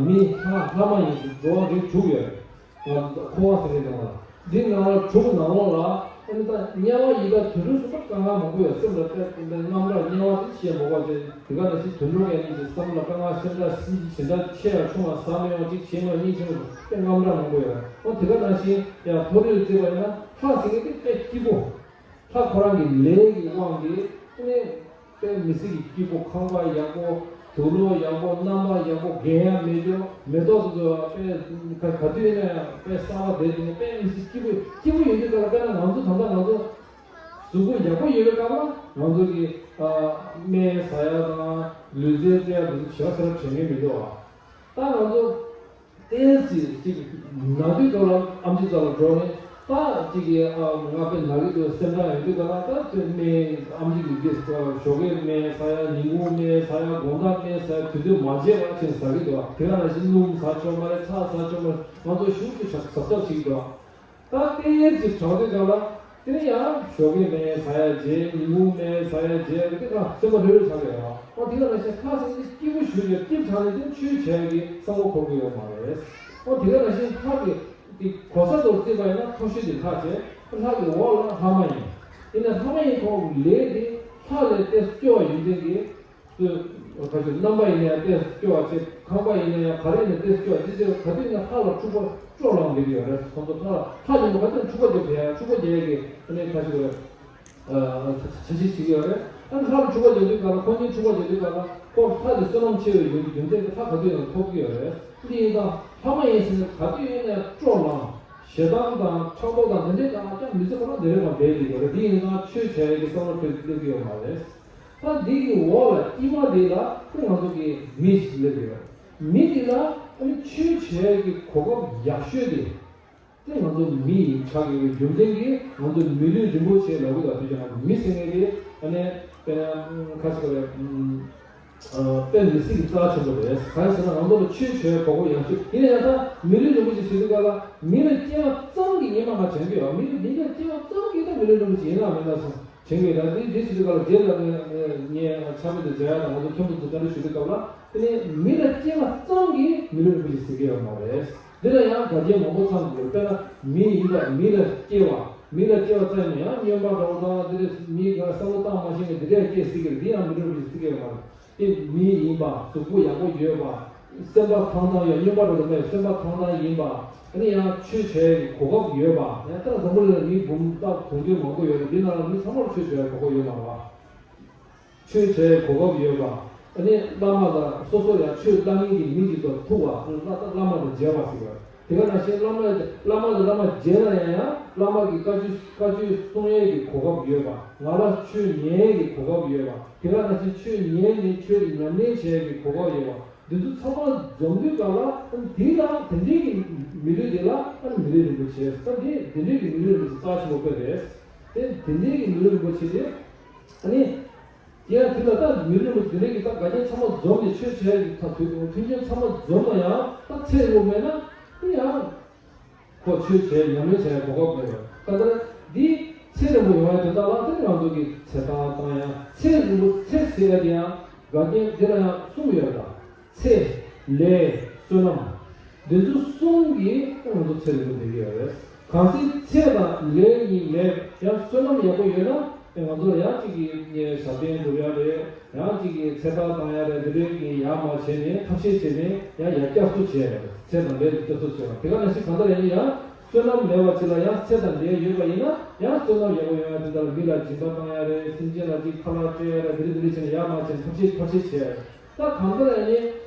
མི་ལྷ་ལྷ་མ་ཡིན་ཞིང་འགྲོ་བ་རིགས་དྲུག་ཡོད། འཁོར་བ་ཟེར་མཁན་དེ་ལ། འདི་ནང་ལ་དྲུག་ནང་ལོགས་ལ་ཨ་ནི་ད་དམྱལ་བ་ཡི་དྭགས་དུད་འགྲོ་གསུམ་པོ་དཀའ་ངལ་མང་པོ་ཡོད། སེམས་ལ་དཔེ་དཔེ་རྔམ་ར་དམྱལ་བ་དེ་བཤད་མ་དགོས་པ་བྱས། དེ་ག་ནང་བཞིན་དུད་འགྲོ་གི་ཨ་ནི་ཅིག་སེམས་ལ་དཀའ་ངལ། སེམས་ཁྲལ་སེམས་ཁྲལ་ཆེ་ཡ་ཆུང་ཡ་ཟ་མི་ཡོང་། གཅིག་བྱེད་མ་གཉིས་བྱེད་མ་དཔེ་རྔམ་ར་མང་པོ་ཡོད། ཨོ་དེ་ག་ནང་བཞིན་ཡང་མཐོ་རིས་ལ་བརྩིས་པ་ཡིན་ན་ལྷ་ཟེར་མཁན་དེ་དཔེ་སྐྱིད་པོ། ལྷ་ཁོ་རང་གི་ལས་ཀྱི་དབང་གིས་ཨ་ནི་དཔེ་མི་སྲིད་ཀྱི་སྐྱིད་པོ། ཁང་པ་ཡག་པོ། དུག་ལོག་ཡག་པོ། རྣམ་པ་ཡག་པོ། རྒས་ཡ་མེད་རྒྱུ། མེ་ཏོག་དེ་ཚོ་དཔེ་ག་ག་དུས་ཡིན་ན་ཡང་དཔེ་གསར་པ་བསྡད་དེ་ནས་དཔེ་མི་སྲིད་སྐྱིད་པོ། སྐྱིད་པོ་ཡོད་དུས་ཙམ་ལ་དཔེར་ན་ང་ཚོ་ད་ལྟ་ང་ཚོ་གཟུགས་པོ་ཡག་པོ་ཡོད་པའི་སྐབས་ལ་ང་ཚོ་གི་ཨ་སྨན་ཟ་ཡ་དང་ལུས་རྩལ་རྩེ་ཡ་དེ་ཚོ་ཞེ་དྲག་ཞེ་དྲག་དྲན་གྱི་མི་འདུག་ཨ། ད་ང་ཚོ་ཏོག་ཙམ་ཅིག་ན་དུས་ཐོག་ལ་ཨེམ་ཆི་རྩ་ལ་འགྲོ་ནས། ད་ཅིག་གི་ཨ་ང་དཔེ་ན་གི་འདུག་སེམས་ཁྲལ་ཡོང་དུས་ག་ལ་ད་དེ་སྨན་ཨེམ་ཆི་གི་དེ་ཞོགས་ཀའི་སྨན་ཟ་ཡ། ཉིན་གུང་སྨན་ཟ་ཡ། དགོང་དག་སྨན་ཟ་ཡ། དུས་ཚོད་མ་བརྗེད་པ་བྱས་ཟ་གི་འདུག་དེ་ག་ནང་བཞིན་སྣུམ་ཟ་ཆོག་མ་རེད། ཚྭ་ཟ་ཆོག་མ་རེད། ང་ཚོ་ཞུ་ཞུ་ཆག་ཟབ་ཟབ་བྱེད་ཀྱི་འདུག་ད་ལྟའི་ཅིག་དྲག་དུས་ག་ལ་དེ་ནས་ཡང་ཞོགས་ཀའི་སྨན་ཟ་ཡ་བརྗེད། ཉིན་གུང་སྨན་ཟ་ཡ་བརྗེད། དེ་ག་སེམས་པ་ལྷོད་ལྷོད་ཆགས་ཡོད། ཨོ་དེ་ག་ནང་བཞིན་ལྷ་ཟེར་མཁན་དེ་སྐྱིད་པོ་ཞེ་པོ་ཡོད། སྐྱིད་ཆགས་ནས་དེ་ཆོས་བྱས་ཀྱི་བསམ་བློ་འཁོར་གྱི་ཡོད་མ་རེད། ཨོ་དེ་ག་ནང་བཞིན་ལྷ་གི་དེ་གོ་ས་ཐོག་བརྩིས་པ་ཡིན་ན་མཐོ་ཤོས་དེ་ལྷ་བྱས། ལྷ་གི་འོག་ལ་ལྷ་མ་ཡིན། ཡིན་ན་ལྷ་མ་ཡིན་ཁོང་ལས་དེ་ ལྷ་ལས་ཏོག་ཙམ་སྐྱོ་བ་ཡོད་མཁན་གྱི་སུ་ག་ཚོད་རྣམ་པ་ཡིན་ན་ཡང་ཏོག་ཙམ་སྐྱོ་བ་བྱེད། ཁང་པ་ཡིན་ན་ཡང་ག་རེ་ཡིན་ན་ཏོག་ཙམ་སྐྱོ་བ་དེ་ཚོས་ག་དུས་ཡིན་ན་ལྷ་ལ་འཁྲུག་པ་སྤྲོ་ལངས་བསྡད་ཀྱི་ཡོད་རེད། ཁོང་ཚོ་ལྷ་ལ་ལྷ་ཡིན་པ་ག་དུས་འཁྲུག་པ་རྒྱབ་བསྡད་ཡ། འཁྲུག་པ་རྒྱག་ཡ་གི་ཨ་ནི་ག་ཚོད་རེད། ཨ་ཆ་ཤས་བྱེད་ཀྱི་ཡོད་རེད། ཨ་ནི་ལྷ་ལ་འཁྲུག་པ་རྒྱག་དུས་ག་ལ་ཁོ་གཉིས་འཁྲུག་པ་རྒྱག་དུས་ག་ལ་ཁོ་ལྷ་དེ་བསོད་ནམས་ཆེ་བའི་ཡོན་ཡོན་ཏན་གྱི་ལྷ་ག་དུས་ཡིན་ན་ཐོབ་ཀྱི་ཡོད་རེད། འདི་ཡིན་ཙང་ལྷ་མ་ཡིན་ཟེར་ནས་ག་དུས་ཡིན་ན་ཡང་སྤྲོ་ལངས། ཞེ་སྡང་དང་ཕྲག་དོག་དང་དེ་འདྲའི་དང་ཀྱང་མི་ཚེ་ཁོ་ན་དེ་རེད་མ་བསྡད་ཀྱི་ཡོད་རེད། འདི་ཡིན་ཙང་ཆོས་བྱ་ཡ་གི་བསམ་བློ་ཁོས་སླེབས་ཀྱི་ཡོད་མ་རེད། ད་འདི་གི་འོག་ལ་དཀྱིལ་མ་འདི་ལ་ཁོ་ང་ཚོ་གི་མི་ཞིག་སླེབས་ཀྱི་ཡོད། མི་འདི་ལ་ཨ་ནི་ཆོས་བྱ་ཡ་གི་གོ་སྐབས་ཡག་ཤོས་དེ། དེ་ང་ཚོ་མི་ཡིན་ཆགས་ཡོད་པའི་རྒྱུ་མཚན་གྱིས་ང་ཚོ་མི་ལུས་རིན་པོ་ཆེ་ལབ་ཀྱི་འདུག་དེ་ཀྱང་མི་ཟེར་མཁན་དེ་ཨ་ནི་དཔེར་ན་ཁ་ཤས་ཀྱིས་དཔེ་མི་སྲིད་ཀྱི་རྩ་ཆེན་པོ་རེད། གང་ཡིན་ཟེར་ན་ང་ཚོ་ལ་ཆོས་བྱ་བའི་གོ་སྐབས་ཡག་ཤོས་ཡིན་ན་ཡང་ད་མི་ལུས་རིན་པོ་ཆེ་ཟེར་དུས་ག་ལ་མི་ལ་སྐྱེ་བ་ཙམ་གྱིས་སྔོན་མ་ང་དྲན་གྱི་ཡོད། མི་ལ་མི་ལ་སྐྱེ་བ་ཙམ་གྱིས་ད་མི་ལུས་རིན་པོ་ཆེ་ཡིན་ན་མིན་ན་སོང་། དྲན་གྱི་ཡོད། ད་འདི་འདི་ཟེར་དུས་ག་ལ་རྗེས་ལ་ངས་ངས་ངས་ཕྱག་དཔེ་དང་མཇལ་ཡ་དང་ང་ཚོ་མཁན་པོ་ཚོ་བཅར་འདྲི་ཞུ་དུས་སྐབས་ལ་དེ་ནས་མི་ལ་སྐྱེ་བ་ཙམ་གྱིས་མི་ལུས་རིན་པོ་ཆེ་ཟེར་གྱི་ཡོད་མ་རེད། འདི་ལ་ཡང་འགལ་རྐྱེན་མང་པོ་ཚང་དགོས། དཔེར་ན་མི་ཡིན་པ་མི་ལ་སྐྱེ་བ་མི་ལ་སྐྱེ་བ་ཙམ་ཡིན་ན་ཡང་སྨྱོན་པ་འདྲ་བོ་དང་དེ་འདྲ་མི་ག་བསམ་བློ་བཏང་མ་ཤེས་མཁན་དེ་འདྲ་སྐྱེ་སྲིད་ཀྱི་རེད། འདི་ཡང་མི་ལུས་རིན་པོ་ཆེ་ཟེར་གྱི་ཡོད་མ་རེད། དེ་མི་ཡིན་པ། གཟུགས་པོ་ཡག་པོ་ཡོད་པ། སེམས་པ་ཐང་ཐང་ཡོད། སྨྱོན་པ་རེད་མེད། སེམས་པ་ཐང་ཐང་ཡིན་པ། ཨ་ནི་ཡང་ཆོས་བྱ་ཡའི་གོ་སྐབས་ཡོད་པ། ཡང་ད་འཛམ་བུ་གླིང་ལ་མི་འབུམ་སྟོང་དུང་ཕྱུར་མང་པོ་ཡོད་རེད། འདི་ནང་ལ་མི་ཚང་མར་ཆོས་བྱ་ཡའི་གོ་སྐབས་ཡོད་མ་རེད་པ། ཆོས་བྱ་ཡའི་གོ་སྐབས་ཡོད་པ། ཨ་ནི་བླ་མ་དང་སོ་སོ་ཡང་ཆོས་བླ་མིན་གྱི་མི་གཅིག་དང་ཐུག་པ། བླ་བླ་མ་དང་མཇལ་བ་ཟེར་བ། དེ་ག་ནང་བཞིན་བླ་མ་བླ་མ་དང་བླ་མ་མཇལ་ན་ཡང་ཡང་བླ་མ་གི་བཀའ་ཆོས་བཀའ་ཆོས་གསུང་ཡས་ཀྱི་གོ་སྐབས་ཡོད་པ། ང་ལ་ཆོས་ཉན་ཡས་ཀྱི་གོ་སྐབས་ཡོད་པ། དེ་ག་ནང་བཞིན་ཆོས་ཉན་ནས་ཆོས་ཀྱི་ཉམས་ལེན་བྱེད་ཡས་ཀྱི་གོ་སྐབས་ཡོད་པ། འདི་ཚོ་ཚང་མ་འཛོམས་དུས་ག་ལ་དེ་ལ་དེ་འདྲའི་གི་མི་ལུས་དེ་ལ་མི་ལུས་རིན་པོ་ཆེ་ཟེར། དེ་དེ་འདྲའི་གི་མི་ལུས་རིན་པོ་ཆེ་རྩ་ཆེན་པོ་དཔེ་རེད། དེ་དེ་འདྲའི་གི་མི་ལུས་རིན་པོ་ཆེ་དེ་ཨ་ནི། དེ་ཡང་དེ་ལ་ད་མི་རིགས་མི་དེ་རིགས་ཀྱི་ད་འགལ་རྐྱེན་ཚང་མ་འཛོམས་ནས་ཆོས་བྱས་ཀྱི་ད་དུས་མཐུན་རྐྱེན་ཚང་མ་འཛོམས་ན་ཡང་ད་ཚེ་རིང་པོ་མེད་ན་དེ་ཡང་ཁོ་ཆོས་བྱས་ཉམས་ལེན་བྱས་གོ་སྐབས་མེད་པ། ད་ལྟ་འདི་ཚེ་རིང་པོ་ཡོང་ཡ་དེ་དག་ལ་དེ་ང་ཚོ་གི་ཚེ་ཐར་བཏང་ཡ། ཚེ་རིང་པོ་ཚེ་ཟེར་ཡ་དེ་ཡང་འགལ་རྐྱེན་དེ་ལ་ཡང་གསུམ་ཡོད་ད། ཚེ། ལས། བསོད་ནམས། འདི་ཚོ་གསུམ་གྱིས་ང་ཚོ་ཚེ་རིང་པོ་བསྡད་ཀྱི་ཡོད་རེད། གལ་སྲིད་ཚེ་དང་ལས་གཉིས་མེད་ཡང་བསོད་ནམས་ཡག་པོ་ཡོད་ན་ང་ཚོ་ལ་ཡང་གཅིག་གི་ཞབས་བརྟན་སྒྲུབ་ཡ་རེད། ཡང་གཅིག་གི་ཚེ་ཐར་བཏང་ཡ་རེད། འདི་འདྲའི་གི་ཡར་མར་བྱས་ནས་ཐབས་ཤེས་བྱས་ནས་ཡང་ཡར་བསྐྱར་གསོ་བྱས་ཡ་རེད། ཚེ་དང་ལས་ཀྱི་བསྐྱར་གསོ་བྱས་པ་དེ་ག་ནང་བཞིན་གང་ལྟར་ཡིན་ཡང་བསོད་ནམས་མེད་པ་ཅིག་ལ་ཡང་ཚེ་དང་ལས་ཡོད་པ་ཡིན་ན་ཡང་བསོད་ནམས་ཡག་པོ་ཡོང་ཡ་དེ་འདྲ་ལ་མི་ལ་སྦྱིན་པ་བཏང་ཡ་རེད། སེམས་ཅན་ལ་ཅིག་ཁ་ལག་སྤྲད་ཡ་རེད། འདི་འདྲ་འདི་འདྲ་བྱས་ནས་ཡར་མར་བྱས་ནས་ཐབས་ཤེས་ཐབས་ཤེས་བྱས་ཡ་རེད། ད་གང་ལྟར་ཡང་ནི་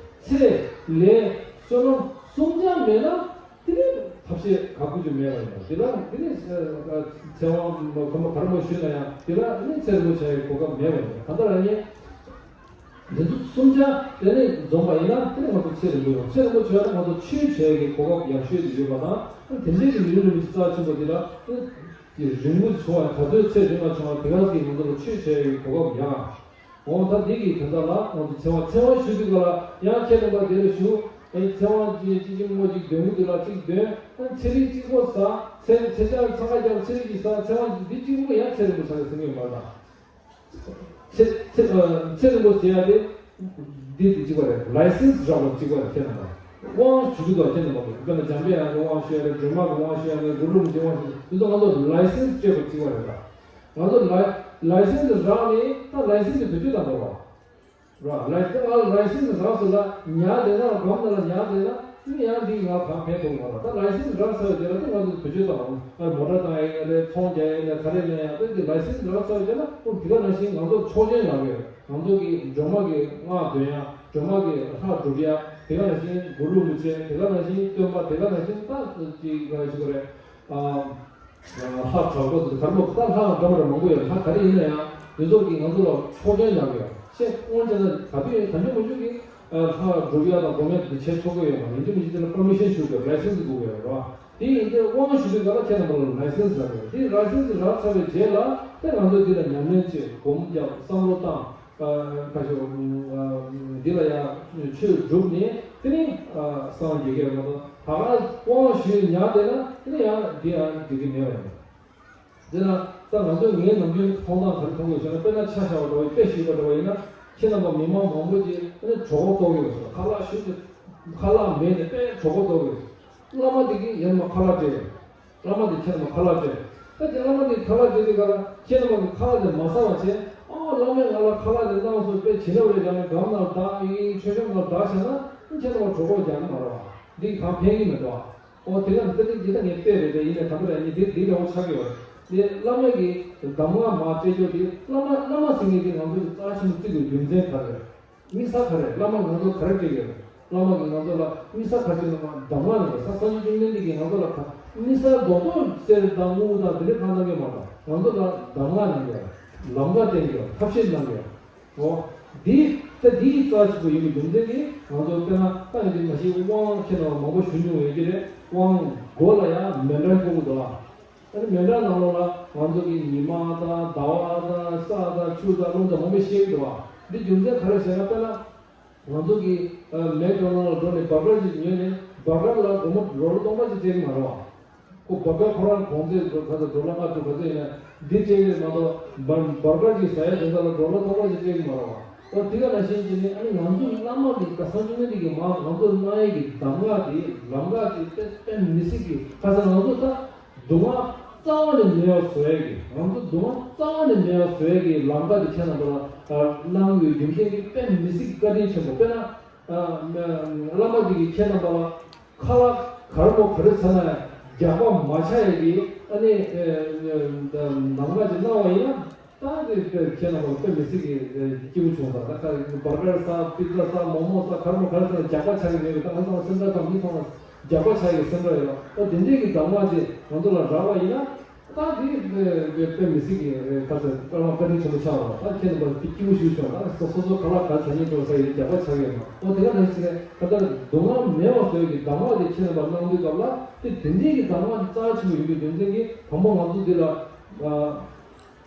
ཚེ་ལས་བསོད་ནམས་གསུམ་ཆ་མེད་ན་དེ་ནི་ཐབས་ཤེས་ག་དགོས་རྒྱུ་མེད་པ་ཡིན་པ་དེ་ལ་དེ་ནི་ཚེ་དབང་གོང་མ་ག་རེ་མ་ཞུས་ན་ཡང་དེ་ལ་ནི་ཚེ་རིང་པོ་བྱ་ཡི་གོ་སྐབས་མེད་པ་ཡིན་པ། གང་ལྟར་ཡང་ནི་འདི་ཚོ་གསུམ་ཆ་དེ་ནི་འཛོམས་པ་ཡིན་ན་དེ་ནི་ང་ཚོ་ཚེ་རིང་པོ་ཡོང་། ཚེ་རིང་པོ་བྱ་ཡ་ང་ཚོ་ཆོས་བྱ་ཡི་གོ་སྐབས་ཡག་ཤོས་དེ་ཡོད་པ་དང་དེ་འདྲའི་གི་མི་རིགས་ནི་རྩ་ཆེན་པོ་དེ་ལ་ནི་རིང་པོ་བྱུང་བ་ག་ཚོད་ཚེ་རིང་བ་བྱུང་བ་དེ་ག་ཟིག་ང་ཚོ་ལ་ཆོས་བྱ་ཡི་གོ་སྐབས་ཡག་འོ་ད་འདི་གི་དོན་དག་ལ་ང་ཚོ་ཚེ་དབང་ཚེ་དབང་ཞུ་དུས་ག་ལ་ཡང་ཁྱེད་རྣམ་པ་དེ་ལ་ཞུ། ཨེ་ཚེ་དབང་གཅིག་གཅིག་མོ་གཅིག་འདོན་གི་འདུག་ལ་གཅིག་འདོན། ཨེ་ཚེ་རིལ་གཅིག་པོ་ཟ། ཚེ་ཚེ་ཆང་འཚང་ཁ་རྒྱབ་ཚེ་རིལ་གཅིག་ཟ། ཚེ་དབང་འདི་གཅིག་པོ་ཡང་ཚེ་རིང་པོ་ཆགས་ཟེར་གི་མ་རེད། ཚེ་ཚེ་ཨ་ཚེ་རིང་པོ་ཟེར་ཡ་དེ་འདི་འདི་གཅིག་པ་རེད། ལའི་སེན་སི་རག་པ་གཅིག་པ་རེད། ཁྱེད་རྣམ་པ་དབང་ཞུ་གི་འདུག་ཁྱེད་རྣམ་པ་དཔེར་ན་འཇམ་དཔལ་དབྱངས་ཀྱི་དབང་ཞུ་ཡ་རེད། སྒྲོལ་མ་གི་དབང་ཞུ་ཡ་རེད། གུ་རུ་རིན་པོ་ཆེ་དབང་ཞུ་ཡ་རེད། འདི་ཚོ་ང་ཚོ་ལའི་སེན་སི་སྤྲད་པ་གཅིག་པ་རེད་ད། ང་ཚོ་ལའི་ལའི་སེན་སི་རག་ནས་ད་ལའི་སེན་སི་བེད་སྤྱོད་བཏང་དགོས་ར། ར་ལའི་སེན་སི་ང་ལ་ལའི་སེན་སི་རག་སོང་ལ་ཉར་བསྡད་ན་སྒམ་ནང་ལ་ཉར་བསྡད་ན་ཨ་ནི་ཡང་འདི་ང་གང་ཕན་ཐོགས་མ་རེད། ད་ལའི་སེན་སི་རག་ཚར་བའི་རྗེས་ལ་ཨ་ནི་ང་ཚོ་བེད་སྤྱོད་བཏང་ཨ་མོ་ཊ་བཏང་ཡིན་ན་རེད། ཚོང་རྒྱག་ཡིན་ན་ག་རེ་ཡིན་ན་ཡང་ཨ་ནི་ལའི་སེན་སི་རག་ཚར་བའི་རྗེས་ལ་ཨ་འདི་ག་ནང་བཞིན་ང་ཚོར་ཆོག་མཆན་ལབ་ཡོད། ང་ཚོ་གི་སྒྲོལ་མ་གི་སྔགས་འདོན་ཡ། སྒྲོལ་མ་གི་ལྷ་སྒྲུབ་ཡ། དེ་ག་ནང་བཞིན་གུ་རུ་རིན་པོ་ཆེ། དེ་ག་ནང་བཞིན་སྟོན་པ། དེ་ག་ནང་བཞིན་ད་ཅིག་ག་ཞིག་རེད། ཨ། ལྷ་དྲག་པོ་དེ་གར་མོ་ད་ལྷ་འདྲ་མི་འདྲ་མང་པོ་ཡོད། ལྷ་ག་རེ་ཡིན་ན་ཡང་དེ་ཚོ་གིས་ང་ཚོ་ལ་ཆོག་མཆན་གནང་གི་ཡོད། ཤེས་དབང་བྱས་ན་ག་དུས་ཡིན་གང་བྱུང་མང་བྱུང་གིས་ལྷ་སྒྲུབ་ཡ་དང་སྒོམ་ཡ་དེ་བྱེད་ཆོག་གི་ཡོད་མ་རེད། ཡིན་གཅིག་མིན་གཅིག་དེ་ལ་པར་མི་ཤན་ཞུ་དགོས། ལའི་སེན་སི་དགོས་ཀྱི་ཡོད་རེད་བ། དེ་ཡིན་དུས་དབང་ཞུ་དུས་ག་ལ་ཁྱེད་རྣམ་པ་ལ་ལའི་སེན་སི་རག་གི་ཡོད། དེ་ལའི་སེན་སི་རག་ཚར་བའི་རྗེས་ལ་དེ་ང་ཚོས་འདི་ལ་ཉམས་ལེན་བྱེད། སྒོམ་རྒྱབ། བསམ་བློ་བཏང་། ཁ་ཤོ་འདི་ལ་ཡང་ཆོས་སྒྲུབ་ནས་དེ་ནི་སངས་རྒྱས་ཀྱི་མ་གཏོགས་ད་ག་དབང་ཞུས་ཉར་བསྡད་ན་དེ་ནི་ཡང་འདི་ཡང་འགྲིག་གི་མེད་པ་ཡིན། དེ་ན་ད་ང་ཚོས་ངའི་ནམ་རྒྱུན་མཐོང་སྟངས་ག་རེ་མཐོང་གི་ཡོད་ཟེར་ན། དཔེར་ན་ཆ་བཞག་པ་འདྲ་བ་ཡིན། དཔེ་ཞུས་པ་འདྲ་བ་ཡིན་ན་ཁྱེད་རྣམ་པ་མི་མང་མང་པོ་ཅིག་ཨ་ནི་གྲོད་ཁོག་ལྟོགས་ཡོད་ཟེར། ཁ་ལག་ཞུ་ཁ་ལག་མེད་ནས་དཔེ་གྲོད་ཁོག་ལྟོགས་ཡོད་ཟེར། བླ་མ་དེ་གིས་ཡར་མར་ཁ་ལག་སྤྲད་ཡོད། བླ་མ་དེ་ཁྱེད་རྣམ་པ་ཁ་ལག་སྤྲད། ད་དེ་བླ་མ་དེ་ཁ་ལག་སྤྲད་དུས་ག་ལ་ཁྱེད་རྣམ་པ་གི་ཁ་ལག་དེ་མ་ཟ་བ་བྱས། ཨ་ བླ་མས་ང་ལ་ཁ་ལག་དེ་གནང་སོང་། དཔེ་བྱིན་རླབས་རེད། ཡང་ན་སྒམ་ནང་བརྡབས་ཡིན། མཆོད་བཤམས་ནང་བརྡབས་བྱས་ན་ཁྱེད་རང་གྲོད་ཁོག་རྒྱག་གི་མ་རེད་བ། འདི་གང་ཕན་གི་མི་འདུག་བ། ཨོ་དེ་ག་ནི་ད་ནི་འདི་ད་ངས་དཔེ་རེད་དེ། ཡིན་ནའི་ག་འདྲ་རེད། ཡིན་འདི་འདི་འདྲ་བོ་ཆགས་ཀྱི་ཡོད་རེད། འདི་བླ་མ་གི་གདམས་ངག་མར་སྤྲད་རྒྱུ་དེ། བླ་མ་བླ་མ་ཟེར་མཁན་དེ་ང་ཚོ་གི་རྩ་ཆེན་པོ་བརྩི་དགོས་རྒྱུ་མཚན་ག་རེ་རེད། དམིགས་བསལ་ག་རེ་རེད། བླ་མ་ང་ཚོ་ག་རེ་སྤྲད་ཀྱི་རེད། བླ་མ་གིས་ང་ཚོ་ལ་དམིགས་བསལ་ག་རེ་བྱས་ན་གདམས་ངག་གནང་གི་རེད། ས་སངས་རྒྱས་བཅོམ་ལྡན་འདས་ཀྱིས་ང་ཚོ་ལ་ག་དམིགས་བསལ་རྡོག་རྡོག་གསེར་དང་དངུལ་དང་དེ་འདྲ་གང་གནང་གི་མ་རེད། ང་ཚོ་ལ་གདམས་ངག་གནང་གི་རེད། ལམ་ཁ་བསྟན་གྱི་རེད། ཐབས་ཤེས་གནང་གི་རེད། འོ། འདི་ད་འདི་ཡི་རྩ་ཆེན་པོ་ཡིན་པའི་རྒྱུ་མཚན་གྱིས་ང་ཚོ་དཔེར་ན་ད་ཡིན་དུས་མ་གཞི་དབང་ཁྱེད་རང་མང་པོ་ཞུ་མྱོང་ཡོད་ཀྱི་རེད། དབང་མགོ་ལ་ཡང་མཎྜལ་བསྐོར་གྱི་འདུག་ཨ། ཨ་ནི་མཎྜལ་ནང་ལོགས་ལ་ང་ཚོ་གི་ཉི་མ་དང་ཟླ་བ་དང་ས་དང་ཆུ་དང་རླུང་དང་མང་པོ་བཤད་ཀྱི་འདུག་ཨ། འདི་རྒྱུ་མཚན་ག་རེ་ཟེར་ན། དཔེར་ན་ང་ཚོ་གི་མེག་ཌོ་ནལ་ལ་འགྲོ་ནས་བར་གར་ཅིག་ཉོས་ནས་བར་གར་ལ་སྒོར་མོ་ཌོ་ལར་སྟོང་ཕྲག་ཅིག་སྤྲད་ཀྱི་མ་རེད་བ། ཁོ་བར་གར་ཁོ་རང་གོང་ཚད་ག་ཚོད་ཌོ་ལར་ལྔ་དྲུག་ག་ཚོད་ཡིན་ན་འདི་སྤྲད་ཀྱི་མ་གཏོགས། བར་བར་གར་གྱི་ཟ་ཡ་དེ་ཚོ་ལ་ཌོ་ལར་སྟོང་ཕྲག་ཅིག་སྤྲད་ཀྱི་མ་རེད་བ། ཨོ་དེ་ག་ནང་བཞིན་གྱི་ནི། ཨ་ནི་ང་ཚོ་བླ་མ་གི་ག་སངས་རྒྱས་བཅོམ་ལྡན་འདས་ཀྱིས་མར་ང་ཚོར་གནང་ཡས་ཀྱི་གདམས་ངག་དེ། ལམ་ཁ་དེ་དཔེ་དཔེ་མི་སྲིད་ཀྱི། ཁ་སང་ང་ཚོ་ད་སྡུག་བསྔལ་རྩ་བ་ནས་མེད་པ་བཟོ་ཡས་ཀྱི། ང་ཚོ་སྡུག་བསྔལ་རྩ་བ་ནས་མེད་པ་བཟོ་ཡས་ཀྱི་ལམ་ཁ་དེ་ཁྱེད་རྣམ་པ་ལ་གནང་ཡོད་རྒྱུ་མཚན་གྱིས་དཔེ་མི་སྲིད་བཀའ་དྲིན་ཆེན་པོ། དཔེར་ན། ཨ། བླ་མ་འདི་གིས་ཁྱེད་རྣམ་པ་ལ་ཁ་ལག་ག་རེ་མོ་ག་རེ་ཟ་ན་རྒྱགས་པ་མ་ཆགས་ཡས་ཀྱི། ཨ་ནི་གདམས་ངག་ཅིག་གནང་བ་ཡིན་ན། ད་དེ་དཔེ་ཁྱེད་རྣམ་པ་ལ་དཔེ་མི་སྲིད་ཀྱི་སྐྱིད་པོ་བྱུང་ས། ད་ཁ་བར་གར་ཟ། པི་ཛ་ཟ། མོག་མོག་ཟ། ག་རེ་མོ་ག་རེ་ཟ་ན་རྒྱགས་པ་ཆགས་ཀྱི་མེད་པའི། ད་ང་ཚོ་སེམས་ཁྲལ་དང་མི་ཚང་མ་རྒྱགས་པ་ཆགས་ཀྱི་སེམས་ཁྲལ་ཡོད། ཨོ་དེ་འདྲས་ཀྱི་གདམས་ངག་ཅིག་ང་ཚོ་ལ་རག་པ་ཡིན་ན། ད་དེ་དཔེ་དཔེ་མི་སྲིད་ཀྱི་རེད། ཁ་ཚ་ཀརྨ་བཀའ་དྲིན་ཆེན་པོ་ཆགས་པ། ད་ཁྱེད་རྣམ་པ་དེ་སྐྱིད་པོ་ཞིག་བྱུང་། ད་སོ་སོ་སོ་ཁ་ལག་ག་ཟ་སྙིང་འདོད་ས་ཡིན་རྒྱགས་པ་ཆགས་ཡོད་མ། ཨོ་དེ་ག་ནང་བཞིན་རེད། ད་ལྟ་སྡུག་བསྔལ་མེད་པ་བཟོ་ཡས་ཀྱི་གདམས་ངག་དེ་ཁྱེད་རྣམ་པ་གནང་དུས་སྐབས་ལ། དེ་དེ་འདྲའི་གི་གདམས་ངག་དེ་རྩ་ཆེན་པོ་ཡིན་པའི་རྒྱུ་མཚན་གྱིས། དང་པོ་ང་ཚོ་འདི་ལ་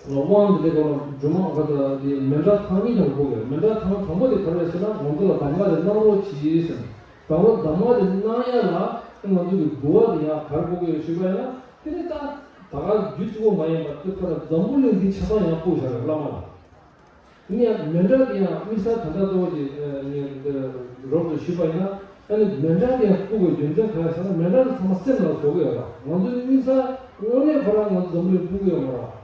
དབང་དེ་འདྲའི་སྒང་ལ་སྒྲོལ་མ་ག་ཚ་དེ་མཎྜལ་ཐང་གཉིས་ཀྱང་དགོས་པས། མཎྜལ་ཐང་དང་པོ་དེ་ག་རེ་རེད་ཟེར་ན། ང་ཚོ་ལ་གདམས་ངག་དེ་གནང་རོགས་གྱིས་ཟེར་ན། དང་པོ་གདམས་ངག་དེ་གནང་ཡ་ལ་ང་ཚོ་གི་འབུལ་བ་དེ་ཡང་ག་རེ་དགོས་ཀྱི་ཡོད་ཞུས་པ་ཡིན་ན། དེ་ནི་ད་ད་ག་རྒྱུ་གཅིག་པོ་མ་ཡིན་པར། དེ་ཁོ་ན་འཛམ་བུ་གླིང་འདི་ཆ་ཚང་ཡང་སྤུངས་བཞག་རེད། བླ་མ་ལ། དེ་ནས་ཡང་མཎྜལ་དེ་ཡང་དམིགས་བསལ་ད་ལྟ་གཙོ་བོ་དེ་ངས་རོབ་ཙམ་ཞུས་པ་ཡིན་ན། ཨ་ནི་མཎྜལ་དེ་ཡང་སྤུངས་པའི་རྒྱུ་མཚན་ག་རེ་ཟེར་ན། མཎྜལ་དེ་ཚང་མ་སེམས་ལ་བཟོ་གི་ཡོད་ར། ང་ཚོ་དམིགས་བསལ་དངོས་གནས་ཁོ་རང་ང་ཚོ་འཛམ་བུ་གླིང་སྤུངས་གི་ཡོད་མ་རེད།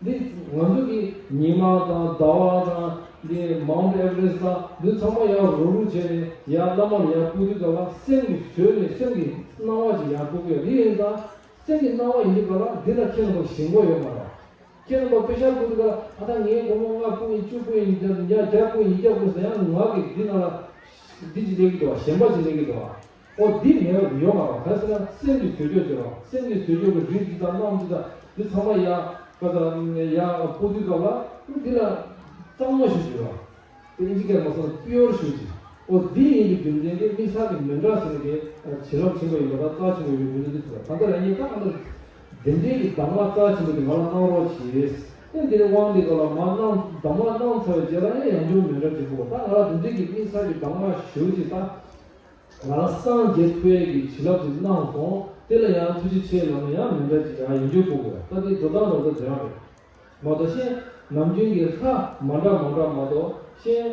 འདི་ང་ཚོ་གི་ཉི་མ་དང་ཟླ་བ་དང་། འདི་མའུནཊ་ཨེ་ཝ་རེ་སི་ཊི་དང་། འདི་ཚང་མ་ཡར་རུབ་རུབ་བྱས་ནས་ཡར་བླ་མ་ལ་ཡར་སྤུངས་དུས་སྐབས་ལ། སེམས་ཀྱིས་བཟོས་ནས་སེམས་ཀྱི་སྣང་བ་ཅིག་ཡར་སྤུངས་ཀྱི་ཡོད། འདི་ཡིན་ཙང་སེམས་ཀྱི་སྣང་བ་ཡིན་དུས་སྐབས་ལ། འདི་ལ་ཁྱེད་རྣམ་པ་ཞེན་ཁོག་ཡོད་མ་རེད། ཁྱེད་རྣམ་པ་དཔེ་ཤག་སྤུངས་དུས་སྐབས་ལ། ཨ་ད་ངས་སྒོར་མོ་ལྔ་སྤུངས་ཡིན། བཅུ་སྤུངས་ཡིན། ཉིས་བརྒྱ་སྤུངས་ཡིན། ཉིས་བརྒྱ་སྤུངས་ཟེར། ཡང་ངག་གིས་འདི་ནང་ལ་འདི་ཅིག་སླེབས་ཀྱི་འདུག་བ། ཞེན་པ་ཅིག་སླེབས་ཀྱི་འདུག་བ། ཨོ་འདི་མེད་པ་ཡོད་མ་རེད། ག་རེ་ཟེར་ན་སེམས་ཀྱི་བཟོ་བཅོས་ཅིག་རེད། སེམས་ཀྱི་བཟོ་བཅོས་ཀྱི་རིགས་འདི་དང་རྣམ་འདི་དང་འདི་ཚང་མ་ཡར་ག་ས་ཡར་སྤུངས་དུས་སྐབས་ལ་འདི་ལ་གཙང་མ་ཞེ་པོ་ཅིག་རེད། དེ་ཨིན་ཇི་སྐད་མ་སོང་པིའུར་ཞེ་པོ་ཅིག། ཨོ་འདི་ཡིན་པའི་རྒྱུ་མཚན་གྱིས་དམིགས་བསལ་གྱི་མཎྜལ་ཟེར་ནས་དེ་བྱིན་རླབས་ཆེན་པོ་ཡིན་པ་དང་རྩ་ཆེན་པོ་ཡིན་པའི་རྒྱུ་མཚན་འདི་ཚོ་རེད། ད་ལྟ་རང་ཉིད་ད་ཨ་ནི་དེ་འདྲའི་གི་གདམས་ངག་རྩ་ཆེན་པོ་དེ་ང་ལ་གནང་རོགས་གྱིས། ཨེ་འདི་ནས་དབང་འདི་ག་ལ་མར་གནང་། གདམས་ངག་གནང་ཚར་བའི་རྗེས་ལ་ཨེ་ཡང་བསྐྱར་མཎྜལ་ཅིག་ཕུལ་བ། ད་ང་ལ་དེ་འདྲའི་གི་དམིགས་བསལ་གྱི་གདམས་ངག་ཞེ་པོ་ཅིག་ད། ང་ལ་སངས་རྒྱས་ཐུབ་ཡས་ཀྱི་བྱིན་རླབས་ཅིག་གནང་སོང་། དེ་ལ་ཡང་ཐུགས་རྗེ་ཆེ་ལབ་ནས་ཡང་མཎྜལ་ཅིག་ཡང་ཡིན་རྒྱུ་དགོས་དགོས། ད་དེ་འགྲོ་སྟངས་ལོག་ལྟ་དེ་རང་རེད། མ་གཏོགས་གཞན་ནམ་རྒྱུན་གྱི་ལྷ་མ་འདྲ་མ་འདྲ་མ་གཏོགས། གཞན་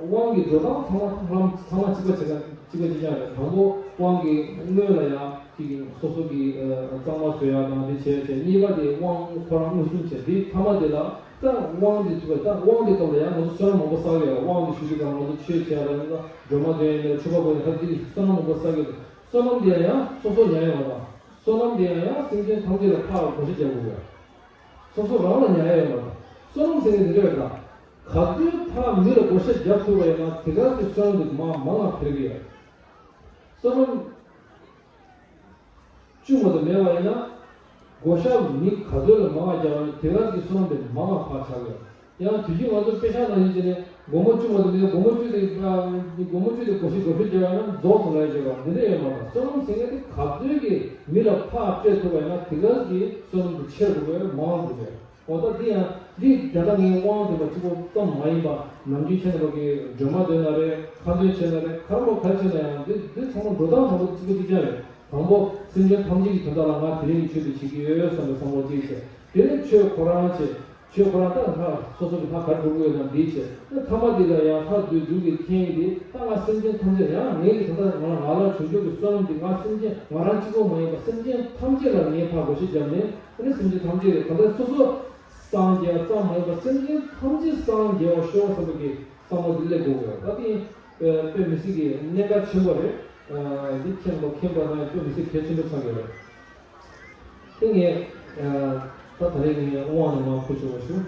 དབང་གི་འགྲོ་སྟངས་ཚང་མ་ལྷ་ཚང་མ་གཅིག་པ་གཅིག་ག་གཅིག་པ་གཅིག་རྐྱང་རེད། དང་པོ་དབང་གི་སྔོན་ལ་ཡང་ཅིག་སོ་སོ་གི་གཙང་མ་བཟོ་ཡ་དང་དེ་བྱས་བྱས། གཉིས་པ་དེ་དབང་ཁོ་རང་མངོན་སུམ་བྱས། དེ་མཐའ་མ་དེ་ལ་ད་དབང་དེ་ཚུགས་པ། ད་དབང་དེ་སྐབས་ལ་ཡང་ང་ཚོ་བསོད་ནམས་མང་པོ་བསགས་ཡོད་ར། དབང་དེ་ཞུ་དུས་སྐབས་ང་ཚོ་ཆོས་བྱས་ར། ཡང་ན་སྒྲོལ་མ་འདོན་ཡིན་ན་མཆོད་པ་འབུལ་ཡིན་ན། ད་དེ་བསོད་ནམས་མང་པོ་བསགས་ཡོད། བསོད་ནམས་དེ་ཡང་སོ་སོ་ཉར་ཡོད་མ་རེད། བསོད་ནམས་དེ་ཡང་ཡང་སེམས་ཅན་ཐམས་ཅད་ལ་ཕར་བགོ་བཤའ་རྒྱག་དགོས་ཡོད། སོ་སོ་རང་ལ་ཉར་ཡ་ཡོད་མ་རེད། བསོད་ནམས་ཟེར་མཁན་དེ་འདྲ་རེད་ད། ག་ཚོད་ཕར་མི་ལ་བགོ་བཤའ་རྒྱག་ཐུབ་པ་ཡིན་ན་དེ་ག་ཚོད་བསོད་ནམས་དེ་མང་མང་ང་འཕེལ་གི་ཡོད། བསོད་ནམས་བཅུ་མ་གཏོགས་མེད་པ་ཡིན་ན། བགོ་བཤའ་མི་ག་ཚོད་ལ་མང་ང་རྒྱག་པ་ཡིན་ན་དེ་ག་ཚོད་ཀྱི་བསོད་ནམས་དེ་མང་ང་ཕར་ཆག་གི་ཡོད། ཡང་དུས་རྒྱུན་ང་ཚོ་དཔེ་ཆ་ནང་བཞིན་བྱས་ནས་སྒོར་མོ་བཅུ་མ་གཏོགས་མེད། སྒོར་མོ་བཅུ་དེ་སྒོར་མོ་བཅུ་དེ་བགོ་བཤའ་བགོ་བཤའ་རྒྱག་པ་ཡིན་ན་རྫོགས་སོང་ལབ་ཡ་ཅིག་ཡོད་པ་འདི་འདྲ་ཡོད་མ་རེད། བསོད་ནམས་ཟེར་མཁན་དེ་ག་ཚོད་ཀྱི་མི་ལ་ཕར་སྤྲད་ཐུབ་པ་ཡིན་ན་དེ་ག་ཚོད་ཀྱི་བསོད་ནམས་དེ་ཆེ་རུ་འགྲོ་གི་ཡོད། མང་རུ་འགྲོ་གི་ཡོད། འོ་ད་འདི་ཡང་འདི་དེ་ལྟ་ངའི་དབང་དེ་བ་གཅིག་པོ་ཙམ་མ་ཡིན་པ། ནམ་རྒྱུན་ཁྱེད་རྣམ་པ་གིས་སྒྲོལ་མ་འདོན་ན་རེད། ཁ་འདོན་བྱས་ན་རེད། ག་རེ་ག་རེ་བྱས་ན་ཡང་འདི་འདི་ཚང་མ་འགྲོ་སྟངས་དང་པོ་གཅིག་པ་གཅིག་རྐྱང་རེད། དང་པོ་སེམས་ཅན་ཐམས་ཅད་ཀྱི་དོན་དག་ལ་ང་དེ་རིང་གི་ཆོས་འདི་བྱེད་ཀྱི་ཡོད་བསམ་པའི་བསམ་བློ་གཅིག་བྱས། དེ་ནས་ཆོས་ཁོ་རང་བྱས། ཆོས་ཁོ་རང་ད་ལྷ་སོ་སོ་གི་ལྷ་ག་རེ་སྒྲུབ་ཀྱི་ཡོད་ན་འདི་བྱས། ད་ཐ་མ་འདི་ལ་ཡང་ལྷ་བདུད་འཇོམས་ཀྱི་ཐེངས་འདི་ད་ང་སེམས་ཅན་ཐམས་ཅད་ཡང་ངེད་ཀྱི་ད་ལྟ་ང་ང་ལ་བྱུང་ཆོག་གི་བསོད་ནམས་འདི་ང་སེམས་ཅན་ང་རང་གཅིག་པོ་མ་ཡིན་པ་སེམས་ཅན་ཐམས་ཅད་ལ་ངས་ཕར་བགོ་བཤའ་བརྒྱབ་ནས། ཨ་ནི་སེམས་ཅན་ཐམས་ཅད་ལ་གང་ལྟར་སོ་སོ་ སངས་རྒྱས་ཙམ་མ་ཡིན་པར་སེམས་ཅན་ཐམས་ཅད་སངས་རྒྱས་པར་ཤོག་བསམ་པའི་གི་བསམ་བློ་དེ་སླེབས་དགོས་ཀྱི་ཡོད། ད་དེ་དཔེ་མི་སྲིད་ཀྱི་གནད་འགག་ཆེན་པོ་རེད། འདི་མཁྱེན་པ་མཁྱེན་པ་ན་དཔེ་མི་སྲིད་གལ་ཆེན་པོ་ཆགས་ཀྱི་ཡོད་རེད། དེ་ངས་ད་ད་རེས་ངས་དབང་ནས་མར་ཕུལ་ཆོག་པ་ཞུ།